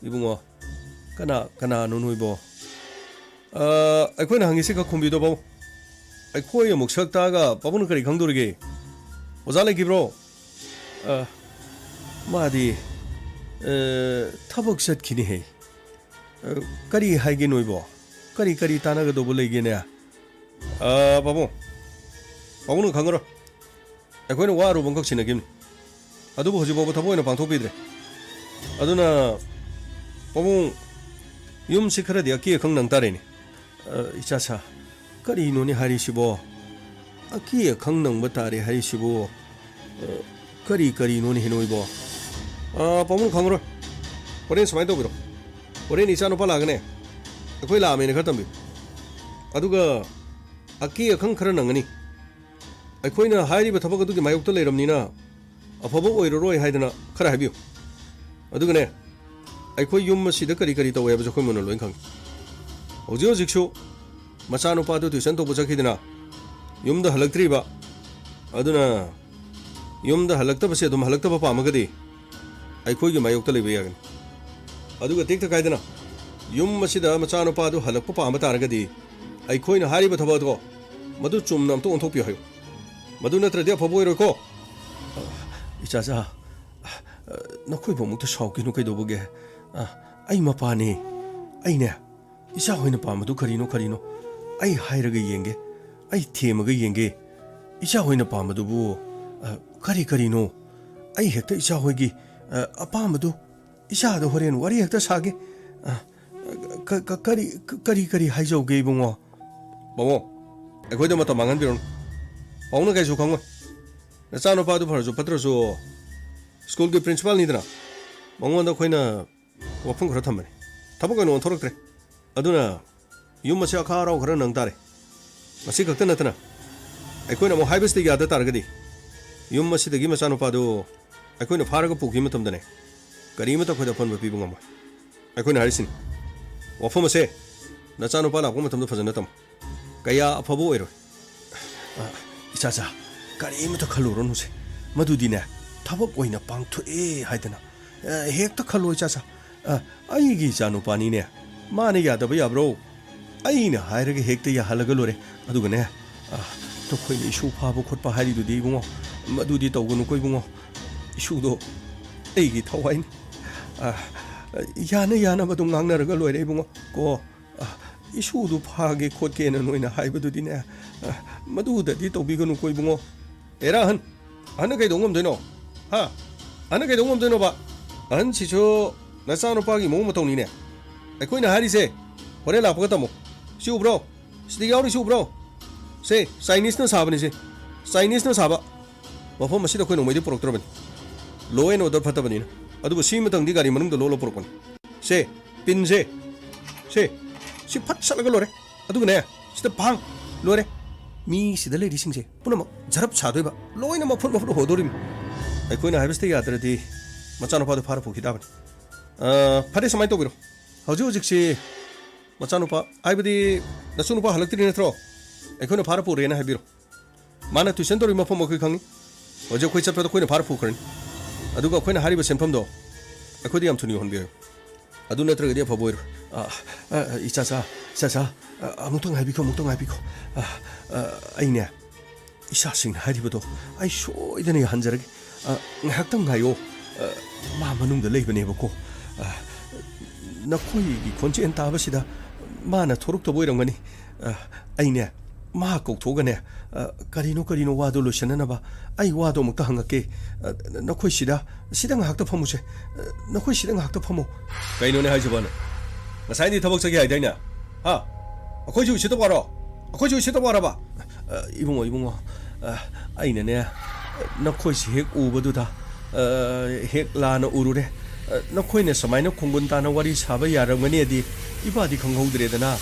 ꯏꯕꯨꯡꯉꯣ, ꯀꯅꯥ, ꯀꯅꯥꯅꯣ ꯅꯣꯏꯕꯣ? ꯑ, ꯑꯩꯈꯣꯏꯅ ꯍꯪꯉꯤꯁꯦ ꯈꯔ ꯈꯨꯝꯕꯤꯗꯣ, ꯄꯥꯕꯨꯡ꯫ ꯑꯩꯈꯣꯏ ꯑꯃꯨꯛ ꯁꯛ ꯇꯥꯛꯑꯒ ꯄꯥꯕꯨꯡꯅ ꯀꯔꯤ ꯈꯪꯗꯣꯔꯤꯒꯦ? ꯑꯣꯖꯥ ꯂꯩꯈꯤꯕ꯭ꯔꯣ? ꯑ, ꯃꯥꯗꯤ, ꯑ, ꯊꯕꯛ ꯆꯠꯈꯤꯅꯦꯍꯦ꯫ ꯑ, ꯀꯔꯤ ꯍꯥꯏꯒꯦ ꯅꯣꯏꯕꯣ? ꯀꯔꯤ, ꯀꯔꯤ ꯇꯥꯟꯅꯒꯗꯧꯕ ꯂꯩꯒꯦꯅꯦ? ꯑ, ꯄꯥꯕꯨꯡ, ꯄꯥꯕꯨꯡꯅ ꯈꯪꯉꯔꯣꯏ꯫ ꯑꯩꯈꯣꯏꯅ ꯋꯥ ꯑꯔꯨꯕ ꯑꯃꯈꯛ ꯁꯤꯟꯅꯈꯤꯕꯅꯤ꯫ ꯑꯗꯨꯕꯨ ꯍꯧꯖꯤꯛ ꯐꯥꯎꯕ ꯊꯕꯛ ꯑꯣꯏꯅ ꯄꯥꯡꯊꯣꯛꯄꯤꯗ꯭ꯔꯦ꯫ ꯑꯗꯨꯅ ꯄꯥꯕꯨꯡ, ꯌꯨꯝꯁꯤ ꯈꯔꯗꯤ ꯑꯀꯦ ꯑꯈꯪ ꯅꯪ ꯇꯥꯔꯦꯅꯦ꯫ ꯑ, ꯏꯆꯥꯁꯥ, ꯀꯔꯤꯅꯣꯅꯦ ꯍꯥꯏꯔꯤꯁꯤꯕꯣ? ꯑꯀꯦ ꯑꯈꯪ ꯅꯪꯕ ꯇꯥꯔꯦ ꯍꯥꯏꯔꯤꯁꯤꯕꯨ? ꯑ, ꯀꯔꯤ ꯀꯔꯤꯅꯣꯅꯦ ꯍꯦ ꯅꯣꯏꯕꯣ? ꯑ, ꯄꯥꯕꯨꯡ ꯈꯪꯉꯔꯣꯏ꯫ ꯍꯣꯔꯦꯟ ꯁꯨꯃꯥꯏꯅ ꯇꯧꯕꯤꯔꯣ꯫ ꯍꯣꯔꯦꯟ ꯏꯆꯥ ꯅꯨꯄꯥ ꯂꯥꯛꯑꯒꯅꯦ, ꯑꯩꯈꯣꯏ ꯂꯥꯛꯑꯃꯦꯅ ꯈꯔ ꯇꯝꯕꯤꯌꯨ꯫ ꯑꯗꯨꯒ ꯑꯀꯦ ꯑꯈꯪ ꯈꯔ ꯅꯪꯒꯅꯤ꯫ ꯑꯩꯈꯣꯏꯅ ꯍꯥꯏꯔꯤꯕ ꯊꯕꯛ ꯑꯗꯨꯒꯤ ꯃꯥꯌꯣꯛꯇ ꯂꯩꯔꯕꯅꯤꯅ ꯑꯐꯕ ꯑꯣꯏꯔꯔꯣꯏ ꯍꯥꯏꯗꯅ ꯈꯔ ꯍꯥꯏꯕꯤꯌꯨ꯫ ꯑꯗꯨꯒꯅꯦ, ꯑꯩꯈꯣꯏ ꯌꯨꯝ ꯑꯁꯤꯗ ꯀꯔꯤ ꯀꯔꯤ ꯇꯧꯋꯦ ꯍꯥꯏꯕꯁꯨ ꯑꯩꯈꯣꯏ ꯃꯨꯟꯅ ꯂꯣꯏ ꯈꯪꯉꯤ꯫ ꯍꯧꯖꯤꯛ ꯍꯧꯖꯤꯛꯁꯨ ꯃꯆꯥꯅꯨꯄꯥꯗꯨ tuition ꯇꯧꯕ ꯆꯠꯈꯤꯗꯅ ꯌꯨꯝꯗ ꯍꯜꯂꯛꯇ꯭ꯔꯤꯕ꯫ ꯑꯗꯨꯅ ꯌꯨꯝꯗ ꯍꯜꯂꯛꯇꯕꯁꯦ ꯑꯗꯨꯝ ꯍꯜꯂꯛꯇꯕ ꯄꯥꯝꯃꯒꯗꯤ ꯑꯩꯈꯣꯏꯒꯤ ꯃꯥꯌꯣꯛꯇ ꯂꯩꯕ ꯌꯥꯒꯅꯤ꯫ ꯑꯗꯨꯒ ꯇꯦꯛꯇ ꯀꯥꯏꯗꯅ ꯌꯨꯝ ꯑꯁꯤꯗ ꯃꯆꯥꯅꯨꯄꯥꯗꯨ ꯍꯜꯂꯛꯄ ꯄꯥꯝꯕ ꯇꯥꯔꯒꯗꯤ ꯑꯩꯈꯣꯏꯅ ꯍꯥꯏꯔꯤꯕ ꯊꯕꯛ ꯑꯗꯣ ꯃꯗꯨ ꯆꯨꯝꯅ ꯑꯝꯇ ꯑꯣꯟꯊꯣꯛꯄꯤꯌꯨ ꯍꯥꯏꯌꯨ꯫ ꯃꯗꯨ ꯅꯠꯇ꯭ꯔꯗꯤ ꯑꯐꯕ ꯑꯣꯏꯔꯣꯏꯀꯣ꯫ ꯏꯆꯥꯆꯥ, ꯅꯈꯣꯏꯕꯨ ꯑꯃꯨꯛꯇ ꯁꯥꯎꯈꯤꯅꯨ ꯀꯩꯗꯧꯕꯒꯦ? ꯑ, ꯑꯩ ꯃꯄꯥꯅꯤ꯫ ꯑꯩꯅꯦ, ꯏꯆꯥ ꯍꯣꯏꯅ ꯄꯥꯝꯕꯗꯨ ꯀꯔꯤꯅꯣ, ꯀꯔꯤꯅꯣ? ꯑꯩ ꯍꯥꯏꯔꯒ ꯌꯦꯡꯒꯦ꯫ ꯑꯩ ꯊꯦꯝꯃꯒ ꯌꯦꯡꯒꯦ꯫ ꯏꯆꯥ ꯍꯣꯏꯅ ꯄꯥꯝꯕꯗꯨꯕꯨ, ꯑ, ꯀꯔꯤ ꯀꯔꯤꯅꯣ? ꯑꯩ ꯍꯦꯛꯇ ꯏꯆꯥ ꯍꯣꯏꯒꯤ, ꯑ, ꯑꯄꯥꯝꯕꯗꯨ ꯏꯆꯥꯗ ꯍꯣꯔꯦꯟ ꯋꯥꯔꯤ ꯍꯦꯛꯇ ꯁꯥꯒꯦ꯫ ꯑ, ꯀ-, ꯀ-, ꯀꯔꯤ, ꯀ-, ꯀꯔꯤ, ꯀꯔꯤ ꯍꯥꯏꯖꯧꯒꯦ, ꯏꯕꯨꯡꯉꯣ? ꯄꯥꯕꯨꯡ, ꯑꯩꯈꯣꯏꯗ ꯃꯇꯝ ꯃꯥꯡꯍꯟꯕꯤꯔꯨꯅꯨ꯫ ꯄꯥꯕꯨꯡꯅ ꯀꯩꯁꯨ ꯈꯪꯉꯣꯏ꯫ ꯅꯆꯥꯅꯨꯄꯥꯗꯨ ꯐꯔꯁꯨ ꯐꯠꯇ꯭ꯔꯁꯨ ꯁ꯭ꯀꯨꯜꯒꯤ principalꯅꯤꯗꯅ, ꯃꯉꯣꯟꯗ ꯑꯩꯈꯣꯏꯅ ꯋꯥꯐꯝ ꯈꯔ ꯊꯝꯕꯅꯤ꯫ ꯊꯕꯛ ꯑꯣꯏꯅ ꯑꯣꯟꯊꯣꯔꯛꯇ꯭ꯔꯦ꯫ ꯑꯗꯨꯅ ꯌꯨꯝ ꯑꯁꯤ ꯑꯈꯥ ꯑꯔꯥꯎ ꯈꯔ ꯅꯪ ꯇꯥꯔꯦ꯫ ꯃꯁꯤ ꯈꯛꯇ ꯅꯠꯇꯅ ꯑꯩꯈꯣꯏꯅ ꯑꯃꯨꯛ ꯍꯥꯏꯕꯁꯤꯗ ꯌꯥꯗ ꯇꯥꯔꯒꯗꯤ ꯌꯨꯝ ꯑꯁꯤꯗꯒꯤ ꯃꯆꯥꯅꯨꯄꯥꯗꯨ ꯑꯩꯈꯣꯏꯅ ꯐꯥꯔꯒ ꯄꯨꯈꯤꯕ ꯃꯇꯝꯗꯅꯦ, ꯀꯔꯤꯃꯠꯇ ꯑꯩꯈꯣꯏꯗ ꯑꯄꯟꯕ ꯄꯤꯕ ꯉꯝꯃꯣꯏ꯫ ꯑꯩꯈꯣꯏꯅ ꯍꯥꯏꯔꯤꯁꯤꯅꯤ, ꯋꯥꯐꯝ ꯑꯁꯦ ꯅꯆꯥꯅꯨꯄꯥ ꯂꯥꯛꯄ ꯃꯇꯝꯗ ꯐꯖꯅ ꯇꯝꯃꯨ꯫ ꯀꯌꯥ ꯑꯐꯕ ꯑꯣꯏꯔꯣꯏ꯫ ꯑ, ꯏꯆꯥꯆꯥ, ꯀꯔꯤꯃꯠꯇ ꯈꯜꯂꯨꯔꯅꯨꯁꯦ꯫ ꯃꯗꯨꯗꯤꯅꯦ, ꯊꯕꯛ ꯑꯣꯏꯅ ꯄꯥꯡꯊꯣꯛꯑꯦ ꯍꯥꯏꯗꯅ, ꯑ, ꯍꯦꯛꯇ ꯈꯜꯂꯣ, ꯏꯆꯥꯆꯥ꯫ ꯑ, ꯑꯩꯒꯤ ꯏꯆꯥꯅꯨꯄꯥꯅꯤꯅꯦ꯫ ꯃꯥꯅ ꯌꯥꯗꯕ ꯌꯥꯕ꯭ꯔꯣ? ꯑꯩꯅ ꯍꯥꯏꯔꯒ ꯍꯦꯛꯇ ꯌꯥꯍꯜꯂꯒ ꯂꯣꯏꯔꯦ꯫ ꯑꯗꯨꯒꯅꯦ, ꯑ, ꯅꯈꯣꯏꯅ ꯏꯁꯨ ꯐꯥꯕ ꯈꯣꯠꯄ ꯍꯥꯏꯔꯤꯗꯨꯗꯤ, ꯏꯕꯨꯡꯉꯣ, ꯃꯗꯨꯗꯤ ꯇꯧꯒꯅꯨꯀꯣ, ꯏꯕꯨꯡꯉꯣ꯫ ꯏꯁꯨꯗꯣ ꯑꯩꯒꯤ ꯊꯋꯥꯏꯅꯤ꯫ ꯑ, ꯌꯥꯅ ꯌꯥꯅꯕ ꯑꯗꯨꯝ ꯉꯥꯡꯅꯔꯒ ꯂꯣꯏꯔꯦ, ꯏꯕꯨꯡꯉꯣ, ꯀꯣ꯫ ꯑ, ꯏꯁꯨꯗꯨ ꯐꯥꯒꯦ ꯈꯣꯠꯀꯦꯅ ꯅꯣꯏꯅ ꯍꯥꯏꯕꯗꯨꯗꯤꯅꯦ, ꯑ, ꯃꯗꯨꯗꯗꯤ ꯇꯧꯕꯤꯒꯅꯨꯀꯣ, ꯏꯕꯨꯡꯉꯣ꯫ ꯑꯦꯔꯥ ꯑꯍꯟ, ꯑꯍꯟꯅ ꯀꯩꯗꯧ ꯉꯝꯗꯣꯏꯅꯣ? ꯍꯥ? ꯑꯍꯟꯅ ꯀꯩꯗꯧ ꯉꯝꯗꯣꯏꯅꯣꯕ? ꯑꯍꯟꯁꯤꯁꯨ ꯅꯆꯥꯅꯨꯄꯥꯒꯤ ꯃꯑꯣꯡ ꯃꯇꯧꯅꯤꯅꯦ꯫ ꯑꯩꯈꯣꯏꯅ ꯍꯥꯏꯔꯤꯁꯦ ꯍꯣꯔꯦꯟ ꯂꯥꯛꯄꯒ ꯇꯝꯃꯣ꯫ ꯁꯤ ꯎꯕ꯭ꯔꯣ? ꯁꯤꯗ ꯌꯥꯎꯔꯤꯁꯤ ꯎꯕ꯭ꯔꯣ? ꯁꯦ, ꯆꯥꯏꯅꯤꯁꯅ ꯁꯥꯕꯅꯤ ꯁꯦ꯫ ꯆꯥꯏꯅꯤꯁꯅ ꯁꯥꯕ꯫ ꯃꯐꯝ ꯑꯁꯤꯗ ꯑꯩꯈꯣꯏ ꯅꯣꯡꯃꯩꯗꯤ ꯄꯨꯔꯛꯇ꯭ꯔꯕꯅꯤ꯫ Law and order ꯐꯠꯇꯕꯅꯤꯅ꯫ ꯑꯗꯨꯕꯨ ꯁꯤ ꯃꯇꯪꯗꯤ ꯒꯥꯔꯤ ꯃꯅꯨꯡꯗ ꯂꯣꯠꯂ ꯄꯨꯔꯛꯄꯅꯤ꯫ ꯁꯦ, ꯄꯤꯟꯁꯦ꯫ ꯁꯦ, ꯁꯤ ꯐꯠ ꯁꯠꯂꯒ ꯂꯣꯏꯔꯦ꯫ ꯑꯗꯨꯒꯅꯦ, ꯁꯤꯗ ꯐꯥꯡ꯫ ꯂꯣꯏꯔꯦ꯫ ꯃꯤ ꯁꯤꯗ ꯂꯩꯔꯤꯁꯤꯡꯁꯦ ꯄꯨꯝꯅꯃꯛ ꯖꯔꯞ ꯁꯥꯗꯣꯏꯕ꯫ ꯂꯣꯏꯅ ꯃꯐꯨꯠ ꯃꯐꯨꯠ ꯍꯣꯗꯣꯔꯤꯕꯅꯤ꯫ ꯑꯩꯈꯣꯏꯅ ꯍꯥꯏꯕꯁꯤꯗ ꯌꯥꯗ꯭ꯔꯗꯤ ꯃꯆꯥꯅꯨꯄꯥꯗꯣ ꯐꯥꯔ ꯄꯨꯈꯤ ꯇꯥꯕꯅꯤ꯫ ꯑ, ꯐꯔꯦ, ꯁꯨꯃꯥꯏꯅ ꯇꯧꯕꯤꯔꯣ꯫ ꯍꯧꯖꯤꯛ ꯍꯧꯖꯤꯛꯁꯤ ꯃꯆꯥꯅꯨꯄꯥ, ꯍꯥꯏꯕꯗꯤ ꯅꯆꯥꯅꯨꯄꯥ ꯍꯜꯂꯛꯇ꯭ꯔꯤ ꯅꯠꯇ꯭ꯔꯣ? ꯑꯩꯈꯣꯏꯅ ꯐꯥꯔ ꯄꯨꯔꯦꯅ ꯍꯥꯏꯕꯤꯔꯣ꯫ ꯃꯥꯅ tuition ꯇꯧꯔꯤ ꯃꯐꯝ ꯑꯩꯈꯣꯏ ꯈꯪꯉꯤ꯫ ꯍꯧꯖꯤꯛ ꯑꯩꯈꯣꯏ ꯆꯠꯄꯗ ꯑꯩꯈꯣꯏꯅ ꯐꯥꯔ ꯄꯨꯈ꯭ꯔꯅꯤ꯫ ꯑꯗꯨꯒ ꯑꯩꯈꯣꯏꯅ ꯍꯥꯏꯔꯤꯕ ꯁꯦꯟꯐꯝꯗꯣ ꯑꯩꯈꯣꯏꯗ ꯌꯥꯝ ꯊꯨꯅ ꯌꯧꯍꯟꯕꯤꯌꯨ꯫ ꯑꯗꯨ ꯅꯠꯇ꯭ꯔꯒꯗꯤ ꯑꯐꯕ ꯑꯣꯏꯔꯣꯏ꯫ ꯑ, ꯑ, ꯑ, ꯏꯆꯥꯆꯥ, ꯏꯆꯥꯆꯥ, ꯑ, ꯑꯃꯨꯛꯇ ꯉꯥꯏꯕꯤꯈꯣ, ꯑꯃꯨꯛꯇ ꯉꯥꯏꯕꯤꯈꯣ꯫ ꯑ, ꯑ, ꯑꯩꯅꯦ, ꯏꯆꯥꯁꯤꯡꯅ ꯍꯥꯏꯔꯤꯕꯗꯣ ꯑꯩ ꯁꯣꯏꯗꯅ ꯌꯥꯍꯟꯖꯔꯒꯦ꯫ ꯑ, ꯉꯥꯏꯍꯥꯛꯇꯪ ꯉꯥꯏꯌꯣ꯫ ꯑ, ꯃꯥ ꯃꯅꯨꯡꯗ ꯂꯩꯕꯅꯦꯕꯀꯣ꯫ ꯑ, ꯅꯈꯣꯏꯒꯤ ꯈꯣꯟꯖꯦꯜ ꯇꯥꯕꯁꯤꯗ ꯃꯥꯅ ꯊꯣꯔꯛꯇꯕ ꯑꯣꯏꯔꯝꯒꯅꯤ꯫ ꯑ, ꯑꯩꯅꯦ, ꯃꯥ ꯀꯧꯊꯣꯛꯑꯒꯅꯦ, ꯑ, ꯀꯔꯤꯅꯣ ꯀꯔꯤꯅꯣ ꯋꯥꯗꯣ ꯂꯣꯏꯁꯤꯟꯅꯅꯕ ꯑꯩ ꯋꯥꯗꯣ ꯑꯃꯨꯛꯇ ꯍꯪꯉꯛꯀꯦ꯫ ꯑ, ꯅꯈꯣꯏ ꯁꯤꯗ, ꯁꯤꯗ ꯉꯥꯏꯍꯥꯛꯇ ꯐꯝꯃꯨꯁꯦ꯫ ꯑ, ꯅꯈꯣꯏ ꯁꯤꯗ ꯉꯥꯏꯍꯥꯛꯇ ꯐꯝꯃꯨ꯫ ꯀꯩꯅꯣꯅꯦ ꯍꯥꯏꯁꯤꯕꯣꯅꯦ? ꯉꯁꯥꯏꯗꯤ ꯊꯕꯛ ꯆꯠꯀꯦ ꯍꯥꯏꯗꯥꯏꯅꯦ? ꯍꯥ? ꯑꯩꯈꯣꯏꯁꯨ ꯎꯁꯤꯠꯇꯕ ꯋꯥꯔꯣ? ꯑꯩꯈꯣꯏꯁꯨ ꯎꯁꯤꯠꯇꯕ ꯋꯥꯔꯕ? ꯑ, ꯏꯕꯨꯡꯉꯣ, ꯏꯕꯨꯡꯉꯣ, ꯑ, ꯑꯩꯅꯅꯦ, ꯅꯈꯣꯏꯁꯤ ꯍꯦꯛ ꯎꯕꯗꯨꯗ, ꯑ, ꯍꯦꯛ ꯂꯥꯟꯅ ꯎꯔꯨꯔꯦ꯫ ꯑ, ꯅꯈꯣꯏꯅ ꯁꯨꯃꯥꯏꯅ ꯈꯣꯡꯒꯨꯟ ꯇꯥꯅ ꯋꯥꯔꯤ ꯁꯥꯕ ꯌꯥꯔꯝꯒꯅꯤꯗꯤ ꯏꯄꯥꯗꯤ ꯈꯪꯍꯧꯗ꯭ꯔꯦꯗꯅ꯫ ꯑ,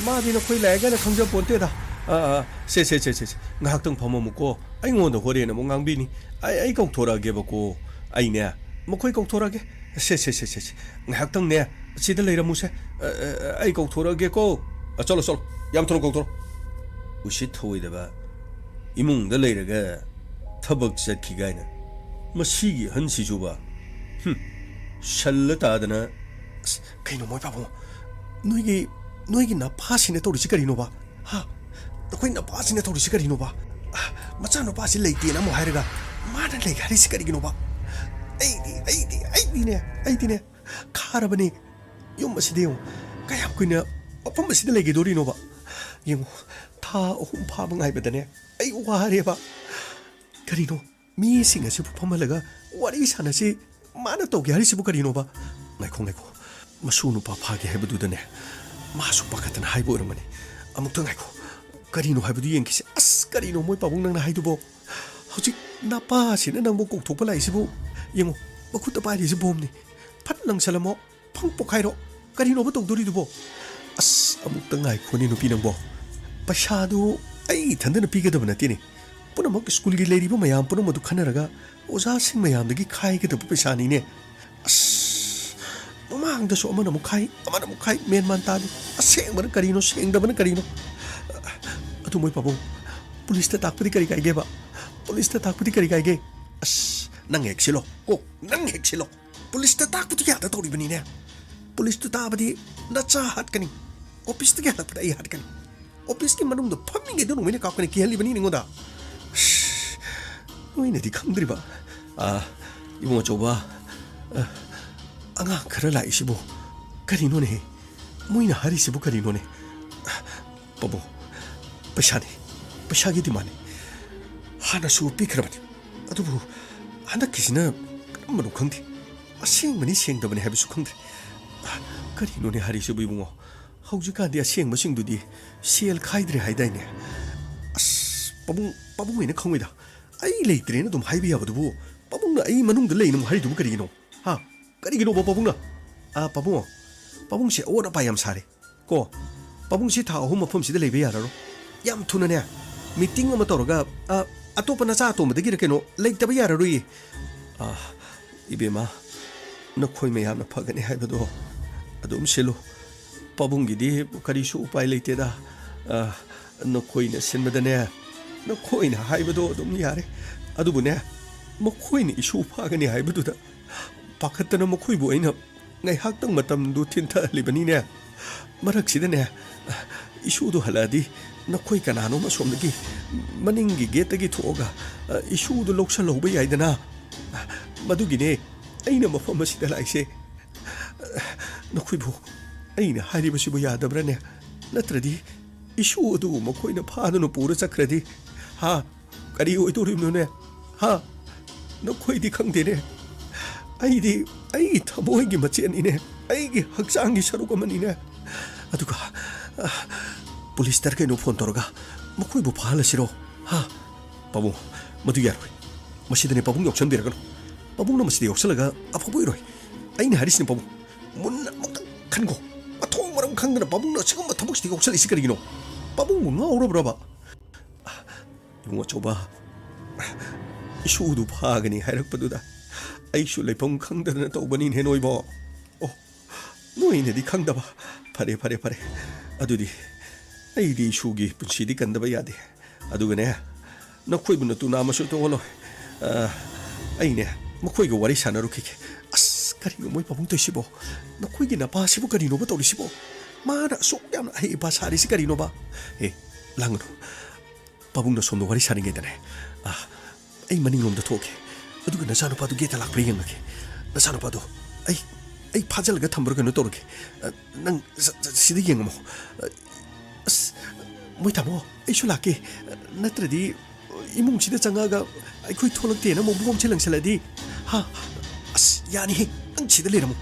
ꯃꯥꯗꯤ ꯅꯈꯣꯏ ꯂꯥꯏꯔꯤꯛ ꯍꯥꯏꯅ ꯈꯪꯖ ꯄꯣꯟꯇꯦꯗ꯫ ꯑ, ꯑ, ꯁꯦ, ꯁꯦ, ꯁꯦ, ꯁꯦ, ꯁꯦ, ꯉꯥꯏꯍꯥꯛꯇꯪ ꯐꯝꯃꯝꯃꯨꯀꯣ꯫ ꯑꯩꯉꯣꯟꯗ ꯍꯣꯔꯦꯟ ꯑꯃꯨꯛ ꯉꯥꯡꯕꯤꯅꯤ꯫ ꯑꯩ, ꯑꯩ ꯀꯧꯊꯣꯔꯛꯑꯒꯦꯕꯀꯣ꯫ ꯑꯩꯅꯦ, ꯃꯈꯣꯏ ꯀꯧꯊꯣꯔꯛꯑꯒꯦ꯫ ꯁꯦ, ꯁꯦ, ꯁꯦ, ꯁꯦ, ꯁꯦ꯫ ꯉꯥꯏꯍꯥꯛꯇꯪꯅꯦ, ꯁꯤꯗ ꯂꯩꯔꯝꯃꯨꯁꯦ꯫ ꯑ, ꯑ, ꯑ, ꯑꯩ ꯀꯧꯊꯣꯔꯛꯑꯒꯦꯀꯣ꯫ ꯑ, ꯆꯠꯂꯣ, ꯆꯠꯂꯣ꯫ ꯌꯥꯝ ꯊꯨꯅ ꯀꯧꯊꯣꯔꯛꯑꯣ꯫ ꯎꯁꯤꯠ ꯊꯑꯣꯏꯗꯕ, ꯏꯃꯨꯡꯗ ꯂꯩꯔꯒ ꯊꯕꯛ ꯆꯠꯈꯤ ꯀꯥꯏꯅ꯫ ꯃꯁꯤꯒꯤ ꯑꯍꯟꯁꯤꯁꯨꯕ꯫ ꯍꯨꯝ, ꯁꯜꯂ ꯇꯥꯗꯅ꯫ ꯑꯁ, ꯀꯩꯅꯣ ꯃꯣꯏ ꯄꯥꯕꯨꯡ? ꯅꯣꯏꯒꯤ, ꯅꯣꯏꯒꯤ ꯅꯄꯥꯁꯤꯅ ꯇꯧꯔꯤꯁꯤ ꯀꯔꯤꯅꯣꯕ? ꯍꯥ? ꯅꯈꯣꯏ ꯅꯄꯥꯁꯤꯅ ꯇꯧꯔꯤꯁꯤ ꯀꯔꯤꯅꯣꯕ? ꯑ, ꯃꯆꯥꯅꯨꯄꯥꯁꯤ ꯂꯩꯇꯦꯅ ꯑꯃꯨꯛ ꯍꯥꯏꯔꯒ ꯃꯥꯅ ꯂꯩ ꯍꯥꯏꯔꯤꯁꯤ ꯀꯔꯤꯒꯤꯅꯣꯕ? ꯑꯩꯗꯤ, ꯑꯩꯗꯤ, ꯑꯩꯗꯤꯅꯦ, ꯑꯩꯗꯤꯅꯦ, ꯈꯥꯔꯕꯅꯤ꯫ ꯌꯨꯝ ꯑꯁꯤꯗ ꯌꯦꯡꯉꯨ, ꯀꯌꯥꯝ ꯀꯨꯏꯅ ꯃꯐꯝ ꯑꯁꯤꯗ ꯂꯩꯒꯗꯣꯔꯤꯅꯣꯕ? ꯌꯦꯡꯉꯨ, ꯊꯥ ꯑꯍꯨꯝ ꯐꯥꯕ ꯉꯥꯏꯕꯗꯅꯦ ꯑꯩ ꯋꯥꯔꯦꯕ꯫ ꯀꯔꯤꯅꯣ, ꯃꯤꯁꯤꯡ ꯑꯁꯤꯕꯨ ꯐꯝꯍꯜꯂꯒ ꯋꯥꯔꯤ ꯁꯥꯟꯅꯁꯤ ꯃꯥꯅ ꯇꯧꯒꯦ ꯍꯥꯏꯔꯤꯁꯤꯕꯨ ꯀꯔꯤꯅꯣꯕ? ꯉꯥꯏꯈꯣ, ꯉꯥꯏꯈꯣ꯫ ꯃꯁꯨ ꯅꯨꯄꯥ ꯐꯥꯒꯦ ꯍꯥꯏꯕꯗꯨꯗꯅꯦ, ꯃꯥꯁꯨ ꯄꯥꯈꯠꯇꯅ ꯍꯥꯏꯕ ꯑꯣꯏꯔꯝꯒꯅꯤ꯫ ꯑꯃꯨꯛꯇ ꯉꯥꯏꯈꯣ꯫ ꯀꯔꯤꯅꯣ ꯍꯥꯏꯕꯗꯨ ꯌꯦꯡꯈꯤꯁꯦ꯫ ꯑꯁ, ꯀꯔꯤꯅꯣ ꯃꯣꯏ ꯄꯥꯕꯨꯡ ꯅꯪꯅ ꯍꯥꯏꯗꯨꯕꯣ? ꯍꯧꯖꯤꯛ ꯅꯄꯥꯁꯤꯅ ꯅꯪꯕꯨ ꯀꯧꯊꯣꯛꯄ ꯂꯥꯛꯏꯁꯤꯕꯨ? ꯌꯦꯡꯉꯣ, ꯃꯈꯨꯠꯇ ꯄꯥꯏꯔꯤꯁꯤ ꯕꯣꯝꯅꯤ꯫ ꯐꯠ ꯂꯪꯁꯜꯂꯝꯃꯣ, ꯐꯪ ꯄꯣꯛꯈꯥꯏꯔꯣ꯫ ꯀꯔꯤꯅꯣꯕ ꯇꯧꯗꯣꯔꯤꯗꯨꯕꯣ? ꯑꯁ, ꯑꯃꯨꯛꯇ ꯉꯥꯏꯈꯣꯅꯦ ꯅꯨꯄꯤ ꯅꯪꯕꯣ꯫ ꯄꯩꯁꯥꯗꯨ ꯑꯩ ꯏꯊꯟꯗꯅ ꯄꯤꯒꯗꯕ ꯅꯠꯇꯦꯅꯦ꯫ ꯄꯨꯝꯅꯃꯛ ꯁ꯭ꯀꯨꯜꯒꯤ ꯂꯩꯔꯤꯕ ꯃꯌꯥꯝ ꯄꯨꯝꯅꯃꯛ ꯑꯗꯨ ꯈꯟꯅꯔꯒ ꯑꯣꯖꯥꯁꯤꯡ ꯃꯌꯥꯝꯗꯒꯤ ꯈꯥꯏꯒꯗꯕ ꯄꯩꯁꯥꯅꯤꯅꯦ꯫ ꯑꯁ, ꯃꯃꯥꯡꯗꯁꯨ ꯑꯃꯅ ꯑꯃꯨꯛ ꯈꯥꯏ, ꯑꯃꯅ ꯑꯃꯨꯛ ꯈꯥꯏ, ꯃꯦꯟ ꯃꯥꯟ ꯇꯥꯗꯦ꯫ ꯑꯁꯦꯡꯕꯅ ꯀꯔꯤꯅꯣ, ꯁꯦꯡꯗꯕꯅ ꯀꯔꯤꯅꯣ? ꯑꯗꯨ ꯃꯣꯏ ꯄꯥꯕꯨꯡ, ꯄꯨꯂꯤꯁꯇ ꯇꯥꯛꯄꯗꯤ ꯀꯔꯤ ꯀꯥꯏꯒꯦꯕ? ꯄꯨꯂꯤꯁꯇ ꯇꯥꯛꯄꯗꯤ ꯀꯔꯤ ꯀꯥꯏꯒꯦ? ꯑꯁ, ꯅꯪ ꯍꯦꯛ ꯁꯤꯜꯂꯣ, ꯀꯣꯛ ꯅꯪ ꯍꯦꯛ ꯁꯤꯜꯂꯣ꯫ ꯄꯨꯂꯤꯁꯇ ꯇꯥꯛꯄꯗꯤ ꯌꯥꯗ ꯇꯧꯔꯤꯕꯅꯤꯅꯦ꯫ ꯄꯨꯂꯤꯁꯇ ꯇꯥꯕꯗꯤ ꯅꯆꯥ ꯍꯥꯠꯀꯅꯤ꯫ ꯑꯣꯐꯤꯁꯇꯒꯤ ꯍꯜꯂꯛꯄꯗ ꯑꯩ ꯍꯥꯠꯀꯅꯤ꯫ ꯑꯣꯐꯤꯁꯀꯤ ꯃꯅꯨꯡꯗ ꯐꯝꯃꯤꯉꯩꯗ ꯅꯣꯡꯃꯩꯅ ꯀꯥꯞꯀꯅꯤ, ꯀꯤꯍꯜꯂꯤꯕꯅꯤ ꯑꯩꯉꯣꯟꯗ꯫ ꯑꯁ, ꯅꯣꯏꯅꯗꯤ ꯈꯪꯗ꯭ꯔꯤꯕ꯫ ꯑꯥ, ꯏꯕꯨꯡ ꯑꯆꯧꯕ, ꯑꯥ, ꯑꯉꯥꯡ ꯈꯔ ꯂꯥꯛꯏꯁꯤꯕꯨ ꯀꯔꯤꯅꯣꯅꯦꯍꯦ? ꯃꯣꯏꯅ ꯍꯥꯏꯔꯤꯁꯤꯕꯨ ꯀꯔꯤꯅꯣꯅꯦ? ꯄꯥꯕꯨꯡ, ꯄꯩꯁꯥꯅꯤ, ꯄꯩꯁꯥꯒꯤ ꯗꯤꯃꯥꯟꯅꯤ꯫ ꯍꯥꯟꯅꯁꯨ ꯄꯤꯈ꯭ꯔꯕꯅꯤ, ꯑꯗꯨꯕꯨ ꯍꯟꯗꯛꯀꯤꯁꯤꯅ ꯀꯔꯝꯕꯅꯣ ꯈꯪꯗꯦ꯫ ꯑꯁꯦꯡꯕꯅꯤ ꯁꯦꯡꯗꯕꯅꯤ ꯍꯥꯏꯕꯁꯨ ꯈꯪꯗ꯭ꯔꯦ꯫ ꯀꯔꯤꯅꯣꯅꯦ ꯍꯥꯏꯔꯤꯁꯤꯕꯨ ꯏꯕꯨꯡꯉꯣ? ꯍꯧꯖꯤꯛꯀꯥꯟꯗꯤ ꯑꯁꯦꯡꯕꯁꯤꯡꯗꯨꯗꯤ ꯁꯦꯜ ꯈꯥꯏꯗ꯭ꯔꯦ ꯍꯥꯏꯗꯥꯏꯅꯦ? ꯑꯁ, ꯄꯥꯕꯨꯡ, ꯄꯥꯕꯨꯡ ꯍꯣꯏꯅ ꯈꯪꯉꯣꯏꯗ꯫ ꯑꯩ ꯂꯩꯇ꯭ꯔꯦꯅ ꯑꯗꯨꯝ ꯍꯥꯏꯕ ꯌꯥꯕꯗꯨꯕꯨ ꯄꯥꯕꯨꯡꯅ ꯑꯩ ꯃꯅꯨꯡꯗ ꯂꯩꯅ ꯑꯃꯨꯛ ꯍꯥꯏꯔꯤꯗꯨꯕꯨ ꯀꯔꯤꯒꯤꯅꯣ? ꯍꯥ? ꯀꯔꯤꯒꯤꯅꯣꯕ ꯄꯥꯕꯨꯡꯅ? ꯑꯥ, ꯄꯥꯕꯨꯡ, ꯄꯥꯕꯨꯡꯁꯦ ꯑꯋꯣꯠ ꯑꯄꯥ ꯌꯥꯝ ꯁꯥꯔꯦ ꯀꯣ꯫ ꯄꯥꯕꯨꯡꯁꯦ ꯊꯥ ꯑꯍꯨꯝ ꯃꯐꯝꯁꯤꯗ ꯂꯩꯕ ꯌꯥꯔꯔꯣꯏ꯫ ꯌꯥꯝ ꯊꯨꯅꯅꯦ, ꯃꯤꯇꯤꯡ ꯑꯃ ꯇꯧꯔꯒ, ꯑ, ꯑꯇꯣꯞꯄ ꯅꯆꯥ ꯑꯇꯣꯝꯕꯗꯒꯤꯔ ꯀꯩꯅꯣ ꯂꯩꯇꯕ ꯌꯥꯔꯔꯣꯏꯌꯦ꯫ ꯑ, ꯏꯕꯦꯝꯃ, ꯅꯈꯣꯏ ꯃꯌꯥꯝꯅ ꯐꯒꯅꯤ ꯍꯥꯏꯕꯗꯣ ꯑꯗꯨꯝ ꯁꯤꯜꯂꯨ꯫ ꯄꯥꯕꯨꯡꯒꯤꯗꯤ ꯀꯔꯤꯁꯨ ꯎꯄꯥꯏ ꯂꯩꯇꯦꯗ꯫ ꯑ, ꯅꯈꯣꯏꯅ ꯁꯤꯟꯕꯗꯅꯦ, ꯅꯈꯣꯏꯅ ꯍꯥꯏꯕꯗꯣ ꯑꯗꯨꯝ ꯌꯥꯔꯦ꯫ ꯑꯗꯨꯕꯨꯅꯦ, ꯃꯈꯣꯏꯅ ꯏꯁꯨ ꯐꯥꯒꯅꯤ ꯍꯥꯏꯕꯗꯨꯗ ꯄꯥꯈꯠꯇꯅ ꯃꯈꯣꯏꯕꯨ ꯑꯩꯅ ꯉꯥꯏꯍꯥꯛꯇꯪ ꯃꯇꯝꯗꯨ ꯊꯤꯟꯊꯍꯜꯂꯤꯕꯅꯤꯅꯦ꯫ ꯃꯔꯛꯁꯤꯗꯅꯦ, ꯏꯁꯨꯗꯨ ꯍꯜꯂꯛꯑꯗꯤ ꯅꯈꯣꯏ ꯀꯅꯥꯅꯣꯝ ꯑꯁꯣꯝꯗꯒꯤ ꯃꯅꯤꯡꯒꯤ ꯒꯦꯠꯇꯒꯤ ꯊꯣꯛꯑꯒ, ꯑ, ꯏꯁꯨꯗꯨ ꯂꯧꯁꯜꯍꯧꯕ ꯌꯥꯏꯗꯅ꯫ ꯃꯗꯨꯒꯤꯅꯦ ꯑꯩꯅ ꯃꯐꯝ ꯑꯁꯤꯗ ꯂꯥꯛꯏꯁꯦ꯫ ꯅꯈꯣꯏꯕꯨ ꯑꯩꯅ ꯍꯥꯏꯔꯤꯕꯁꯤꯕꯨ ꯌꯥꯗꯕ꯭ꯔꯥꯅꯦ? ꯅꯠꯇ꯭ꯔꯗꯤ ꯏꯁꯨ ꯑꯗꯨꯕꯨ ꯃꯈꯣꯏꯅ ꯐꯥꯗꯨꯅ ꯄꯨꯔ ꯆꯠꯈ꯭ꯔꯗꯤ, ꯍꯥ? ꯀꯔꯤ ꯑꯣꯏꯗꯧꯔꯤꯕꯅꯣꯅꯦ? ꯍꯥ? ꯅꯈꯣꯏꯗꯤ ꯈꯪꯗꯦꯅꯦ꯫ ꯑꯩꯗꯤ ꯑꯩꯒꯤ ꯊꯃꯣꯏꯒꯤ ꯃꯆꯦꯠꯅꯤꯅꯦ, ꯑꯩꯒꯤ ꯍꯛꯆꯥꯡꯒꯤ ꯁꯔꯨꯛ ꯑꯃꯅꯤꯅꯦ꯫ ꯑꯗꯨꯒ, ꯑ, ꯄꯨꯂꯤꯁꯇꯔ ꯀꯩꯅꯣ ꯐꯣꯟ ꯇꯧꯔꯒ ꯃꯈꯣꯏꯕꯨ ꯐꯥꯍꯜꯂꯁꯤꯔꯣ? ꯍꯥ? ꯄꯥꯕꯨꯡ, ꯃꯗꯨ ꯌꯥꯔꯣꯏ꯫ ꯃꯁꯤꯗꯅꯦ ꯄꯥꯕꯨꯡ ꯌꯥꯎꯁꯟꯕꯤꯔꯒꯅꯨ꯫ ꯄꯥꯕꯨꯡꯅ ꯃꯁꯤꯗ ꯌꯥꯎꯁꯜꯂꯒ ꯑꯐꯕ ꯑꯣꯏꯔꯣꯏ꯫ ꯑꯩꯅ ꯍꯥꯏꯔꯤꯁꯤꯅꯦ ꯄꯥꯕꯨꯡ, ꯃꯨꯟꯅ ꯑꯃꯨꯛꯇꯪ ꯈꯟꯈꯣ꯫ ꯃꯊꯣꯡ ꯃꯔꯝ ꯈꯪꯗꯅ ꯄꯥꯕꯨꯡꯅ ꯑꯁꯤꯒꯨꯝꯕ ꯊꯕꯛꯁꯤꯗ ꯌꯥꯎꯁꯜꯂꯤꯁꯤ ꯀꯔꯤꯒꯤꯅꯣ? ꯄꯥꯕꯨꯡꯕꯨ ꯉꯥꯎꯔꯕ꯭ꯔꯕ? ꯏꯕꯨꯡ ꯑꯆꯧꯕ, ꯏꯁꯨꯗꯨ ꯐꯥꯒꯅꯤ ꯍꯥꯏꯔꯛꯄꯗꯨꯗ ꯑꯩꯁꯨ ꯂꯩꯐꯝ ꯈꯪꯗꯗꯅ ꯇꯧꯕꯅꯤꯅꯦ ꯅꯣꯏꯕꯣ꯫ ꯑꯣ, ꯅꯣꯏꯅꯗꯤ ꯈꯪꯗꯕ꯫ ꯐꯔꯦ, ꯐꯔꯦ, ꯐꯔꯦ꯫ ꯑꯗꯨꯗꯤ ꯑꯩꯗꯤ ꯏꯁꯨꯒꯤ ꯄꯨꯟꯁꯤꯗꯤ ꯀꯟꯗꯕ ꯌꯥꯗꯦ꯫ ꯑꯗꯨꯒꯅꯦ, ꯅꯈꯣꯏꯕꯨ ꯅꯇꯨ ꯅꯥꯝꯃꯁꯨ ꯇꯣꯛꯍꯜꯂꯣꯏ꯫ ꯑ, ꯑꯩꯅꯦ, ꯃꯈꯣꯏꯒ ꯋꯥꯔꯤ ꯁꯥꯟꯅꯔꯨꯈꯤꯒꯦ꯫ ꯑꯁ, ꯀꯔꯤꯅꯣ ꯃꯣꯏ ꯄꯥꯕꯨꯡ ꯇꯧꯔꯤꯁꯤꯕꯣ? ꯅꯈꯣꯏꯒꯤ ꯅꯄꯥꯁꯤꯕꯨ ꯀꯔꯤꯅꯣꯕ ꯇꯧꯔꯤꯁꯤꯕꯣ? ꯃꯥꯅ ꯑꯁꯨꯛ ꯌꯥꯝꯅ ꯑꯍꯩ ꯑꯄꯥ ꯁꯥꯔꯤꯁꯤ ꯀꯔꯤꯅꯣꯕ? ꯑꯦ, ꯂꯥꯡꯒꯅꯨ꯫ ꯄꯥꯕꯨꯡꯅ ꯁꯣꯝꯗ ꯋꯥꯔꯤ ꯁꯥꯔꯤꯉꯩꯗꯅꯦ, ꯑ, ꯑꯩ ꯃꯅꯤꯡꯂꯣꯝꯗ ꯊꯣꯛꯀꯦ꯫ ꯑꯗꯨꯒ ꯅꯆꯥꯅꯨꯄꯥꯗꯨ ꯒꯦꯠꯇ ꯂꯥꯛꯄ꯭ꯔꯥ ꯌꯦꯡꯉꯒꯦ꯫ ꯅꯆꯥꯅꯨꯄꯥꯗꯣ ꯑꯩ, ꯑꯩ ꯐꯥꯖꯤꯜꯂꯒ ꯊꯝꯕ꯭ꯔꯥ ꯀꯩꯅꯣ ꯇꯧꯔꯒꯦ꯫ ꯑ, ꯅꯪ ꯁ-, ꯁ-, ꯁꯤꯗ ꯌꯦꯡꯉꯝꯃꯣ꯫ ꯑ, ꯑꯁ, ꯃꯣꯏ ꯇꯥꯃꯣ, ꯑꯩꯁꯨ ꯂꯥꯛꯀꯦ꯫ ꯅꯠꯇ꯭ꯔꯗꯤ ꯏꯃꯨꯡꯁꯤꯗ ꯆꯪꯉꯛꯑꯒ ꯑꯩꯈꯣꯏ ꯊꯣꯛꯂꯛꯇꯦꯅ ꯑꯃꯨꯛ ꯕꯣꯝꯁꯦ ꯂꯪꯁꯜꯂꯗꯤ꯫ ꯍꯥ? ꯑꯁ, ꯌꯥꯅꯤꯍꯦ꯫ ꯅꯪ ꯁꯤꯗ ꯂꯩꯔꯝꯃꯣ꯫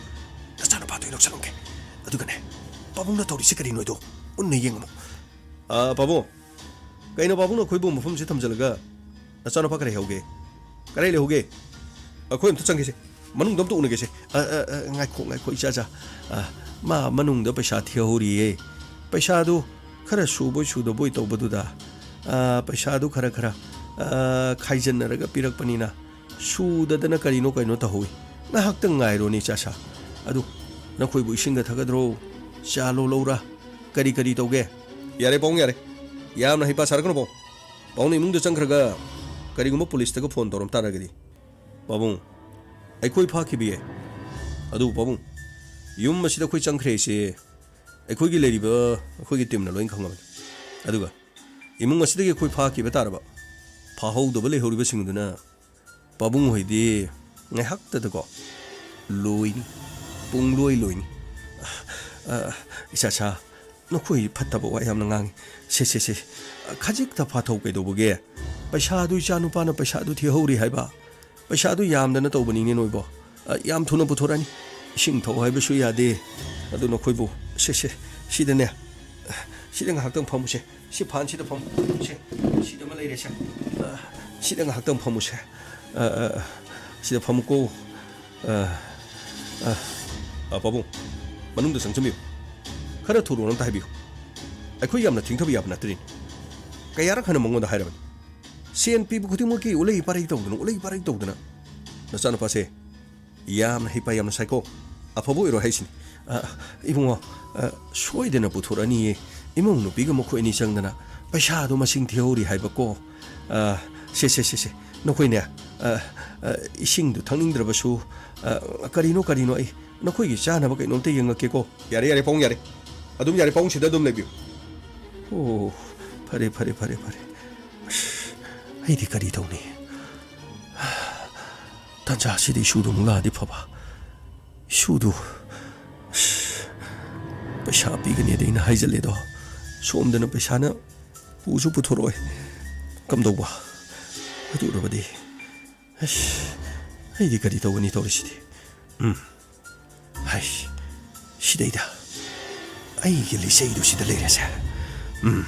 ꯅꯆꯥꯅꯨꯄꯥꯗꯣ ꯑꯩ ꯂꯧꯁꯜꯂꯝꯒꯦ꯫ ꯑꯗꯨꯒꯅꯦ, ꯄꯥꯕꯨꯡꯅ ꯇꯧꯔꯤꯁꯦ ꯀꯔꯤꯅꯣꯗꯣ ꯃꯨꯟꯅ ꯌꯦꯡꯉꯝꯃꯣ꯫ ꯑ, ꯄꯥꯕꯨꯡ, ꯀꯩꯅꯣ ꯄꯥꯕꯨꯡꯅ ꯑꯩꯈꯣꯏꯕꯨ ꯃꯐꯝꯁꯤꯗ ꯊꯝꯖꯤꯜꯂꯒ ꯅꯆꯥꯅꯨꯄꯥ ꯀꯔꯤ ꯂꯩꯍꯧꯒꯦ? ꯀꯔꯤ ꯂꯩꯍꯧꯒꯦ? ꯑꯩꯈꯣꯏ ꯑꯝꯇ ꯆꯪꯒꯦꯁꯦ꯫ ꯃꯅꯨꯡꯗ ꯑꯝꯇ ꯎꯅꯒꯦꯁꯦ꯫ ꯑ, ꯑ, ꯑ, ꯉꯥꯏꯈꯣ, ꯉꯥꯏꯈꯣ, ꯏꯆꯥꯆꯥ꯫ ꯑ, ꯃꯥ ꯃꯅꯨꯡꯗ ꯄꯩꯁꯥ ꯊꯤꯍꯧꯔꯤꯌꯦ꯫ ꯄꯩꯁꯥꯗꯨ ꯈꯔ ꯁꯨꯕꯣꯏ ꯁꯨꯗꯕꯣꯏ ꯇꯧꯕꯗꯨꯗ, ꯑ, ꯄꯩꯁꯥꯗꯨ ꯈꯔ ꯈꯔ, ꯑ, ꯈꯥꯏꯖꯟꯅꯔꯒ ꯄꯤꯔꯛꯄꯅꯤꯅ ꯁꯨꯗꯗꯅ ꯀꯔꯤꯅꯣ ꯀꯩꯅꯣ ꯇꯧꯍꯧꯏ꯫ ꯉꯥꯏꯍꯥꯛꯇꯪ ꯉꯥꯏꯔꯣꯅꯦ, ꯏꯆꯥꯁꯥ꯫ ꯑꯗꯨ ꯅꯈꯣꯏꯕꯨ ꯏꯁꯤꯡꯒ ꯊꯛꯀꯗ꯭ꯔꯣ? ꯆꯥ ꯂꯣꯜꯂꯧꯔꯥ? ꯀꯔꯤ ꯀꯔꯤ ꯇꯧꯒꯦ? ꯌꯥꯔꯦ ꯄꯥꯕꯨꯡ, ꯌꯥꯔꯦ꯫ ꯌꯥꯝꯅ ꯍꯩꯄꯥ ꯁꯥꯔꯛꯀꯅꯨ ꯄꯥꯕꯨꯡ꯫ ꯄꯥꯕꯨꯡꯅ ꯏꯃꯨꯡꯗ ꯆꯪꯈ꯭ꯔꯒ ꯀꯔꯤꯒꯨꯝꯕ ꯄꯨꯂꯤꯁꯇꯒ ꯐꯣꯟ ꯇꯧꯔꯝ ꯇꯥꯔꯒꯗꯤ? ꯄꯥꯕꯨꯡ, ꯑꯩꯈꯣꯏ ꯐꯥꯈꯤꯕ ꯌꯥꯏ꯫ ꯑꯗꯨꯕꯨ ꯄꯥꯕꯨꯡ, ꯌꯨꯝ ꯑꯁꯤꯗ ꯑꯩꯈꯣꯏ ꯆꯪꯈ꯭ꯔꯦ ꯍꯥꯏꯁꯦ ꯑꯩꯈꯣꯏꯒꯤ ꯂꯩꯔꯤꯕ ꯑꯩꯈꯣꯏꯒꯤ ꯇꯤꯝꯅ ꯂꯣꯏꯅ ꯈꯪꯉꯕꯅꯤ꯫ ꯑꯗꯨꯒ ꯏꯃꯨꯡ ꯑꯁꯤꯗꯒꯤ ꯑꯩꯈꯣꯏ ꯐꯥꯈꯤꯕ ꯇꯥꯔꯕ, ꯐꯥꯍꯧꯗꯕ ꯂꯩꯍꯧꯔꯤꯕꯁꯤꯡꯗꯨꯅ ꯄꯥꯕꯨꯡ ꯍꯣꯏꯗꯤ ꯉꯥꯏꯍꯥꯛꯇꯗꯀꯣ ꯂꯣꯏꯅꯤ, ꯄꯨꯡꯂꯣꯏ ꯂꯣꯏꯅꯤ꯫ ꯑ, ꯏꯆꯥ ꯁꯥ, ꯅꯈꯣꯏ ꯐꯠꯇꯕ ꯋꯥ ꯌꯥꯝꯅ ꯉꯥꯡꯉꯤ꯫ ꯁꯦ, ꯁꯦ, ꯁꯦ, ꯈꯖꯤꯛꯇ ꯐꯥꯊꯧ ꯀꯩꯗꯧꯕꯒꯦ? ꯄꯩꯁꯥꯗꯨ ꯏꯆꯥ ꯅꯨꯄꯥꯅ ꯄꯩꯁꯥꯗꯨ ꯊꯤꯍꯧꯔꯤ ꯍꯥꯏꯕ꯫ ꯄꯩꯁꯥꯗꯨ ꯌꯥꯝꯗꯅ ꯇꯧꯕꯅꯤꯅꯦ ꯅꯣꯏꯕꯣ꯫ ꯑ, ꯌꯥꯝ ꯊꯨꯅ ꯄꯨꯊꯣꯔꯛꯑꯅꯤ꯫ ꯏꯁꯤꯡ ꯊꯛꯑꯣ ꯍꯥꯏꯕꯁꯨ ꯌꯥꯗꯦ꯫ ꯑꯗꯨ ꯅꯈꯣꯏꯕꯨ, ꯁꯦ, ꯁꯦ, ꯁꯤꯗꯅꯦ, ꯁꯤꯗ ꯉꯥꯏꯍꯥꯛꯇꯪ ꯐꯝꯃꯨꯁꯦ꯫ ꯁꯤ ꯐꯥꯟꯁꯤꯗ ꯐꯝꯃꯨ꯫ ꯁꯦ, ꯁꯤꯗ ꯑꯃ ꯂꯩꯔꯦꯁꯦ꯫ ꯑ, ꯁꯤꯗ ꯉꯥꯏꯍꯥꯛꯇꯪ ꯐꯝꯃꯨꯁꯦ꯫ ꯑ, ꯑ, ꯁꯤꯗ ꯐꯝꯃꯨꯀꯣ꯫ ꯑ, ꯑ, ꯑ, ꯄꯥꯕꯨꯡ, ꯃꯅꯨꯡꯗ ꯆꯪꯁꯤꯟꯕꯤꯌꯨ꯫ ꯈꯔ ꯊꯨꯔꯣꯅ ꯑꯝꯇ ꯍꯥꯏꯕꯤꯌꯨ꯫ ꯑꯩꯈꯣꯏ ꯌꯥꯝꯅ ꯊꯦꯡꯊꯕ ꯌꯥꯕ ꯅꯠꯇ꯭ꯔꯤꯅꯤ꯫ ꯀꯌꯥꯔꯛ ꯍꯟꯅ ꯃꯉꯣꯟꯗ ꯍꯥꯏꯔꯕꯅꯤ꯫ ꯁꯦꯟ ꯄꯤꯕ ꯈꯨꯗꯤꯡꯃꯛꯀꯤ ꯎꯠꯂꯩ ꯄꯥꯔꯩ ꯇꯧꯗꯅ, ꯎꯠꯂꯩ ꯄꯥꯔꯩ ꯇꯧꯗꯅ꯫ ꯅꯆꯥꯅꯨꯄꯥꯁꯦ ꯌꯥꯝꯅ ꯍꯩꯄꯥ ꯌꯥꯝꯅ ꯁꯥꯏꯀꯣ꯫ ꯑꯐꯕ ꯑꯣꯏꯔꯣ ꯍꯥꯏꯁꯤꯅꯤ꯫ ꯑ, ꯏꯕꯨꯡꯉꯣ, ꯑ, ꯁꯣꯏꯗꯅ ꯄꯨꯊꯣꯔꯛꯑꯅꯤꯌꯦ꯫ ꯏꯃꯧ ꯅꯨꯄꯤꯒ ꯃꯈꯣꯏ ꯑꯅꯤ ꯆꯪꯗꯅ ꯄꯩꯁꯥꯗꯣ ꯃꯁꯤꯡ ꯊꯤꯍꯧꯔꯤ ꯍꯥꯏꯕꯀꯣ꯫ ꯑ, ꯁꯦ, ꯁꯦ, ꯁꯦ, ꯁꯦ꯫ ꯅꯈꯣꯏꯅꯦ, ꯑ, ꯑ, ꯏꯁꯤꯡꯗꯨ ꯊꯛꯅꯤꯡꯗ꯭ꯔꯕꯁꯨ, ꯑ, ꯀꯔꯤꯅꯣ, ꯀꯔꯤꯅꯣ, ꯑꯩ ꯅꯈꯣꯏꯒꯤ ꯆꯥꯅꯕ ꯀꯩꯅꯣꯝꯇ ꯌꯦꯡꯉꯛꯀꯦꯀꯣ꯫ ꯌꯥꯔꯦ, ꯌꯥꯔꯦ, ꯄꯥꯕꯨꯡ, ꯌꯥꯔꯦ꯫ ꯑꯗꯨꯝ ꯌꯥꯔꯦ, ꯄꯥꯕꯨꯡ, ꯁꯤꯗ ꯑꯗꯨꯝ ꯂꯩꯕꯤꯌꯨ꯫ ꯑꯣ, ꯐꯔꯦ, ꯐꯔꯦ, ꯐꯔꯦ, ꯐꯔꯦ꯫ ꯑꯁ, ꯑꯩꯗꯤ ꯀꯔꯤ ꯇꯧꯅꯤ? ꯇꯥꯟꯖꯥꯁꯤꯗ ꯏꯁꯨꯗꯣ ꯑꯃꯨꯛ ꯂꯥꯛꯑꯗꯤ ꯐꯕ꯫ ꯏꯁꯨꯗꯨ, ꯑꯁ, ꯄꯩꯁꯥ ꯄꯤꯒꯅꯤꯗꯤ ꯑꯩꯅ ꯍꯥꯏꯖꯜꯂꯦꯗꯣ, ꯁꯣꯝꯗꯅ ꯄꯩꯁꯥꯅ ꯄꯨꯁꯨ ꯄꯨꯊꯣꯔꯛꯑꯣꯏ꯫ ꯀꯝꯗꯧꯕ? ꯑꯗꯨ ꯑꯣꯏꯔꯕꯗꯤ, ꯑꯁ, ꯑꯩꯗꯤ ꯀꯔꯤ ꯇꯧꯒꯅꯤ ꯇꯧꯔꯤꯁꯤꯗꯤ? ꯎꯝ꯫ ꯍꯥꯏ, ꯁꯤꯗꯩꯗ ꯑꯩꯒꯤ ꯂꯤꯆꯩꯗꯨ ꯁꯤꯗ ꯂꯩꯔꯦꯁꯦ꯫ ꯎꯝ,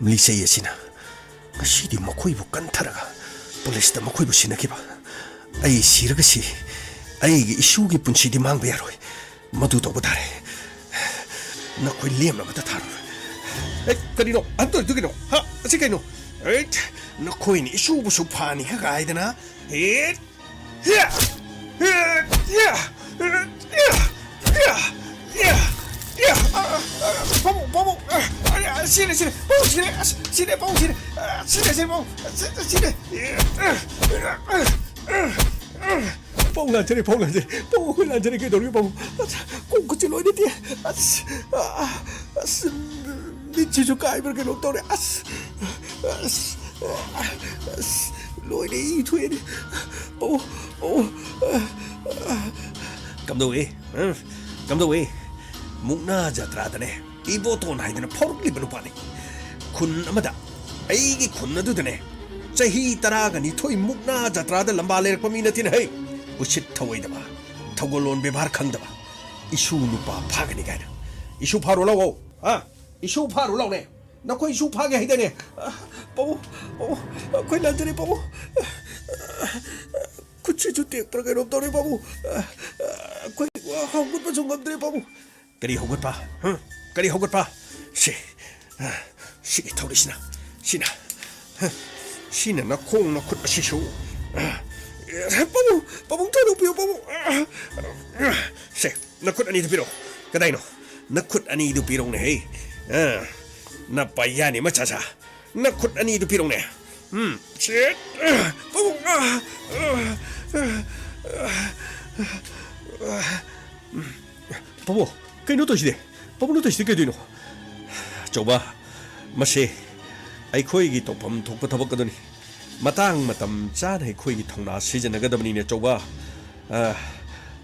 ꯂꯤꯆꯩ ꯑꯁꯤꯅ ꯉꯁꯤꯗꯤ ꯃꯈꯣꯏꯕꯨ ꯀꯟꯊꯔꯒ ꯄꯨꯂꯤꯁꯇ ꯃꯈꯣꯏꯕꯨ ꯁꯤꯟꯅꯈꯤꯕ꯫ ꯑꯩ ꯁꯤꯔꯒꯁꯤ ꯑꯩꯒꯤ ꯏꯁꯨꯒꯤ ꯄꯨꯟꯁꯤꯗꯤ ꯃꯥꯡꯕ ꯌꯥꯔꯣꯏ꯫ ꯃꯗꯨ ꯇꯧꯕ ꯇꯥꯔꯦ꯫ ꯅꯈꯣꯏ ꯂꯦꯝꯅ ꯑꯃꯠꯇ ꯊꯥꯔꯣꯏ꯫ ꯑꯦ, ꯀꯔꯤꯅꯣ? ꯑꯍꯟ ꯇꯧꯔꯤꯗꯨ ꯀꯩꯅꯣ? ꯍꯥ? ꯑꯁꯤ ꯀꯩꯅꯣ? ꯑꯦ, ꯅꯈꯣꯏꯅ ꯏꯁꯨꯕꯨꯁꯨ ꯐꯥꯅꯤ ꯈꯛ ꯍꯥꯏꯗꯅ꯫ ꯑꯦ, ꯌꯥ! ꯌꯥ! ꯌꯥ! ꯌꯥ! ꯌꯥ! ꯌꯥ! ꯑ, ꯑ, ꯄꯥꯕꯨꯡ, ꯄꯥꯕꯨꯡ, ꯑ, ꯑ, ꯁꯤꯔꯦ, ꯁꯤꯔꯦ, ꯄꯥꯕꯨꯡ ꯁꯤꯔꯦ, ꯑꯁ, ꯁꯤꯔꯦ, ꯄꯥꯕꯨꯡ ꯁꯤꯔꯦ, ꯑ, ꯁꯤꯔꯦ, ꯁꯤꯔꯦ, ꯄꯥꯕꯨꯡ, ꯑ, ꯁꯤꯔꯦ, ꯁꯤꯔꯦ꯫ ꯄꯥꯕꯨꯡ ꯂꯥꯟꯖꯔꯦ, ꯄꯥꯕꯨꯡ ꯂꯥꯟꯖꯔꯦ, ꯄꯥꯕꯨꯡ, ꯑꯩꯈꯣꯏ ꯂꯥꯟꯖꯔꯦ, ꯀꯩꯗꯧꯔꯒꯦ, ꯄꯥꯕꯨꯡ? ꯑꯁ, ꯀꯣꯛꯀꯁꯦ ꯂꯣꯏꯅ ꯇꯦꯛꯑꯦ꯫ ꯑꯁ, ꯑ, ꯑꯁ, ꯃꯤꯠꯁꯤꯁꯨ ꯀꯥꯏꯕ꯭ꯔꯥ ꯀꯩꯅꯣꯝ ꯇꯧꯔꯦ꯫ ꯑꯁ, ꯑꯁ, ꯑꯁ, ꯂꯣꯏꯔꯦ, ꯏ ꯊꯣꯛꯑꯦꯅꯦ꯫ ꯄꯥꯕꯨꯡ, ꯄꯥꯕꯨꯡ, ꯑ, ꯑ, ꯀꯝꯗꯧꯏ? ꯑ? ꯀꯝꯗꯧꯏ? ꯃꯨꯛꯅꯥ ꯖꯇ꯭ꯔꯥꯗꯅꯦ, ꯏꯕꯣꯇꯣꯟ ꯍꯥꯏꯗꯅ ꯐꯥꯎꯔꯛꯂꯤꯕ ꯅꯨꯄꯥꯅꯤ꯫ ꯈꯨꯟ ꯑꯃꯗ, ꯑꯩꯒꯤ ꯈꯨꯟ ꯑꯗꯨꯗꯅꯦ, ꯆꯍꯤ ꯇꯔꯥꯒ ꯅꯤꯊꯣꯏ ꯃꯨꯛꯅꯥ ꯖꯇ꯭ꯔꯥꯗ ꯂꯝꯕꯥ ꯂꯩꯔꯛꯄ ꯃꯤ ꯅꯠꯇꯦꯅꯦ ꯍꯩ꯫ ꯎꯁꯤꯠ ꯊꯑꯣꯏꯗꯕ, ꯊꯧꯒꯜꯂꯣꯟ ꯕꯦꯕꯥꯔ ꯈꯪꯗꯕ, ꯏꯁꯨ ꯅꯨꯄꯥ ꯐꯥꯒꯅꯤ ꯀꯥꯏꯅ꯫ ꯏꯁꯨ ꯐꯥꯔꯨ ꯂꯥꯛꯑꯣ, ꯍꯥ? ꯏꯁꯨ ꯐꯥꯔꯨ ꯂꯥꯛꯑꯣꯅꯦ꯫ ꯅꯈꯣꯏ ꯏꯁꯨ ꯐꯥꯒꯦ ꯍꯥꯏꯗꯅꯦ꯫ ꯑ, ꯄꯥꯕꯨꯡ, ꯄꯥꯕꯨꯡ, ꯑꯩꯈꯣꯏ ꯂꯥꯟꯖꯔꯦ, ꯄꯥꯕꯨꯡ꯫ ꯈꯨꯠꯁꯤꯁꯨ ꯇꯦꯛꯄ꯭ꯔꯥ ꯀꯩꯅꯣꯝ ꯇꯧꯔꯦ, ꯄꯥꯕꯨꯡ꯫ ꯑ, ꯑ, ꯑꯩꯈꯣꯏ ꯋꯥ ꯍꯧꯒꯠꯄꯁꯨ ꯉꯝꯗ꯭ꯔꯦ, ꯄꯥꯕꯨꯡ꯫ ꯀꯔꯤ ꯍꯧꯒꯠꯄ? ꯍ? ꯀꯔꯤ ꯍꯧꯒꯠꯄ? ꯁꯤ, ꯑ, ꯁꯤꯒꯤ ꯊꯧꯔꯤꯁꯤꯅ, ꯁꯤꯅ, ꯍ? ꯁꯤꯅ ꯅꯈꯣꯡ ꯅꯈꯨꯠ ꯑꯁꯤꯁꯨ, ꯑ, ꯄꯥꯕꯨꯡ, ꯄꯥꯕꯨꯡ, ꯊꯥꯗꯣꯛꯄꯤꯌꯨ, ꯄꯥꯕꯨꯡ꯫ ꯑ, ꯑ, ꯁꯦ, ꯅꯈꯨꯠ ꯑꯅꯤꯗꯨ ꯄꯤꯔꯛꯑꯣ꯫ ꯀꯗꯥꯏꯅꯣ? ꯅꯈꯨꯠ ꯑꯅꯤꯗꯨ ꯄꯤꯔꯛꯎꯅꯦ, ꯍꯦ꯫ ꯑ, ꯅꯄꯥ ꯌꯥꯅꯤ, ꯃꯆꯥꯁꯥ꯫ ꯅꯈꯨꯠ ꯑꯅꯤꯗꯨ ꯄꯤꯔꯛꯎꯅꯦ꯫ ꯎꯝ, ꯁꯦ, ꯑ, ꯄꯥꯕꯨꯡ, ꯑ, ꯑ, ꯑ, ꯑ, ꯑ, ꯎꯝ꯫ ꯄꯥꯕꯨꯡ, ꯀꯩꯅꯣ ꯇꯧꯔꯤꯁꯤꯗꯤ? ꯄꯥꯕꯨꯡꯅ ꯇꯧꯔꯤꯁꯤꯗꯤ ꯀꯩꯗꯧꯅꯣ? ꯑꯆꯧꯕ, ꯃꯁꯤ ꯑꯩꯈꯣꯏꯒꯤ ꯇꯧꯐꯝ ꯊꯣꯛꯄ ꯊꯕꯛ ꯑꯗꯨꯅꯤ꯫ ꯃꯇꯥꯡ ꯃꯇꯝ ꯆꯥꯅ ꯑꯩꯈꯣꯏꯒꯤ ꯊꯧꯅꯥ ꯁꯤꯖꯤꯟꯅꯒꯗꯕꯅꯤꯅꯦ, ꯑꯆꯧꯕ꯫ ꯑ,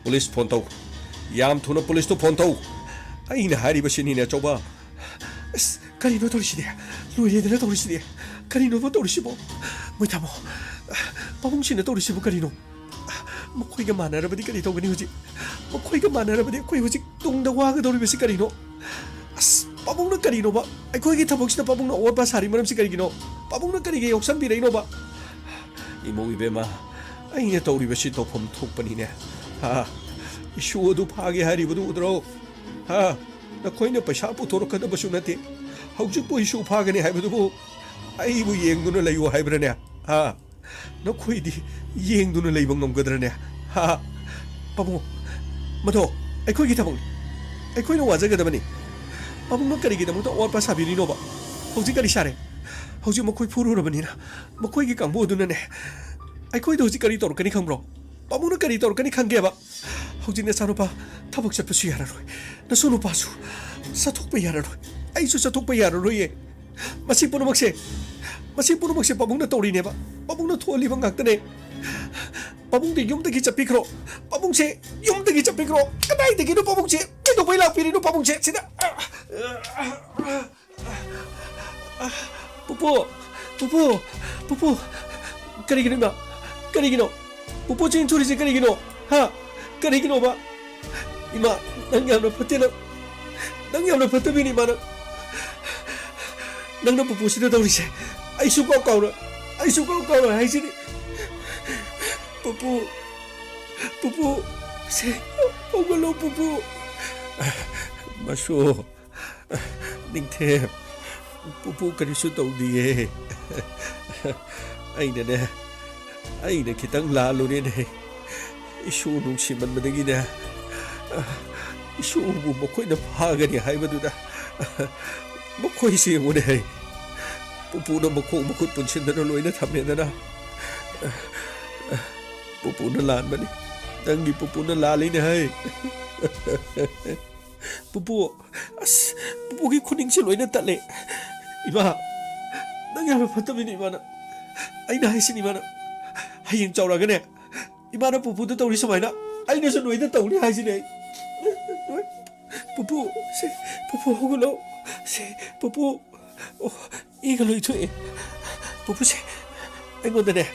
ꯄꯨꯂꯤꯁ ꯐꯣꯟ ꯇꯧ꯫ ꯌꯥꯝ ꯊꯨꯅ ꯄꯨꯂꯤꯁꯇꯨ ꯐꯣꯟ ꯇꯧ꯫ ꯑꯩꯅ ꯍꯥꯏꯔꯤꯕꯁꯤꯅꯤꯅꯦ, ꯑꯆꯧꯕ꯫ ꯑꯁ, ꯀꯔꯤꯅꯣ ꯇꯧꯔꯤꯁꯤꯗꯤ? ꯂꯣꯏꯔꯦꯗꯅ ꯇꯧꯔꯤꯁꯤꯗꯤ꯫ ꯀꯔꯤꯅꯣꯕ ꯇꯧꯔꯤꯁꯤꯕꯣ? ꯃꯣꯏ ꯊꯝꯃꯣ꯫ ꯄꯥꯕꯨꯡꯁꯤꯅ ꯇꯧꯔꯤꯁꯤꯕꯨ ꯀꯔꯤꯅꯣ? ꯃꯈꯣꯏꯒ ꯃꯥꯟꯅꯔꯕꯗꯤ ꯀꯔꯤ ꯇꯧꯒꯅꯤ ꯍꯧꯖꯤꯛ? ꯃꯈꯣꯏꯒ ꯃꯥꯟꯅꯔꯕꯗꯤ ꯑꯩꯈꯣꯏ ꯍꯧꯖꯤꯛ ꯇꯨꯡꯗ ꯋꯥꯒꯗꯧꯔꯤꯕꯁꯤ ꯀꯔꯤꯅꯣ? ꯑꯁ, ꯄꯥꯕꯨꯡꯅ ꯀꯔꯤꯅꯣꯕ? ꯑꯩꯈꯣꯏꯒꯤ ꯊꯕꯛꯁꯤꯗ ꯄꯥꯕꯨꯡꯅ ꯑꯋꯥꯠ ꯑꯄꯥ ꯁꯥꯔꯤ ꯃꯔꯝꯁꯤ ꯀꯔꯤꯒꯤꯅꯣ? ꯄꯥꯕꯨꯡꯅ ꯀꯔꯤꯒꯤ ꯌꯥꯎꯁꯟꯕꯤꯔꯛꯏꯅꯣꯕ? ꯏꯃꯧ ꯏꯕꯦꯝꯃ, ꯑꯩꯅ ꯇꯧꯔꯤꯕꯁꯤ ꯇꯧꯐꯝ ꯊꯣꯛꯄꯅꯤꯅꯦ꯫ ꯍꯥ? ꯏꯁꯨ ꯑꯗꯨ ꯐꯥꯒꯦ ꯍꯥꯏꯔꯤꯕꯗꯨ ꯎꯗ꯭ꯔꯣ? ꯍꯥ? ꯅꯈꯣꯏꯅ ꯄꯩꯁꯥ ꯄꯨꯊꯣꯔꯛꯀꯗꯕꯁꯨ ꯅꯠꯇꯦ꯫ ꯍꯧꯖꯤꯛꯄꯨ ꯏꯁꯨ ꯐꯥꯒꯅꯤ ꯍꯥꯏꯕꯗꯨꯕꯨ ꯑꯩꯕꯨ ꯌꯦꯡꯗꯨꯅ ꯂꯩꯌꯨ ꯍꯥꯏꯕ꯭ꯔꯅꯦ? ꯍꯥ? ꯅꯈꯣꯏꯗꯤ ꯌꯦꯡꯗꯨꯅ ꯂꯩꯕ ꯉꯝꯒꯗ꯭ꯔꯅꯦ? ꯍꯥ? ꯄꯥꯕꯨꯡ, ꯃꯗꯣ ꯑꯩꯈꯣꯏꯒꯤ ꯊꯕꯛꯅꯤ꯫ ꯑꯩꯈꯣꯏꯅ ꯋꯥꯖꯒꯗꯕꯅꯤ꯫ ꯄꯥꯕꯨꯡꯅ ꯀꯔꯤꯒꯤꯗꯃꯛꯇ ꯑꯋꯥꯠꯄ ꯁꯥꯕꯤꯔꯤꯅꯣꯕ? ꯍꯧꯖꯤꯛ ꯀꯔꯤ ꯁꯥꯔꯦ? ꯍꯧꯖꯤꯛ ꯃꯈꯣꯏ ꯐꯨꯔꯨꯔꯕꯅꯤꯅ ꯃꯈꯣꯏꯒꯤ ꯀꯥꯡꯕꯨ ꯑꯗꯨꯅꯅꯦ ꯑꯩꯈꯣꯏꯗ ꯍꯧꯖꯤꯛ ꯀꯔꯤ ꯇꯧꯔꯛꯀꯅꯤ ꯈꯪꯕ꯭ꯔꯣ? ꯄꯥꯕꯨꯡꯅ ꯀꯔꯤ ꯇꯧꯔꯛꯀꯅꯤ ꯈꯪꯒꯦꯕ? ꯍꯧꯖꯤꯛ ꯅꯆꯥꯅꯨꯄꯥ ꯊꯕꯛ ꯆꯠꯄꯁꯨ ꯌꯥꯔꯔꯣꯏ, ꯅꯁꯨ ꯅꯨꯄꯥꯁꯨ ꯆꯠꯊꯣꯛꯄ ꯌꯥꯔꯔꯣꯏ, ꯑꯩꯁꯨ ꯆꯠꯊꯣꯛꯄ ꯌꯥꯔꯔꯣꯏꯌꯦ꯫ ꯃꯁꯤ ꯄꯨꯝꯅꯃꯛꯁꯦ, ꯃꯁꯤ ꯄꯨꯝꯅꯃꯛꯁꯦ ꯄꯥꯕꯨꯡꯅ ꯇꯧꯔꯤꯅꯦꯕ꯫ ꯄꯥꯕꯨꯡꯅ ꯊꯣꯛꯍꯜꯂꯤꯕ ꯉꯥꯛꯇꯅꯦ꯫ ꯄꯥꯕꯨꯡꯗꯤ ꯌꯨꯝꯗꯒꯤ ꯆꯠꯄꯤꯈ꯭ꯔꯣ꯫ ꯄꯥꯕꯨꯡꯁꯦ ꯌꯨꯝꯗꯒꯤ ꯆꯠꯄꯤꯈ꯭ꯔꯣ꯫ ꯀꯗꯥꯏꯗꯒꯤꯅꯣ ꯄꯥꯕꯨꯡꯁꯦ? ꯀꯩꯗꯧꯕꯩ ꯂꯥꯛꯄꯤꯔꯤꯅꯣ ꯄꯥꯕꯨꯡꯁꯦ ꯁꯤꯗ? ꯄꯨꯄꯨ, ꯄꯨꯄꯨ, ꯄꯨꯄꯨ, ꯀꯔꯤꯒꯤꯅꯣ ꯏꯃꯥ? ꯀꯔꯤꯒꯤꯅꯣ? ꯄꯨꯄꯨ ꯆꯦꯟ ꯊꯣꯔꯤꯁꯦ ꯀꯔꯤꯒꯤꯅꯣ? ꯍꯥ? ꯀꯔꯤꯒꯤꯅꯣꯕ? ꯏꯃꯥ, ꯅꯪ ꯌꯥꯝꯅ ꯐꯠꯇꯦ, ꯅꯪ꯫ ꯅꯪ ꯌꯥꯝꯅ ꯐꯠꯇꯕꯤꯅꯤ, ꯏꯃꯥ, ꯅꯪ꯫ ꯅꯪꯅ ꯄꯨꯄꯨꯁꯤꯗ ꯇꯧꯔꯤꯁꯦ꯫ ꯑꯩꯁꯨ ꯀꯥꯎ ꯀꯥꯎꯔ, ꯑꯩꯁꯨ ꯀꯥꯎ ꯀꯥꯎꯔ ꯍꯥꯏꯁꯤꯅꯤ꯫ ꯄꯨꯄꯨ, ꯄꯨꯄꯨ, ꯁꯦ, ꯍꯧꯒꯠꯂꯣ, ꯄꯨꯄꯨ꯫ ꯃꯁꯨ, ꯅꯤꯡꯊꯦꯝ, ꯄꯨꯄꯨ ꯀꯔꯤꯁꯨ ꯇꯧꯗꯤꯌꯦ꯫ ꯑꯩꯅꯅꯦ, ꯑꯩꯅ ꯈꯤꯇꯪ ꯂꯥꯜꯂꯨꯔꯦꯅꯦ꯫ ꯏꯁꯨ ꯅꯨꯡꯁꯤꯃꯟꯕꯗꯒꯤꯅꯦ, ꯏꯁꯨꯕꯨ ꯃꯈꯣꯏꯅ ꯐꯥꯒꯅꯤ ꯍꯥꯏꯕꯗꯨꯗ, ꯃꯈꯣꯏꯁꯦ ꯌꯦꯡꯉꯨꯅꯦ, ꯄꯨꯄꯨꯅ ꯃꯈꯣꯡ ꯃꯈꯨꯠ ꯄꯨꯟꯁꯤꯟꯗꯅ ꯂꯣꯏꯅ ꯊꯝꯃꯦꯗꯅ꯫ ꯄꯨꯄꯨꯅ ꯂꯥꯟꯕꯅꯤ, ꯅꯪꯒꯤ ꯄꯨꯄꯨꯅ ꯂꯥꯜꯂꯤꯅꯦ ꯍꯩ꯫ ꯄꯨꯄꯨ, ꯑꯁ, ꯄꯨꯄꯨꯒꯤ ꯈꯨꯅꯤꯡꯁꯦ ꯂꯣꯏꯅ ꯇꯠꯂꯦ꯫ ꯏꯃꯥ, ꯅꯪ ꯌꯥꯝꯅ ꯐꯠꯇꯕꯅꯤ, ꯏꯃꯥꯅ꯫ ꯑꯩꯅ ꯍꯥꯏꯁꯤꯅꯤ, ꯏꯃꯥꯅ꯫ ꯍꯌꯦꯡ ꯆꯥꯎꯔꯛꯑꯒꯅꯦ, ꯏꯃꯥꯅ ꯄꯨꯄꯨꯗ ꯇꯧꯔꯤ ꯁꯨꯃꯥꯏꯅ, ꯑꯩꯅꯁꯨ ꯅꯣꯏꯗ ꯇꯧꯅꯤ ꯍꯥꯏꯁꯤꯅꯦ ꯑꯩ꯫ ꯄꯨꯄꯨ, ꯁꯦ, ꯄꯨꯄꯨ ꯍꯧꯒꯠꯂꯣ꯫ ꯁꯦ, ꯄꯨꯄꯨ꯫ ꯑꯣ, ꯏꯒ ꯂꯣꯏ ꯊꯣꯛꯑꯦ꯫ ꯄꯨꯄꯨꯁꯦ, ꯑꯩꯉꯣꯟꯗꯅꯦ,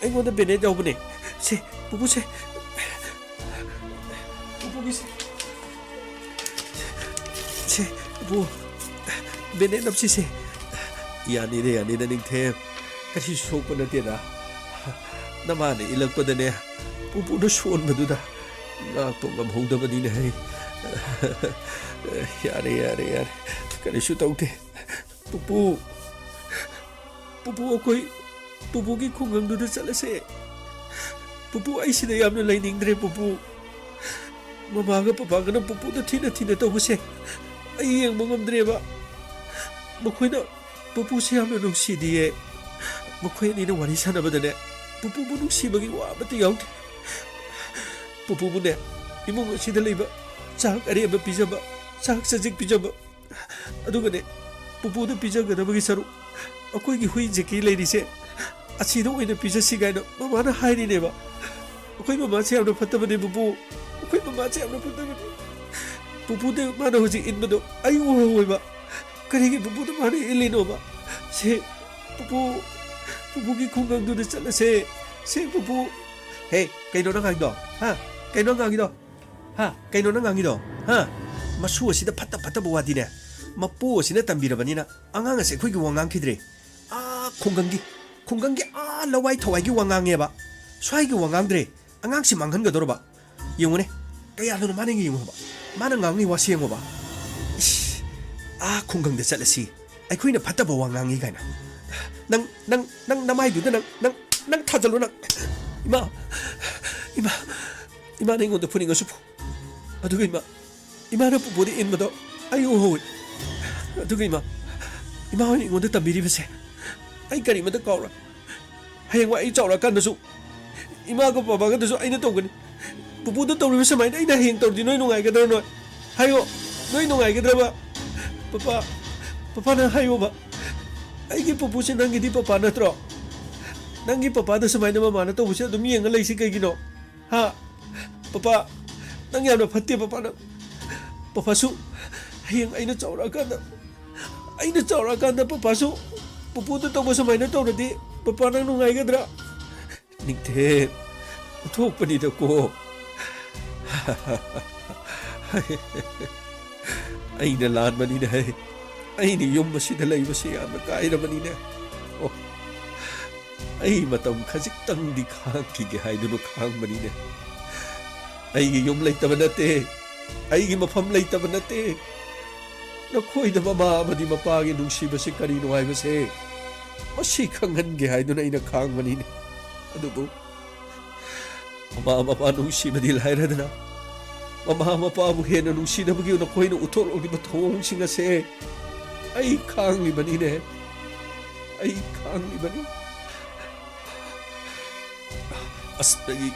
ꯑꯩꯉꯣꯟꯗ ꯕꯦꯅꯦꯠ ꯌꯥꯎꯕꯅꯦ꯫ ꯁꯦ, ꯄꯨꯄꯨꯁꯦ꯫ ꯄꯨꯄꯨꯒꯤꯁꯦ꯫ ꯁꯦ, ꯄꯨꯄꯨ꯫ ꯕꯦꯅꯦꯠ ꯅꯞꯁꯤꯁꯦ꯫ ꯌꯥꯅꯤꯗ, ꯌꯥꯅꯤꯗ, ꯅꯤꯡꯊꯦꯝ꯫ ꯀꯔꯤꯁꯨ ꯁꯣꯛꯄ ꯅꯠꯇꯦꯗ꯫ ꯅꯃꯥꯅ ꯏꯜꯂꯛꯄꯗꯅꯦ, ꯄꯨꯄꯨꯅ ꯁꯣꯟꯕꯗꯨꯗ ꯉꯥꯛꯄ ꯉꯝꯍꯧꯗꯕꯅꯤꯅꯦ ꯍꯩ꯫ ꯌꯥꯔꯦ, ꯌꯥꯔꯦ, ꯌꯥꯔꯦ꯫ ꯀꯔꯤꯁꯨ ꯇꯧꯗꯦ꯫ ꯄꯨꯄꯨ, ꯄꯨꯄꯨ, ꯑꯩꯈꯣꯏ ꯄꯨꯄꯨꯒꯤ ꯈꯨꯡꯒꯪꯗꯨꯗ ꯆꯠꯂꯁꯦ꯫ ꯄꯨꯄꯨ, ꯑꯩ ꯁꯤꯗ ꯌꯥꯝꯅ ꯂꯩꯅꯤꯡꯗ꯭ꯔꯦ, ꯄꯨꯄꯨ꯫ ꯃꯃꯥꯒ ꯄꯄꯥꯒꯅ ꯄꯨꯄꯨꯗ ꯊꯤꯅ ꯊꯤꯅ ꯇꯧꯕꯁꯦ ꯑꯩ ꯌꯦꯡꯕ ꯉꯝꯗ꯭ꯔꯦꯕ꯫ ꯃꯈꯣꯏꯅ ꯄꯨꯄꯨꯁꯦ ꯌꯥꯝꯅ ꯅꯨꯡꯁꯤꯗꯤꯌꯦ꯫ ꯃꯈꯣꯏ ꯑꯅꯤꯅ ꯋꯥꯔꯤ ꯁꯥꯟꯅꯕꯗꯅꯦ, ꯄꯨꯄꯨꯕꯨ ꯅꯨꯡꯁꯤꯕꯒꯤ ꯋꯥ ꯑꯃꯠꯇ ꯌꯥꯎꯗꯦ꯫ ꯄꯨꯄꯨꯕꯨꯅꯦ, ꯏꯃꯨꯡ ꯑꯁꯤꯗ ꯂꯩꯕ ꯆꯥꯛ ꯑꯔꯦꯝꯕ ꯄꯤꯖꯕ, ꯆꯥꯛ ꯆꯖꯤꯛ ꯄꯤꯖꯕ, ꯑꯗꯨꯒꯅꯦ, ꯄꯨꯄꯨꯗ ꯄꯤꯖꯒꯗꯕꯒꯤ ꯁꯔꯨꯛ ꯑꯩꯈꯣꯏꯒꯤ ꯍꯨꯏ ꯖꯦꯀꯤ ꯂꯩꯔꯤꯁꯦ ꯑꯁꯤꯗ ꯑꯣꯏꯅ ꯄꯤꯖꯁꯤ ꯀꯥꯏꯅ ꯃꯃꯥꯅ ꯍꯥꯏꯔꯤꯅꯦꯕ꯫ ꯑꯩꯈꯣꯏ ꯃꯃꯥꯁꯦ ꯌꯥꯝꯅ ꯐꯠꯇꯕꯅꯦ, ꯄꯨꯄꯨ꯫ ꯑꯩꯈꯣꯏ ꯃꯃꯥꯁꯦ ꯌꯥꯝꯅ ꯐꯠꯇꯕꯅꯦ꯫ ꯄꯨꯄꯨꯗ ꯃꯥꯅ ꯍꯧꯖꯤꯛ ꯏꯟꯕꯗꯣ ꯑꯩ ꯎꯍꯧꯋꯦꯕ꯫ ꯀꯔꯤꯒꯤ ꯄꯨꯄꯨꯗ ꯃꯥꯅ ꯏꯜꯂꯤꯅꯣꯕ? ꯁꯦ, ꯄꯨꯄꯨ, ꯄꯨꯄꯨꯒꯤ ꯈꯨꯡꯒꯪꯗꯨꯗ ꯆꯠꯂꯁꯦ꯫ ꯁꯦ, ꯄꯨꯄꯨ꯫ ꯍꯦ, ꯀꯩꯅꯣ ꯅꯪ ꯉꯥꯡꯉꯤꯗꯣ? ꯍꯥ? ꯀꯩꯅꯣ ꯅꯪ ꯉꯥꯡꯉꯤꯗꯣ? ꯍꯥ? ꯀꯩꯅꯣ ꯅꯪ ꯉꯥꯡꯉꯤꯗꯣ? ꯍꯥ? ꯃꯁꯨ ꯑꯁꯤꯗ ꯐꯠꯇ ꯐꯠꯇꯕ ꯋꯥꯗꯤꯅꯦ, ꯃꯄꯨ ꯑꯁꯤꯅ ꯇꯝꯕꯤꯔꯕꯅꯤꯅ ꯑꯉꯥꯡ ꯑꯁꯦ ꯑꯩꯈꯣꯏꯒꯤ ꯋꯥ ꯉꯥꯡꯈꯤꯗ꯭ꯔꯦ꯫ ꯑꯥ, ꯈꯨꯡꯒꯪꯒꯤ, ꯈꯨꯡꯒꯪꯒꯤ ꯑꯥ ꯂꯋꯥꯏ ꯊꯋꯥꯏꯒꯤ ꯋꯥ ꯉꯥꯡꯉꯦꯕ꯫ ꯁ꯭ꯋꯥꯏꯒꯤ ꯋꯥ ꯉꯥꯡꯗ꯭ꯔꯦ꯫ ꯑꯉꯥꯡꯁꯤ ꯃꯥꯡꯍꯟꯒꯗꯧꯔꯕ꯫ ꯌꯦꯡꯉꯨꯅꯦ, ꯀꯌꯥꯗꯨꯅꯣ ꯃꯥꯅ ꯌꯦꯡꯉꯨ ꯍꯥꯏꯕ? ꯃꯥꯅ ꯉꯥꯡꯉꯤ ꯋꯥꯁꯤ ꯌꯦꯡꯉꯣꯕ꯫ ꯏꯁ, ꯑꯥ ꯈꯨꯡꯒꯪꯗ ꯆꯠꯂꯁꯤ, ꯑꯩꯈꯣꯏꯅ ꯐꯠꯇꯕ ꯋꯥ ꯉꯥꯡꯉꯤ ꯀꯥꯏꯅ꯫ ꯅꯪ, ꯅꯪ, ꯅꯪ ꯅꯃꯥꯏꯗꯨꯗ ꯅꯪ, ꯅꯪ, ꯅꯪ ꯊꯥꯖꯜꯂꯨ ꯅꯪ꯫ ꯏꯃꯥ, ꯏꯃꯥ, ꯏꯃꯥꯅ ꯑꯩꯉꯣꯟꯗ ꯐꯨꯅꯤꯡꯉꯁꯨ ꯐꯨ꯫ ꯑꯗꯨꯒ ꯏꯃꯥ, ꯏꯃꯥꯅ ꯄꯨꯄꯨꯗ ꯏꯟꯕꯗꯣ ꯑꯩ ꯎꯍꯧꯏ꯫ ꯑꯗꯨꯒ ꯏꯃꯥ, ꯏꯃꯥ ꯍꯣꯏꯅ ꯑꯩꯉꯣꯟꯗ ꯇꯝꯕꯤꯔꯤꯕꯁꯦ ꯑꯩ ꯀꯔꯤꯃꯇ ꯀꯥꯎꯔꯣꯏ꯫ ꯍꯌꯦꯡꯋꯥꯏ ꯑꯩ ꯆꯥꯎꯔꯛꯑꯀꯥꯟꯗꯁꯨ ꯏꯃꯥꯒ ꯕꯕꯥꯒꯗꯁꯨ ꯑꯩꯅ ꯇꯧꯒꯅꯤ꯫ ꯄꯨꯄꯨꯗ ꯇꯧꯔꯤꯕ ꯁꯨꯃꯥꯏꯅ ꯑꯩꯅ ꯍꯌꯦꯡ ꯇꯧꯔꯗꯤ ꯅꯣꯏ ꯅꯨꯡꯉꯥꯏꯒꯗ꯭ꯔꯥ ꯅꯣꯏ? ꯍꯥꯏꯌꯣ, ꯅꯣꯏ ꯅꯨꯡꯉꯥꯏꯒꯗ꯭ꯔꯕ? ꯄꯄꯥ, ꯄꯄꯥ ꯅꯪ ꯍꯥꯏꯌꯣꯕ꯫ ꯑꯩꯒꯤ ꯄꯨꯄꯨꯁꯦ ꯅꯪꯒꯤꯗꯤ ꯄꯄꯥ ꯅꯠꯇ꯭ꯔꯣ? ꯅꯪꯒꯤ ꯄꯄꯥꯗ ꯁꯨꯃꯥꯏꯅ ꯃꯃꯥꯅ ꯇꯧꯕꯁꯦ ꯑꯗꯨꯝ ꯌꯦꯡꯉ ꯂꯩꯁꯤ ꯀꯩꯒꯤꯅꯣ? ꯍꯥ? ꯄꯄꯥ, ꯅꯪ ꯌꯥꯝꯅ ꯐꯠꯇꯦ ꯄꯄꯥ ꯅꯪ꯫ ꯄꯄꯥꯁꯨ ꯍꯌꯦꯡ ꯑꯩꯅ ꯆꯥꯎꯔꯛꯑꯀꯥꯟꯗ, ꯑꯩꯅ ꯆꯥꯎꯔꯛꯑꯀꯥꯟꯗ ꯄꯄꯥꯁꯨ ꯄꯨꯄꯨꯗ ꯇꯧꯕ ꯁꯨꯃꯥꯏꯅ ꯇꯧꯔꯗꯤ ꯄꯄꯥ ꯅꯪ ꯅꯨꯡꯉꯥꯏꯒꯗ꯭ꯔꯥ? ꯅꯤꯡꯊꯦꯝ, ꯑꯣꯟꯊꯣꯛꯄꯅꯤꯗꯀꯣ꯫ ꯑꯩꯅ ꯂꯥꯟꯕꯅꯤꯅꯦ ꯍꯦ꯫ ꯑꯩꯅ ꯌꯨꯝ ꯑꯁꯤꯗ ꯂꯩꯕꯁꯤ ꯌꯥꯝꯅ ꯀꯥꯏꯔꯕꯅꯤꯅꯦ꯫ ꯑꯣ, ꯑꯩ ꯃꯇꯝ ꯈꯖꯤꯛꯇꯪꯗꯤ ꯈꯥꯡꯈꯤꯒꯦ ꯍꯥꯏꯗꯨꯅ ꯈꯥꯡꯕꯅꯤꯅꯦ꯫ ꯑꯩꯒꯤ ꯌꯨꯝ ꯂꯩꯇꯕ ꯅꯠꯇꯦ, ꯑꯩꯒꯤ ꯃꯐꯝ ꯂꯩꯇꯕ ꯅꯠꯇꯦ꯫ ꯅꯈꯣꯏꯗ ꯃꯃꯥ ꯑꯃꯗꯤ ꯃꯄꯥꯒꯤ ꯅꯨꯡꯁꯤꯕꯁꯤ ꯀꯔꯤꯅꯣ ꯍꯥꯏꯕꯁꯦ ꯃꯁꯤ ꯈꯪꯍꯟꯒꯦ ꯍꯥꯏꯗꯨꯅ ꯑꯩꯅ ꯈꯥꯡꯕꯅꯤꯅꯦ꯫ ꯑꯗꯨꯕꯨ ꯃꯃꯥ ꯃꯄꯥ ꯅꯨꯡꯁꯤꯕꯗꯤ ꯂꯥꯏꯔꯗꯅ, ꯃꯃꯥ ꯃꯄꯥꯕꯨ ꯍꯦꯟꯅ ꯅꯨꯡꯁꯤꯅꯕꯒꯤ ꯅꯈꯣꯏꯅ ꯎꯠꯊꯣꯔꯛꯂꯤꯕ ꯊꯧꯑꯣꯡꯁꯤꯡ ꯑꯁꯦ ꯑꯩ ꯈꯥꯡꯂꯤꯕꯅꯤꯅꯦ, ꯑꯩ ꯈꯥꯡꯂꯤꯕꯅꯤ꯫ ꯑꯁ,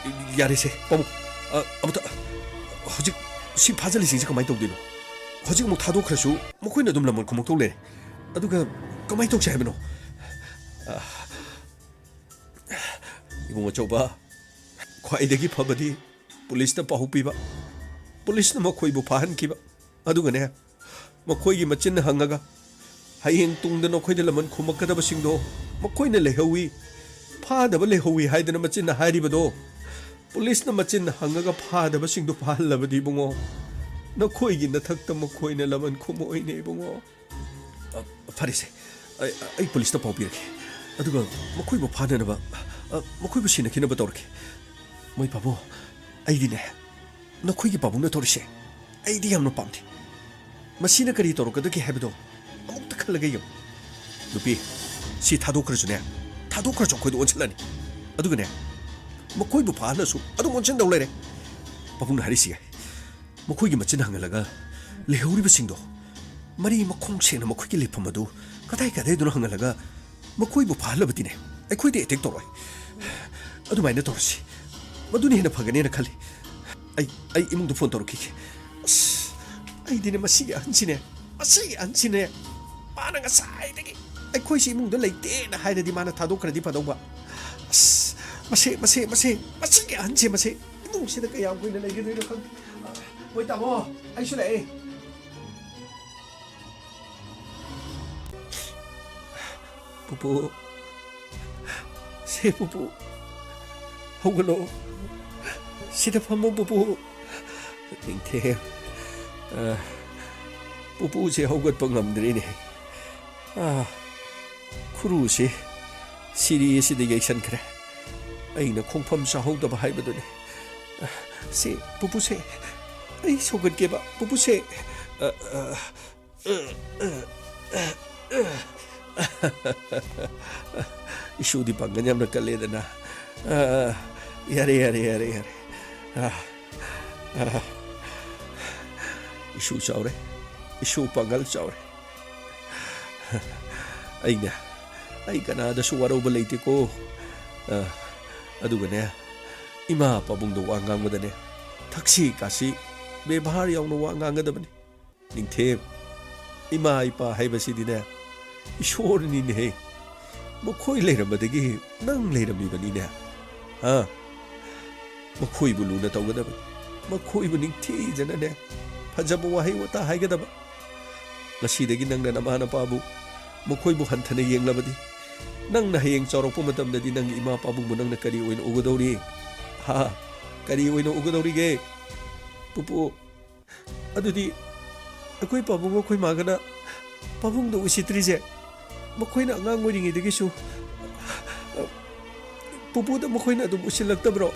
ꯌꯥꯔꯦꯁꯦ ꯄꯥꯕꯨꯡ꯫ ꯑ, ꯑꯃꯨꯛꯇ, ꯍꯧꯖꯤꯛ ꯁꯤ ꯐꯥꯖꯤꯜꯂꯤꯁꯤꯡꯁꯦ ꯀꯃꯥꯏꯅ ꯇꯧꯗꯣꯏꯅꯣ? ꯍꯧꯖꯤꯛ ꯑꯃꯨꯛ ꯊꯥꯗꯣꯛꯈ꯭ꯔꯁꯨ ꯃꯈꯣꯏꯅ ꯑꯗꯨꯝ ꯂꯃꯟ ꯈꯨꯝꯃꯛꯇꯧ ꯂꯩꯔꯦ꯫ ꯑꯗꯨꯒ ꯀꯃꯥꯏꯅ ꯇꯧꯁꯦ ꯍꯥꯏꯕꯅꯣ? ꯑ, ꯏꯕꯨꯡ ꯑꯆꯧꯕ, ꯈ꯭ꯋꯥꯏꯗꯒꯤ ꯐꯕꯗꯤ ꯄꯨꯂꯤꯁꯇ ꯄꯥꯎ ꯄꯤꯕ, ꯄꯨꯂꯤꯁꯅ ꯃꯈꯣꯏꯕꯨ ꯐꯥꯍꯟꯈꯤꯕ꯫ ꯑꯗꯨꯒꯅꯦ, ꯃꯈꯣꯏꯒꯤ ꯃꯆꯤꯟꯅ ꯍꯪꯉꯒ ꯍꯌꯦꯡ ꯇꯨꯡꯗ ꯅꯈꯣꯏꯗ ꯂꯃꯟ ꯈꯨꯝꯃꯛꯀꯗꯕꯁꯤꯡꯗꯣ ꯃꯈꯣꯏꯅ ꯂꯩꯍꯧꯋꯤ, ꯐꯥꯗꯕ ꯂꯩꯍꯧꯋꯤ ꯍꯥꯏꯗꯅ ꯃꯆꯤꯟꯅ ꯍꯥꯏꯔꯤꯕꯗꯣ ꯄꯨꯂꯤꯁꯅ ꯃꯆꯤꯟ ꯍꯪꯉꯒ ꯐꯥꯗꯕꯁꯤꯡꯗꯨ ꯐꯥꯍꯜꯂꯕꯗꯤ, ꯏꯕꯨꯡꯉꯣ, ꯅꯈꯣꯏꯒꯤ ꯅꯊꯛꯇ ꯃꯈꯣꯏꯅ ꯂꯃꯟ ꯈꯨꯝꯃꯣꯏꯅꯦ, ꯏꯕꯨꯡꯉꯣ꯫ ꯑ, ꯐꯔꯦꯁꯦ, ꯑꯩ, ꯑꯩ ꯄꯨꯂꯤꯁꯇ ꯄꯥꯎ ꯄꯤꯔꯒꯦ꯫ ꯑꯗꯨꯒ ꯃꯈꯣꯏꯕꯨ ꯐꯥꯅꯅꯕ, ꯑ, ꯃꯈꯣꯏꯕꯨ ꯁꯤꯟꯅꯈꯤꯅꯕ ꯇꯧꯔꯒꯦ꯫ ꯃꯣꯏ ꯄꯥꯕꯨꯡ, ꯑꯩꯗꯤꯅꯦ, ꯅꯈꯣꯏꯒꯤ ꯄꯥꯕꯨꯡꯅ ꯇꯧꯔꯤꯁꯦ ꯑꯩꯗꯤ ꯌꯥꯝꯅ ꯄꯥꯝꯗꯦ꯫ ꯃꯁꯤꯅ ꯀꯔꯤ ꯇꯧꯔꯛꯀꯗꯒꯦ ꯍꯥꯏꯕꯗꯣ ꯑꯃꯨꯛꯇ ꯈꯜꯂꯒ ꯌꯦꯡꯉꯨ꯫ ꯅꯨꯄꯤ, ꯁꯤ ꯊꯥꯗꯣꯛꯈ꯭ꯔꯁꯨꯅꯦ, ꯊꯥꯗꯣꯛꯈ꯭ꯔꯁꯨ ꯑꯩꯈꯣꯏꯗ ꯑꯣꯟꯁꯤꯜꯂꯅꯤ꯫ ꯑꯗꯨꯒꯅꯦ, ꯃꯈꯣꯏꯕꯨ ꯐꯥꯍꯜꯂꯁꯨ ꯑꯗꯨꯝ ꯑꯣꯟꯁꯤꯟꯗꯧ ꯂꯩꯔꯦ꯫ ꯄꯥꯕꯨꯡꯅ ꯍꯥꯏꯔꯤꯁꯤ ꯌꯥꯏ꯫ ꯃꯈꯣꯏꯒꯤ ꯃꯆꯤꯟ ꯍꯪꯍꯜꯂꯒ ꯂꯩꯍꯧꯔꯤꯕꯁꯤꯡꯗꯣ ꯃꯔꯤ ꯃꯈꯣꯡ ꯁꯦꯡꯅ ꯃꯈꯣꯏꯒꯤ ꯂꯩꯐꯝ ꯑꯗꯨ ꯀꯗꯥꯏ ꯀꯗꯥꯏꯗꯅꯣ ꯍꯪꯍꯜꯂꯒ ꯃꯈꯣꯏꯕꯨ ꯐꯥꯍꯜꯂꯕꯗꯤꯅꯦ, ꯑꯩꯈꯣꯏꯗ ꯑꯦꯇꯦꯛ ꯇꯧꯔꯣꯏ꯫ ꯑꯗꯨꯃꯥꯏꯅ ꯇꯧꯔꯁꯤ꯫ ꯃꯗꯨꯅ ꯍꯦꯟꯅ ꯐꯒꯅꯦꯅ ꯈꯜꯂꯤ꯫ ꯑꯩ, ꯑꯩ ꯏꯃꯨꯡꯗ ꯐꯣꯟ ꯇꯧꯔꯛꯈꯤꯒꯦ꯫ ꯑꯁ, ꯑꯩꯗꯤꯅꯦ ꯃꯁꯤꯒꯤ ꯑꯍꯟꯁꯤꯅꯦ, ꯃꯁꯤꯒꯤ ꯑꯍꯟꯁꯤꯅꯦ, ꯃꯥꯅ ꯉꯁꯥꯏꯗꯒꯤ ꯑꯩꯈꯣꯏꯁꯤ ꯏꯃꯨꯡꯗ ꯂꯩꯇꯦꯅ ꯍꯥꯏꯔꯗꯤ ꯃꯥꯅ ꯊꯥꯗꯣꯛꯈ꯭ꯔꯗꯤ ꯐꯗꯧꯕ꯫ ꯑꯁ, ꯃꯁꯦ, ꯃꯁꯦ, ꯃꯁꯦ, ꯃꯁꯤꯒꯤ ꯑꯍꯟꯁꯦ, ꯃꯁꯦ ꯏꯃꯨꯡꯁꯤꯗ ꯀꯌꯥꯝ ꯀꯨꯏꯅ ꯂꯩꯒꯗꯣꯏꯅꯣ ꯈꯪꯗꯦ꯫ ꯃꯣꯏ ꯇꯥꯃꯣ, ꯑꯩꯁꯨ ꯂꯥꯛꯑꯦ꯫ ꯄꯨꯄꯨ, ꯁꯦ ꯄꯨꯄꯨ, ꯍꯧꯒꯠꯂꯣ꯫ ꯁꯤꯗ ꯐꯝꯃꯣ ꯄꯨꯄꯨ꯫ ꯅꯤꯡꯊꯦꯝ, ꯑ, ꯄꯨꯄꯨꯁꯦ ꯍꯧꯒꯠꯄ ꯉꯝꯗ꯭ꯔꯦꯅꯦ꯫ ꯑ, ꯈꯨꯔꯨꯁꯦ ꯁꯤꯔꯤ ꯑꯁꯤꯗ ꯌꯩꯁꯟꯈ꯭ꯔꯦ꯫ ꯑꯩꯅ ꯈꯣꯡꯐꯝ ꯆꯥꯍꯧꯗꯕ ꯍꯥꯏꯕꯗꯨꯅꯤ꯫ ꯑ, ꯁꯦ, ꯄꯨꯄꯨꯁꯦ, ꯑꯩ ꯁꯧꯒꯠꯀꯦꯕ, ꯄꯨꯄꯨꯁꯦ꯫ ꯑ, ꯑ, ꯏꯁꯨꯗꯤ ꯄꯥꯡꯒꯜ ꯌꯥꯝꯅ ꯀꯜꯂꯦꯗꯅ꯫ ꯑ, ꯌꯥꯔꯦ, ꯌꯥꯔꯦ, ꯌꯥꯔꯦ, ꯌꯥꯔꯦ꯫ ꯑ, ꯑ, ꯏꯁꯨ ꯆꯥꯎꯔꯦ, ꯏꯁꯨ ꯄꯥꯡꯒꯜ ꯆꯥꯎꯔꯦ꯫ ꯑꯩꯅꯦ, ꯑꯩ ꯀꯅꯥꯗꯁꯨ ꯋꯥꯔꯧꯕ ꯂꯩꯇꯦꯀꯣ꯫ ꯑ, ꯑꯗꯨꯒꯅꯦ, ꯏꯃꯥ ꯄꯥꯕꯨꯡꯗ ꯋꯥ ꯉꯥꯡꯕꯗꯅꯦ, ꯊꯛꯁꯤ ꯈꯥꯁꯤ, ꯕꯦꯕꯥꯔ ꯌꯥꯎꯅ ꯋꯥ ꯉꯥꯡꯒꯗꯕꯅꯤ꯫ ꯅꯤꯡꯊꯦꯝ, ꯏꯃꯥ ꯏꯄꯥ ꯍꯥꯏꯕꯁꯤꯗꯤꯅꯦ, ꯏꯁꯣꯔꯅꯤꯅꯦꯍꯦ꯫ ꯃꯈꯣꯏ ꯂꯩꯔꯝꯕꯗꯒꯤ ꯅꯪ ꯂꯩꯔꯝꯃꯤꯕꯅꯤꯅꯦ꯫ ꯍꯥ? ꯃꯈꯣꯏꯕꯨ ꯂꯨꯅ ꯇꯧꯒꯗꯕꯅꯤ꯫ ꯃꯈꯣꯏꯕꯨ ꯅꯤꯡꯊꯤꯖꯅꯅꯦ, ꯐꯖꯕ ꯋꯥꯍꯩ ꯋꯥꯇꯥ ꯍꯥꯏꯒꯗꯕ꯫ ꯉꯁꯤꯗꯒꯤ ꯅꯪꯅ ꯅꯃꯥ ꯅꯄꯥꯕꯨ, ꯃꯈꯣꯏꯕꯨ ꯍꯟꯊꯅ ꯌꯦꯡꯂꯕꯗꯤ, ꯅꯪꯅ ꯍꯌꯦꯡ ꯆꯥꯎꯔꯛꯄ ꯃꯇꯝꯗꯗꯤ ꯅꯪꯒꯤ ꯏꯃꯥ ꯄꯥꯕꯨꯡꯕꯨ ꯅꯪꯅ ꯀꯔꯤ ꯑꯣꯏꯅ ꯎꯒꯗꯧꯔꯤ? ꯍꯥ? ꯀꯔꯤ ꯑꯣꯏꯅ ꯎꯒꯗꯧꯔꯤꯒꯦ? ꯄꯨꯄꯨ, ꯑꯗꯨꯗꯤ ꯑꯩꯈꯣꯏ ꯄꯥꯕꯨꯡ, ꯑꯩꯈꯣꯏ ꯃꯥꯒꯅ ꯄꯥꯕꯨꯡꯗ ꯎꯁꯤꯠꯇ꯭ꯔꯤꯁꯦ, ꯃꯈꯣꯏꯅ ꯑꯉꯥꯡ ꯑꯣꯏꯔꯤꯉꯩꯗꯒꯤꯁꯨ ꯄꯨꯄꯨꯗ ꯃꯈꯣꯏꯅ ꯑꯗꯨꯝ ꯎꯁꯤꯜꯂꯛꯇꯕ꯭ꯔꯣ?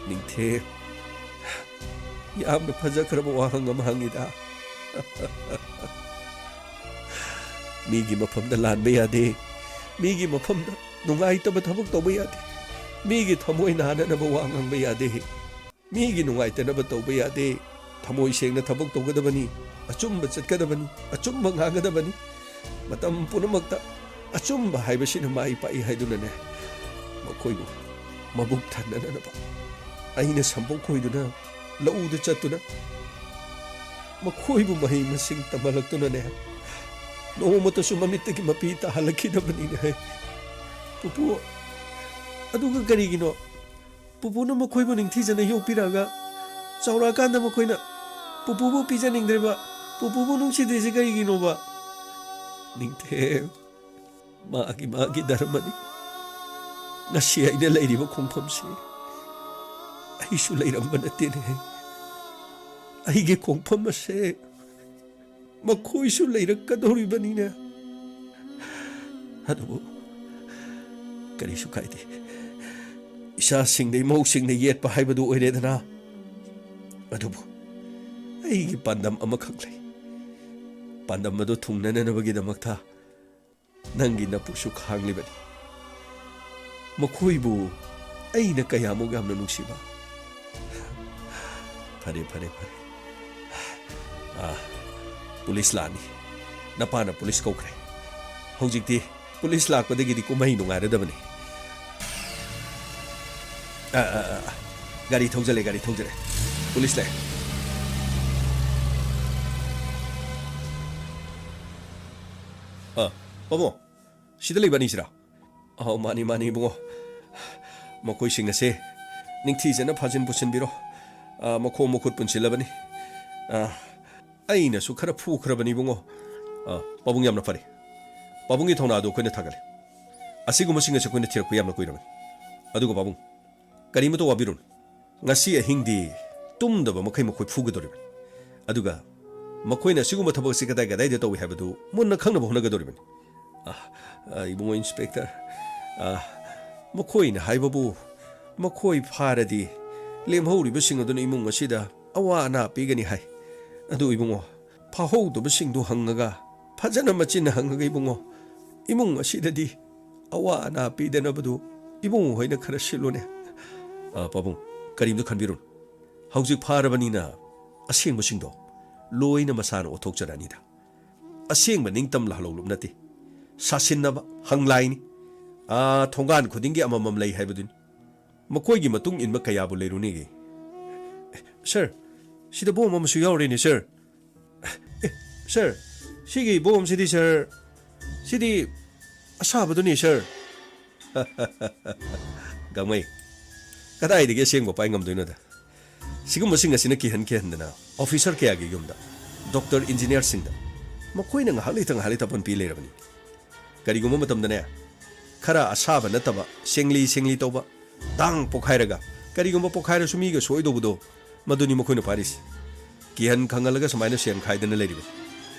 ꯅꯤꯡꯊꯦꯝ, ꯌꯥꯝꯅ ꯐꯖꯈ꯭ꯔꯕ ꯋꯥꯍꯪ ꯑꯃ ꯍꯪꯉꯤꯗ꯫ ꯃꯤꯒꯤ ꯃꯐꯝꯗ ꯂꯥꯟꯕ ꯌꯥꯗꯦ꯫ ꯃꯤꯒꯤ ꯃꯐꯝꯗ ꯅꯨꯡꯉꯥꯏꯇꯕ ꯊꯕꯛ ꯇꯧꯕ ꯌꯥꯗꯦ꯫ ꯃꯤꯒꯤ ꯊꯃꯣꯏ ꯅꯥꯅꯅꯕ ꯋꯥ ꯉꯥꯡꯕ ꯌꯥꯗꯦ꯫ ꯃꯤꯒꯤ ꯅꯨꯡꯉꯥꯏꯇꯅꯕ ꯇꯧꯕ ꯌꯥꯗꯦ꯫ ꯊꯃꯣꯏ ꯁꯦꯡꯅ ꯊꯕꯛ ꯇꯧꯒꯗꯕꯅꯤ꯫ ꯑꯆꯨꯝꯕ ꯆꯠꯀꯗꯕꯅꯤ꯫ ꯑꯆꯨꯝꯕ ꯉꯥꯡꯒꯗꯕꯅꯤ꯫ ꯃꯇꯝ ꯄꯨꯝꯅꯃꯛꯇ ꯑꯆꯨꯝꯕ ꯍꯥꯏꯕꯁꯤꯅ ꯃꯥꯏ ꯄꯥꯛꯏ ꯍꯥꯏꯗꯨꯅꯅꯦ, ꯃꯈꯣꯏꯕꯨ ꯃꯕꯨꯛ ꯊꯟꯅꯅꯕ ꯑꯩꯅ ꯁꯝꯄꯣꯛ ꯈꯣꯏꯗꯨꯅ, ꯂꯧꯗ ꯆꯠꯇꯨꯅ ꯃꯈꯣꯏꯕꯨ ꯃꯍꯩ ꯃꯁꯤꯡ ꯇꯝꯍꯜꯂꯛꯇꯨꯅꯅꯦ, ꯅꯣꯡꯃꯇꯁꯨ ꯃꯃꯤꯠꯇꯒꯤ ꯃꯄꯤ ꯇꯥꯍꯜꯂꯛꯈꯤꯗꯕꯅꯤꯅꯦ꯫ ꯄꯨꯄꯨ, ꯑꯗꯨꯒ ꯀꯔꯤꯒꯤꯅꯣ ꯄꯨꯄꯨꯅ ꯃꯈꯣꯏꯕꯨ ꯅꯤꯡꯊꯤꯖꯅ ꯌꯣꯛꯄꯤꯔꯛꯑꯒ ꯆꯥꯎꯔꯛꯑꯀꯥꯟꯗ ꯃꯈꯣꯏꯅ ꯄꯨꯄꯨꯕꯨ ꯄꯤꯖꯅꯤꯡꯗ꯭ꯔꯤꯕ, ꯄꯨꯄꯨꯕꯨ ꯅꯨꯡꯁꯤꯗ꯭ꯔꯤꯁꯤ ꯀꯔꯤꯒꯤꯅꯣꯕ? ꯅꯤꯡꯊꯦꯝ, ꯃꯥꯒꯤ ꯃꯥꯒꯤ ꯙꯔꯃꯅꯤ꯫ ꯉꯁꯤ ꯑꯩꯅ ꯂꯩꯔꯤꯕ ꯈꯣꯡꯐꯝꯁꯤ ꯑꯩꯁꯨ ꯂꯩꯔꯝꯕ ꯅꯠꯇꯦꯅꯦ꯫ ꯑꯩꯒꯤ ꯈꯣꯡꯐꯝ ꯑꯁꯦ ꯃꯈꯣꯏꯁꯨ ꯂꯩꯔꯛꯀꯗꯧꯔꯤꯕꯅꯤꯅꯦ꯫ ꯑꯗꯨꯕꯨ ꯀꯔꯤꯁꯨ ꯀꯥꯏꯗꯦ꯫ ꯏꯆꯥꯁꯤꯡꯗ, ꯏꯃꯧꯁꯤꯡꯅ ꯌꯦꯠꯄ ꯍꯥꯏꯕꯗꯨ ꯑꯣꯏꯔꯦꯗꯅ꯫ ꯑꯗꯨꯕꯨ ꯑꯩꯒꯤ ꯄꯥꯟꯗꯝ ꯑꯃꯈꯛ ꯂꯩ꯫ ꯄꯥꯟꯗꯝ ꯑꯗꯨ ꯊꯨꯡꯅꯅꯕꯒꯤꯗꯃꯛꯇ ꯅꯪꯒꯤ ꯅꯄꯨꯁꯨ ꯈꯥꯡꯂꯤꯕꯅꯤ꯫ ꯃꯈꯣꯏꯕꯨ ꯑꯩꯅ ꯀꯌꯥꯃꯨꯛ ꯌꯥꯝꯅ ꯅꯨꯡꯁꯤꯕ꯫ ꯐꯔꯦ, ꯐꯔꯦ, ꯐꯔꯦ꯫ ꯑꯥ, ꯄꯨꯂꯤꯁ ꯂꯥꯛꯑꯅꯤ꯫ ꯅꯄꯥꯅ ꯄꯨꯂꯤꯁ ꯀꯧꯈ꯭ꯔꯦ꯫ ꯍꯧꯖꯤꯛꯇꯤ ꯄꯨꯂꯤꯁ ꯂꯥꯛꯄꯗꯒꯤꯗꯤ ꯀꯨꯝꯍꯩ ꯅꯨꯡꯉꯥꯏꯔꯗꯕꯅꯤ꯫ ꯑꯥ, ꯑꯥ, ꯑꯥ, ꯑꯥ꯫ ꯒꯥꯔꯤ ꯊꯧꯖꯜꯂꯦ, ꯒꯥꯔꯤ ꯊꯧꯖꯜꯂꯦ꯫ ꯄꯨꯂꯤꯁ ꯂꯥꯛꯑꯦ꯫ ꯑꯥ, ꯄꯥꯕꯨꯡ, ꯁꯤꯗ ꯂꯩꯕ ꯑꯅꯤꯁꯤꯔꯥ? ꯑꯧ, ꯃꯥꯅꯤ, ꯃꯥꯅꯤ, ꯏꯕꯨꯡꯉꯣ꯫ ꯃꯈꯣꯏꯁꯤꯡ ꯑꯁꯦ ꯅꯤꯡꯊꯤꯖꯅ ꯐꯥꯖꯤꯟ ꯄꯨꯁꯤꯟꯕꯤꯔꯣ꯫ ꯑꯥ, ꯃꯈꯣꯡ ꯃꯈꯨꯠ ꯄꯨꯟꯁꯤꯜꯂꯕꯅꯤ꯫ ꯑꯥ, ꯑꯩꯅꯁꯨ ꯈꯔ ꯐꯨꯈ꯭ꯔꯕꯅꯤ, ꯏꯕꯨꯡꯉꯣ꯫ ꯑꯥ, ꯄꯥꯕꯨꯡ, ꯌꯥꯝꯅ ꯐꯔꯦ꯫ ꯄꯥꯕꯨꯡꯒꯤ ꯊꯧꯅꯥꯗꯨ ꯑꯩꯈꯣꯏꯅ ꯊꯥꯒꯠꯂꯦ꯫ ꯑꯁꯤꯒꯨꯝꯕꯁꯤꯡ ꯑꯁꯤ ꯑꯩꯈꯣꯏꯅ ꯊꯤꯔꯛꯄ ꯌꯥꯝꯅ ꯀꯨꯏꯔꯕꯅꯤ꯫ ꯑꯗꯨꯒ ꯄꯥꯕꯨꯡ, ꯀꯔꯤꯃꯇ ꯋꯥꯕꯤꯔꯨꯅꯨ꯫ ꯉꯁꯤ ꯑꯍꯤꯡꯗꯤ ꯇꯨꯝꯗꯕ ꯃꯈꯩ ꯃꯈꯣꯏ ꯐꯨꯒꯗꯧꯔꯤꯕꯅꯤ꯫ ꯑꯗꯨꯒ ꯃꯈꯣꯏꯅ ꯑꯁꯤꯒꯨꯝꯕ ꯊꯕꯛꯁꯤ ꯀꯗꯥꯏ ꯀꯗꯥꯏꯗ ꯇꯧꯏ ꯍꯥꯏꯕꯗꯨ ꯃꯨꯟꯅ ꯈꯪꯅꯕ ꯍꯣꯠꯅꯒꯗꯧꯔꯤꯕꯅꯤ꯫ ꯑ, ꯑ, ꯏꯕꯨꯡꯉꯣ ꯏꯟꯁꯄꯦꯛꯇꯔ, ꯑ, ꯃꯈꯣꯏꯅ ꯍꯥꯏꯕꯕꯨ, ꯃꯈꯣꯏ ꯐꯥꯔꯗꯤ ꯂꯦꯝꯍꯧꯔꯤꯕꯁꯤꯡ ꯑꯗꯨꯅ ꯏꯃꯨꯡ ꯑꯁꯤꯗ ꯑꯋꯥ ꯑꯅꯥ ꯄꯤꯒꯅꯤ ꯍꯥꯏ꯫ ꯑꯗꯨ ꯏꯕꯨꯡꯉꯣ, ꯐꯥꯍꯧꯗꯕꯁꯤꯡꯗꯨ ꯍꯪꯉꯒ, ꯐꯖꯅ ꯃꯆꯤꯟꯅ ꯍꯪꯉꯒ, ꯏꯕꯨꯡꯉꯣ, ꯏꯃꯨꯡ ꯑꯁꯤꯗꯗꯤ ꯑꯋꯥ ꯑꯅꯥ ꯄꯤꯗꯅꯕꯗꯨ ꯏꯕꯨꯡꯉꯣ ꯍꯣꯏꯅ ꯈꯔ ꯁꯤꯜꯂꯨꯅꯦ꯫ ꯑ, ꯄꯥꯕꯨꯡ, ꯀꯔꯤꯝꯇ ꯈꯟꯕꯤꯔꯨꯅꯨ꯫ ꯍꯧꯖꯤꯛ ꯐꯥꯔꯕꯅꯤꯅ ꯑꯁꯦꯡꯕꯁꯤꯡꯗꯣ ꯂꯣꯏꯅ ꯃꯁꯥꯅ ꯑꯣꯠꯊꯣꯛꯆꯔꯛꯑꯅꯤꯗ꯫ ꯑꯁꯦꯡꯕ ꯅꯤꯡꯇꯝ ꯂꯥꯍꯜꯍꯧꯂꯨꯞ ꯅꯠꯇꯦ꯫ ꯁꯥꯁꯤꯟꯅꯕ ꯍꯪꯂꯥꯏꯅꯤ꯫ ꯑꯥ, ꯊꯣꯡꯒꯥꯟ ꯈꯨꯗꯤꯡꯒꯤ ꯑꯃꯃꯝ ꯂꯩ ꯍꯥꯏꯕꯗꯨꯅꯤ꯫ ꯃꯈꯣꯏꯒꯤ ꯃꯇꯨꯡ ꯏꯟꯕ ꯀꯌꯥꯕꯨ ꯂꯩꯔꯨꯅꯦꯒꯦ? ꯁꯔ, ꯁꯤꯗ ꯕꯣꯝ ꯑꯃꯁꯨ ꯌꯥꯎꯔꯦꯅꯦ, ꯁꯔ꯫ ꯑꯦ, ꯁꯔ, ꯁꯤꯒꯤ ꯕꯣꯝꯁꯤꯗꯤ, ꯁꯔ, ꯁꯤꯗꯤ ꯑꯁꯥꯕꯗꯨꯅꯤ, ꯁꯔ꯫ ꯒꯥꯡꯃꯩ, ꯀꯗꯥꯏꯗꯒꯤ ꯑꯁꯦꯡꯕ ꯄꯥꯏ ꯉꯝꯗꯣꯏꯅꯣꯗ? ꯁꯤꯒꯨꯝꯕꯁꯤꯡ ꯑꯁꯤꯅ ꯀꯤꯍꯟ ꯀꯤꯍꯟꯗꯅ ꯑꯣꯐꯤꯁꯔ ꯀꯌꯥꯒꯤ ꯌꯨꯝꯗ, ꯗꯣꯛꯇꯔ, ꯏꯟꯖꯤꯅꯤꯌꯥꯔꯁꯤꯡꯗ ꯃꯈꯣꯏꯅ ꯉꯥꯏꯍꯥꯛ ꯂꯩꯇ ꯉꯥꯏꯍꯥꯛ ꯂꯩꯇ ꯄꯟ ꯄꯤ ꯂꯩꯔꯕꯅꯤ꯫ ꯀꯔꯤꯒꯨꯝꯕ ꯃꯇꯝꯗꯅꯦ, ꯈꯔ ꯑꯁꯥꯕ ꯅꯠꯇꯕ, ꯁꯦꯡꯂꯤ ꯁꯦꯡꯂꯤ ꯇꯧꯕ, ꯗꯥꯡ ꯄꯣꯛꯈꯥꯏꯔꯒ, ꯀꯔꯤꯒꯨꯝꯕ ꯄꯣꯛꯈꯥꯏꯔꯁꯨ ꯃꯤꯒ ꯁꯣꯛꯑꯣꯏꯗꯧꯕꯗꯣ, ꯃꯗꯨꯅꯤ ꯃꯈꯣꯏꯅ ꯄꯥꯏꯔꯤꯁꯤ꯫ ꯀꯤꯍꯟ ꯈꯪꯍꯜꯂꯒ ꯁꯨꯃꯥꯏꯅ ꯁꯦꯟ ꯈꯥꯏꯗꯅ ꯂꯩꯔꯤꯕꯅꯤ꯫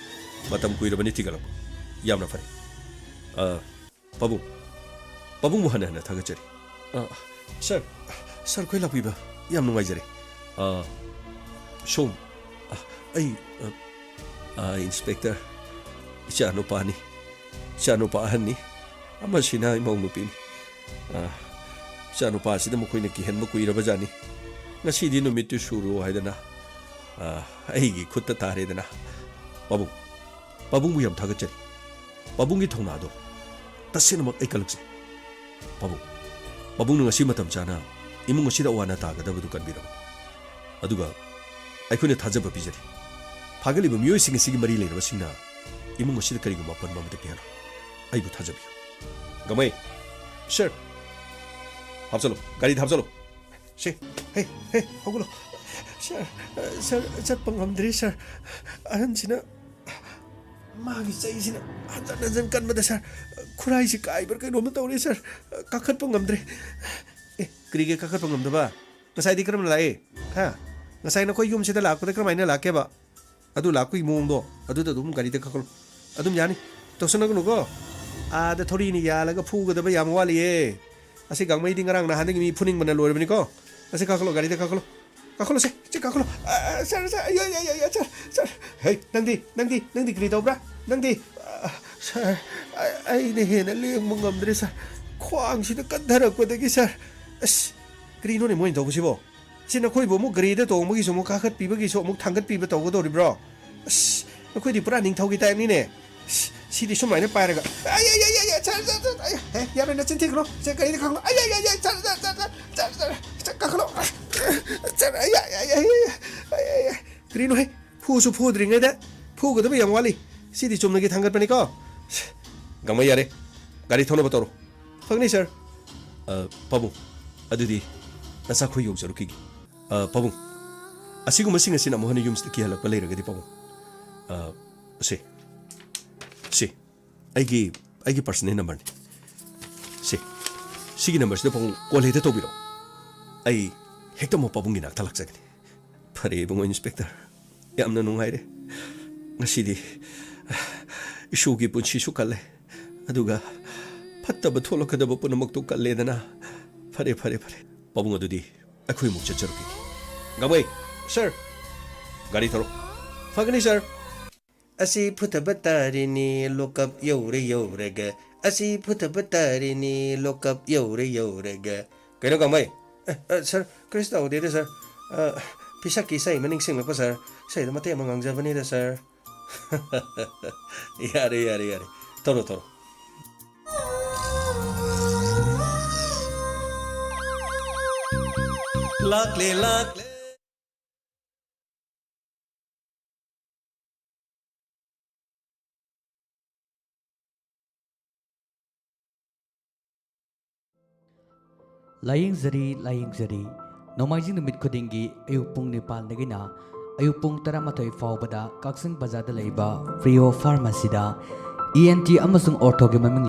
ꯃꯇꯝ ꯀꯨꯏꯔꯕꯅꯤ ꯊꯤꯒꯠꯂꯛꯄ꯫ ꯌꯥꯝꯅ ꯐꯔꯦ꯫ ꯑ, ꯄꯥꯕꯨꯡ, ꯄꯥꯕꯨꯡꯕꯨ ꯍꯟꯅ ꯍꯟꯅ ꯊꯥꯒꯠꯆꯔꯤ꯫ ꯑ, ꯁꯔ, ꯁꯔ, ꯑꯩꯈꯣꯏ ꯂꯥꯛꯄꯤꯕ ꯌꯥꯝ ꯅꯨꯡꯉꯥꯏꯖꯔꯦ꯫ ꯑ, ꯁꯣꯝ, ꯑ, ꯑꯩ, ꯑ, ꯑ, ꯏꯟꯁꯄꯦꯛꯇꯔ, ꯏꯆꯥ ꯅꯨꯄꯥꯅꯤ꯫ ꯏꯆꯥ ꯅꯨꯄꯥ ꯑꯍꯟꯅꯤ, ꯑꯃꯁꯤꯅ ꯏꯃꯧ ꯅꯨꯄꯤꯅꯤ꯫ ꯑ, ꯏꯆꯥ ꯅꯨꯄꯥꯁꯤꯗ ꯃꯈꯣꯏꯅ ꯀꯤꯍꯟꯕ ꯀꯨꯏꯔꯕꯖꯥꯠꯅꯤ꯫ ꯉꯁꯤꯗꯤ ꯅꯨꯃꯤꯠꯇꯨ ꯁꯨꯔꯣ ꯍꯥꯏꯗꯅ, ꯑ, ꯑꯩꯒꯤ ꯈꯨꯠꯇ ꯇꯥꯔꯦꯗꯅ꯫ ꯄꯥꯕꯨꯡ, ꯄꯥꯕꯨꯡꯕꯨ ꯌꯥꯝ ꯊꯥꯒꯠꯆꯔꯤ꯫ ꯄꯥꯕꯨꯡꯒꯤ ꯊꯧꯅꯥꯗꯣ ꯇꯁꯦꯡꯅꯃꯛ ꯑꯩ ꯀꯜꯂꯛꯆꯩ꯫ ꯄꯥꯕꯨꯡ, ꯄꯥꯕꯨꯡꯅ ꯉꯁꯤ ꯃꯇꯝ ꯆꯥꯅ ꯏꯃꯨꯡ ꯑꯁꯤꯗ ꯑꯋꯥ ꯑꯅꯥ ꯇꯥꯒꯗꯕꯗꯨ ꯀꯟꯕꯤꯔꯕꯅꯤ꯫ ꯑꯗꯨꯒ ꯑꯩꯈꯣꯏꯅ ꯊꯥꯖꯕ ꯄꯤꯖꯔꯤ, ꯐꯥꯒꯠꯂꯤꯕ ꯃꯤꯑꯣꯏꯁꯤꯡ ꯑꯁꯤꯒꯤ ꯃꯔꯤ ꯂꯩꯅꯕꯁꯤꯡꯅ ꯏꯃꯨꯡ ꯑꯁꯤꯗ ꯀꯔꯤꯒꯨꯝꯕ ꯑꯄꯟꯕ ꯑꯃꯠꯇ ꯄꯤꯍꯜꯂꯣꯏ꯫ ꯑꯩꯕꯨ ꯊꯥꯖꯕꯤꯌꯨ꯫ ꯒꯥꯡꯃꯩ, ꯁꯔ, ꯍꯥꯞꯆꯜꯂꯨ, ꯒꯥꯔꯤꯗ ꯍꯥꯞꯆꯜꯂꯨ꯫ ꯁꯦ, ꯍꯦ, ꯍꯦ, ꯍꯧꯒꯠꯂꯣ꯫ ꯁꯔ, ꯁꯔ, ꯆꯠꯄ ꯉꯝꯗ꯭ꯔꯦ, ꯁꯔ꯫ ꯑꯍꯟꯁꯤꯅ, ꯃꯥꯒꯤ ꯆꯩꯁꯤꯅ ꯍꯟꯖꯟ ꯍꯟꯖꯟ ꯀꯟꯕꯗ, ꯁꯔ, ꯈꯨꯔꯥꯏꯁꯤ ꯀꯥꯏꯕ꯭ꯔꯥ ꯀꯩꯅꯣꯝꯃ ꯇꯧꯔꯦ, ꯁꯔ꯫ ꯀꯥꯈꯠꯄ ꯉꯝꯗ꯭ꯔꯦ꯫ ꯑꯦ, ꯀꯔꯤꯒꯤ ꯀꯥꯈꯠꯄ ꯉꯝꯗꯕ? ꯉꯁꯥꯏꯗꯤ ꯀꯔꯝꯅ ꯂꯥꯛꯏ? ꯍꯥ? ꯉꯁꯥꯏ ꯅꯈꯣꯏ ꯌꯨꯝꯁꯤꯗ ꯂꯥꯛꯄꯗ ꯀꯔꯝꯍꯥꯏꯅ ꯂꯥꯛꯀꯦꯕ? ꯑꯗꯨ ꯂꯥꯛꯄꯒꯤ ꯃꯑꯣꯡꯗꯣ ꯑꯗꯨꯗ ꯑꯗꯨꯝ ꯒꯥꯔꯤꯗ ꯀꯥꯈꯠꯂꯣ꯫ ꯑꯗꯨꯝ ꯌꯥꯅꯤ꯫ ꯇꯧꯁꯟꯅꯒꯅꯨꯀꯣ꯫ ꯑꯥꯗ ꯊꯧꯔꯤꯅ ꯌꯥꯜꯂꯒ ꯐꯨꯒꯗꯕ ꯌꯥꯝ ꯋꯥꯠꯂꯤꯌꯦ꯫ ꯑꯁꯤ ꯒꯥꯡꯃꯩꯗꯤ ꯉꯔꯥꯡ ꯅꯍꯥꯟꯗꯒꯤ ꯃꯤ ꯐꯨꯅꯤꯡꯕꯅ ꯂꯣꯏꯔꯕꯅꯤꯀꯣ꯫ ꯑꯁꯤ ꯀꯥꯈꯠꯂꯣ, ꯒꯥꯔꯤꯗ ꯀꯥꯈꯠꯂꯣ꯫ ꯀꯥꯈꯠꯂꯣꯁꯦ, ꯁꯤ ꯀꯥꯈꯠꯂꯣ꯫ ꯑ, ꯁꯥꯔ, ꯁꯥꯔ, ꯑꯌꯥ, ꯑꯌꯥ, ꯑꯌꯥ, ꯑꯌꯥ, ꯁꯥꯔ, ꯁꯥꯔ꯫ ꯍꯩ, ꯅꯪꯗꯤ, ꯅꯪꯗꯤ, ꯅꯪꯗꯤ ꯀꯔꯤ ꯇꯧꯕ꯭ꯔꯥ? ꯅꯪꯗꯤ? ꯑ, ꯁꯥꯔ, ꯑ, ꯑꯩꯅ ꯍꯦꯟꯅ ꯂꯦꯡꯕ ꯉꯝꯗ꯭ꯔꯦ, ꯁꯥꯔ꯫ ꯈ꯭ꯋꯥꯡꯁꯤꯗ ꯀꯟꯊꯔꯛꯄꯗꯒꯤ, ꯁꯥꯔ꯫ ꯑꯁ, ꯀꯔꯤꯅꯣꯅꯦ ꯃꯣꯏꯅ ꯇꯧꯕꯁꯤꯕꯣ? ꯁꯤ ꯅꯈꯣꯏꯕꯨ ꯑꯃꯨꯛ ꯒꯥꯔꯤꯗ ꯇꯣꯡꯕꯒꯤꯁꯨ, ꯑꯃꯨꯛ ꯀꯥꯈꯠꯄꯤꯕꯒꯤꯁꯨ, ꯑꯃꯨꯛ ꯊꯥꯡꯒꯠꯄꯤꯕ ꯇꯧꯒꯗꯧꯔꯤꯕ꯭ꯔꯣ? ꯑꯁ, ꯅꯈꯣꯏꯗꯤ ꯄꯨꯔꯥ ꯅꯤꯡꯊꯧꯒꯤ ꯇꯥꯏꯞꯅꯤꯅꯦ꯫ ꯁꯤ-, ꯁꯤꯗꯤ ꯁꯨꯃꯥꯏꯅ ꯄꯥꯏꯔꯒ, ꯑꯩ, ꯑꯩ, ꯑꯩ, ꯑꯩ, ꯑꯩ, ꯁꯥꯔ, ꯁꯥꯔ, ꯁꯥꯔ, ꯑꯩ, ꯍꯦ, ꯌꯥꯔꯣꯏ, ꯅꯆꯤꯟ ꯊꯤꯒꯅꯨ꯫ ꯁꯦ, ꯒꯥꯔꯤꯗ ꯈꯥꯝꯒꯠꯂꯣ꯫ ꯑꯩ, ꯑꯩ, ꯑꯩ, ꯑꯩ, ꯁꯥꯔ, ꯁꯥꯔ, ꯁꯥꯔ, ꯀꯥꯈꯠꯂꯣ꯫ ꯁꯥꯔ, ꯑꯩ, ꯑꯩ, ꯑꯩ, ꯑꯩ, ꯑꯩ, ꯑꯩ, ꯀꯔꯤꯅꯣꯍꯦ? ꯐꯨꯁꯨ ꯐꯨꯗ꯭ꯔꯤꯉꯩꯗ ꯐꯨꯒꯗꯕ ꯌꯥꯝ ꯋꯥꯠꯂꯤ꯫ ꯁꯤꯗꯤ ꯆꯨꯝꯅꯒꯤ ꯊꯥꯡꯒꯠꯄꯅꯤꯀꯣ꯫ ꯒꯥꯡꯃꯩ, ꯌꯥꯔꯦ, ꯒꯥꯔꯤ ꯊꯧꯅꯕ ꯇꯧꯔꯣ꯫ ꯐꯒꯅꯤ, ꯁꯥꯔ꯫ ꯑ, ꯄꯥꯕꯨꯡ, ꯑꯗꯨꯗꯤ ꯅꯆꯥꯈꯣꯏ ꯌꯧꯖꯔꯨꯈꯤꯒꯦ꯫ ꯑ, ꯄꯥꯕꯨꯡ, ꯑꯁꯤꯒꯨꯝꯕꯁꯤꯡ ꯑꯁꯤꯅ ꯑꯃꯨꯛ ꯍꯟꯅ ꯌꯨꯝꯁꯤꯗ ꯀꯤꯍꯜꯂꯛꯄ ꯂꯩꯔꯒꯗꯤ, ꯄꯥꯕꯨꯡ, ꯑ, ꯁꯦ, ꯁꯦ, ꯑꯩꯒꯤ, ꯑꯩꯒꯤ ꯄꯥꯔꯁꯅꯦꯜ ꯅꯝꯕꯔꯅꯤ꯫ ꯁꯦ, ꯁꯤꯒꯤ ꯅꯝꯕꯔꯁꯤꯗ ꯄꯥꯕꯨꯡ ꯀꯣꯜ ꯍꯦꯛꯇ ꯇꯧꯕꯤꯔꯛꯑꯣ꯫ ꯑꯩ ꯍꯦꯛꯇꯃꯛ ꯄꯥꯕꯨꯡꯒꯤ ꯅꯥꯛꯇ ꯂꯥꯛꯆꯒꯅꯤ꯫ ꯐꯔꯦ ꯏꯕꯨꯡꯉꯣ ꯏꯟꯁꯄꯦꯛꯇꯔ, ꯌꯥꯝꯅ ꯅꯨꯡꯉꯥꯏꯔꯦ꯫ ꯉꯁꯤꯗꯤ ꯏꯁꯨꯒꯤ ꯄꯨꯟꯁꯤꯁꯨ ꯀꯜꯂꯦ, ꯑꯗꯨꯒ ꯐꯠꯇꯕ ꯊꯣꯛꯂꯛꯀꯗꯕ ꯄꯨꯝꯅꯃꯛꯇꯨ ꯀꯜꯂꯦꯗꯅ꯫ ꯐꯔꯦ, ꯐꯔꯦ, ꯐꯔꯦ꯫ ꯄꯥꯕꯨꯡ, ꯑꯗꯨꯗꯤ ꯑꯩꯈꯣꯏ ꯑꯃꯨꯛ ꯆꯠꯆꯔꯨꯈꯤꯒꯦ꯫ ꯒꯥꯡꯃꯩ, ꯁꯥꯔ, ꯒꯥꯔꯤ ꯊꯧꯔꯣ꯫ ꯐꯒꯅꯤ, ꯁꯥꯔ꯫ ꯑꯁꯤ ꯐꯨꯊꯕ ꯇꯥꯔꯤꯅꯤ, ꯂꯣꯀꯞ ꯌꯧꯔꯦ ꯌꯧꯔꯒ꯫ ꯑꯁꯤ ꯐꯨꯊꯕ ꯇꯥꯔꯤꯅꯤ, ꯂꯣꯀꯞ ꯌꯧꯔꯦ ꯌꯧꯔꯒ꯫ ꯀꯩꯅꯣ ꯒꯥꯡꯃꯩ? ꯑꯦ, ꯑꯦ, ꯁꯥꯔ, ꯀꯔꯤꯁꯨ ꯇꯧꯗꯦꯗ, ꯁꯥꯔ꯫ ꯑ, ꯐꯤꯁꯛꯀꯤ ꯏꯁꯩ ꯑꯃ ꯅꯤꯡꯁꯤꯡꯂꯛꯄ, ꯁꯥꯔ꯫ ꯏꯁꯩꯗꯣ ꯃꯇꯦꯛ ꯑꯃ ꯉꯥꯡꯖꯕꯅꯤꯗ, ꯁꯥꯔ꯫ ꯌꯥꯔꯦ, ꯌꯥꯔꯦ, ꯌꯥꯔꯦ꯫ ꯊꯧꯔꯣ, ꯊꯧꯔꯣ꯫ ꯂꯥꯛꯂꯦ, ꯂꯥꯛꯂꯦ꯫ ꯂꯥꯌꯦꯡꯖꯔꯤ, ꯂꯥꯌꯦꯡꯖꯔꯤ꯫ ꯅꯣꯡꯃꯥꯏꯖꯤꯡ ꯅꯨꯃꯤꯠ ꯈꯨꯗꯤꯡꯒꯤ ꯑꯌꯨꯛ ꯄꯨꯡ ꯅꯤꯄꯥꯟꯗꯒꯤꯅ ꯑꯌꯨꯛ ꯄꯨꯡ ꯇꯔꯥꯃꯥꯊꯣꯏ ꯐꯥꯎꯕꯗ ꯀꯛꯆꯤꯡ ꯕꯖꯥꯔꯗ ꯂꯩꯕ ꯄ꯭ꯔꯤꯌꯣ ꯐꯥꯔꯃꯥꯁꯤꯗ ꯏ ꯑꯦꯟ ꯇꯤ ꯑꯃꯁꯨꯡ ꯑꯣꯔꯊꯣꯒꯤ ꯃꯃꯤꯡ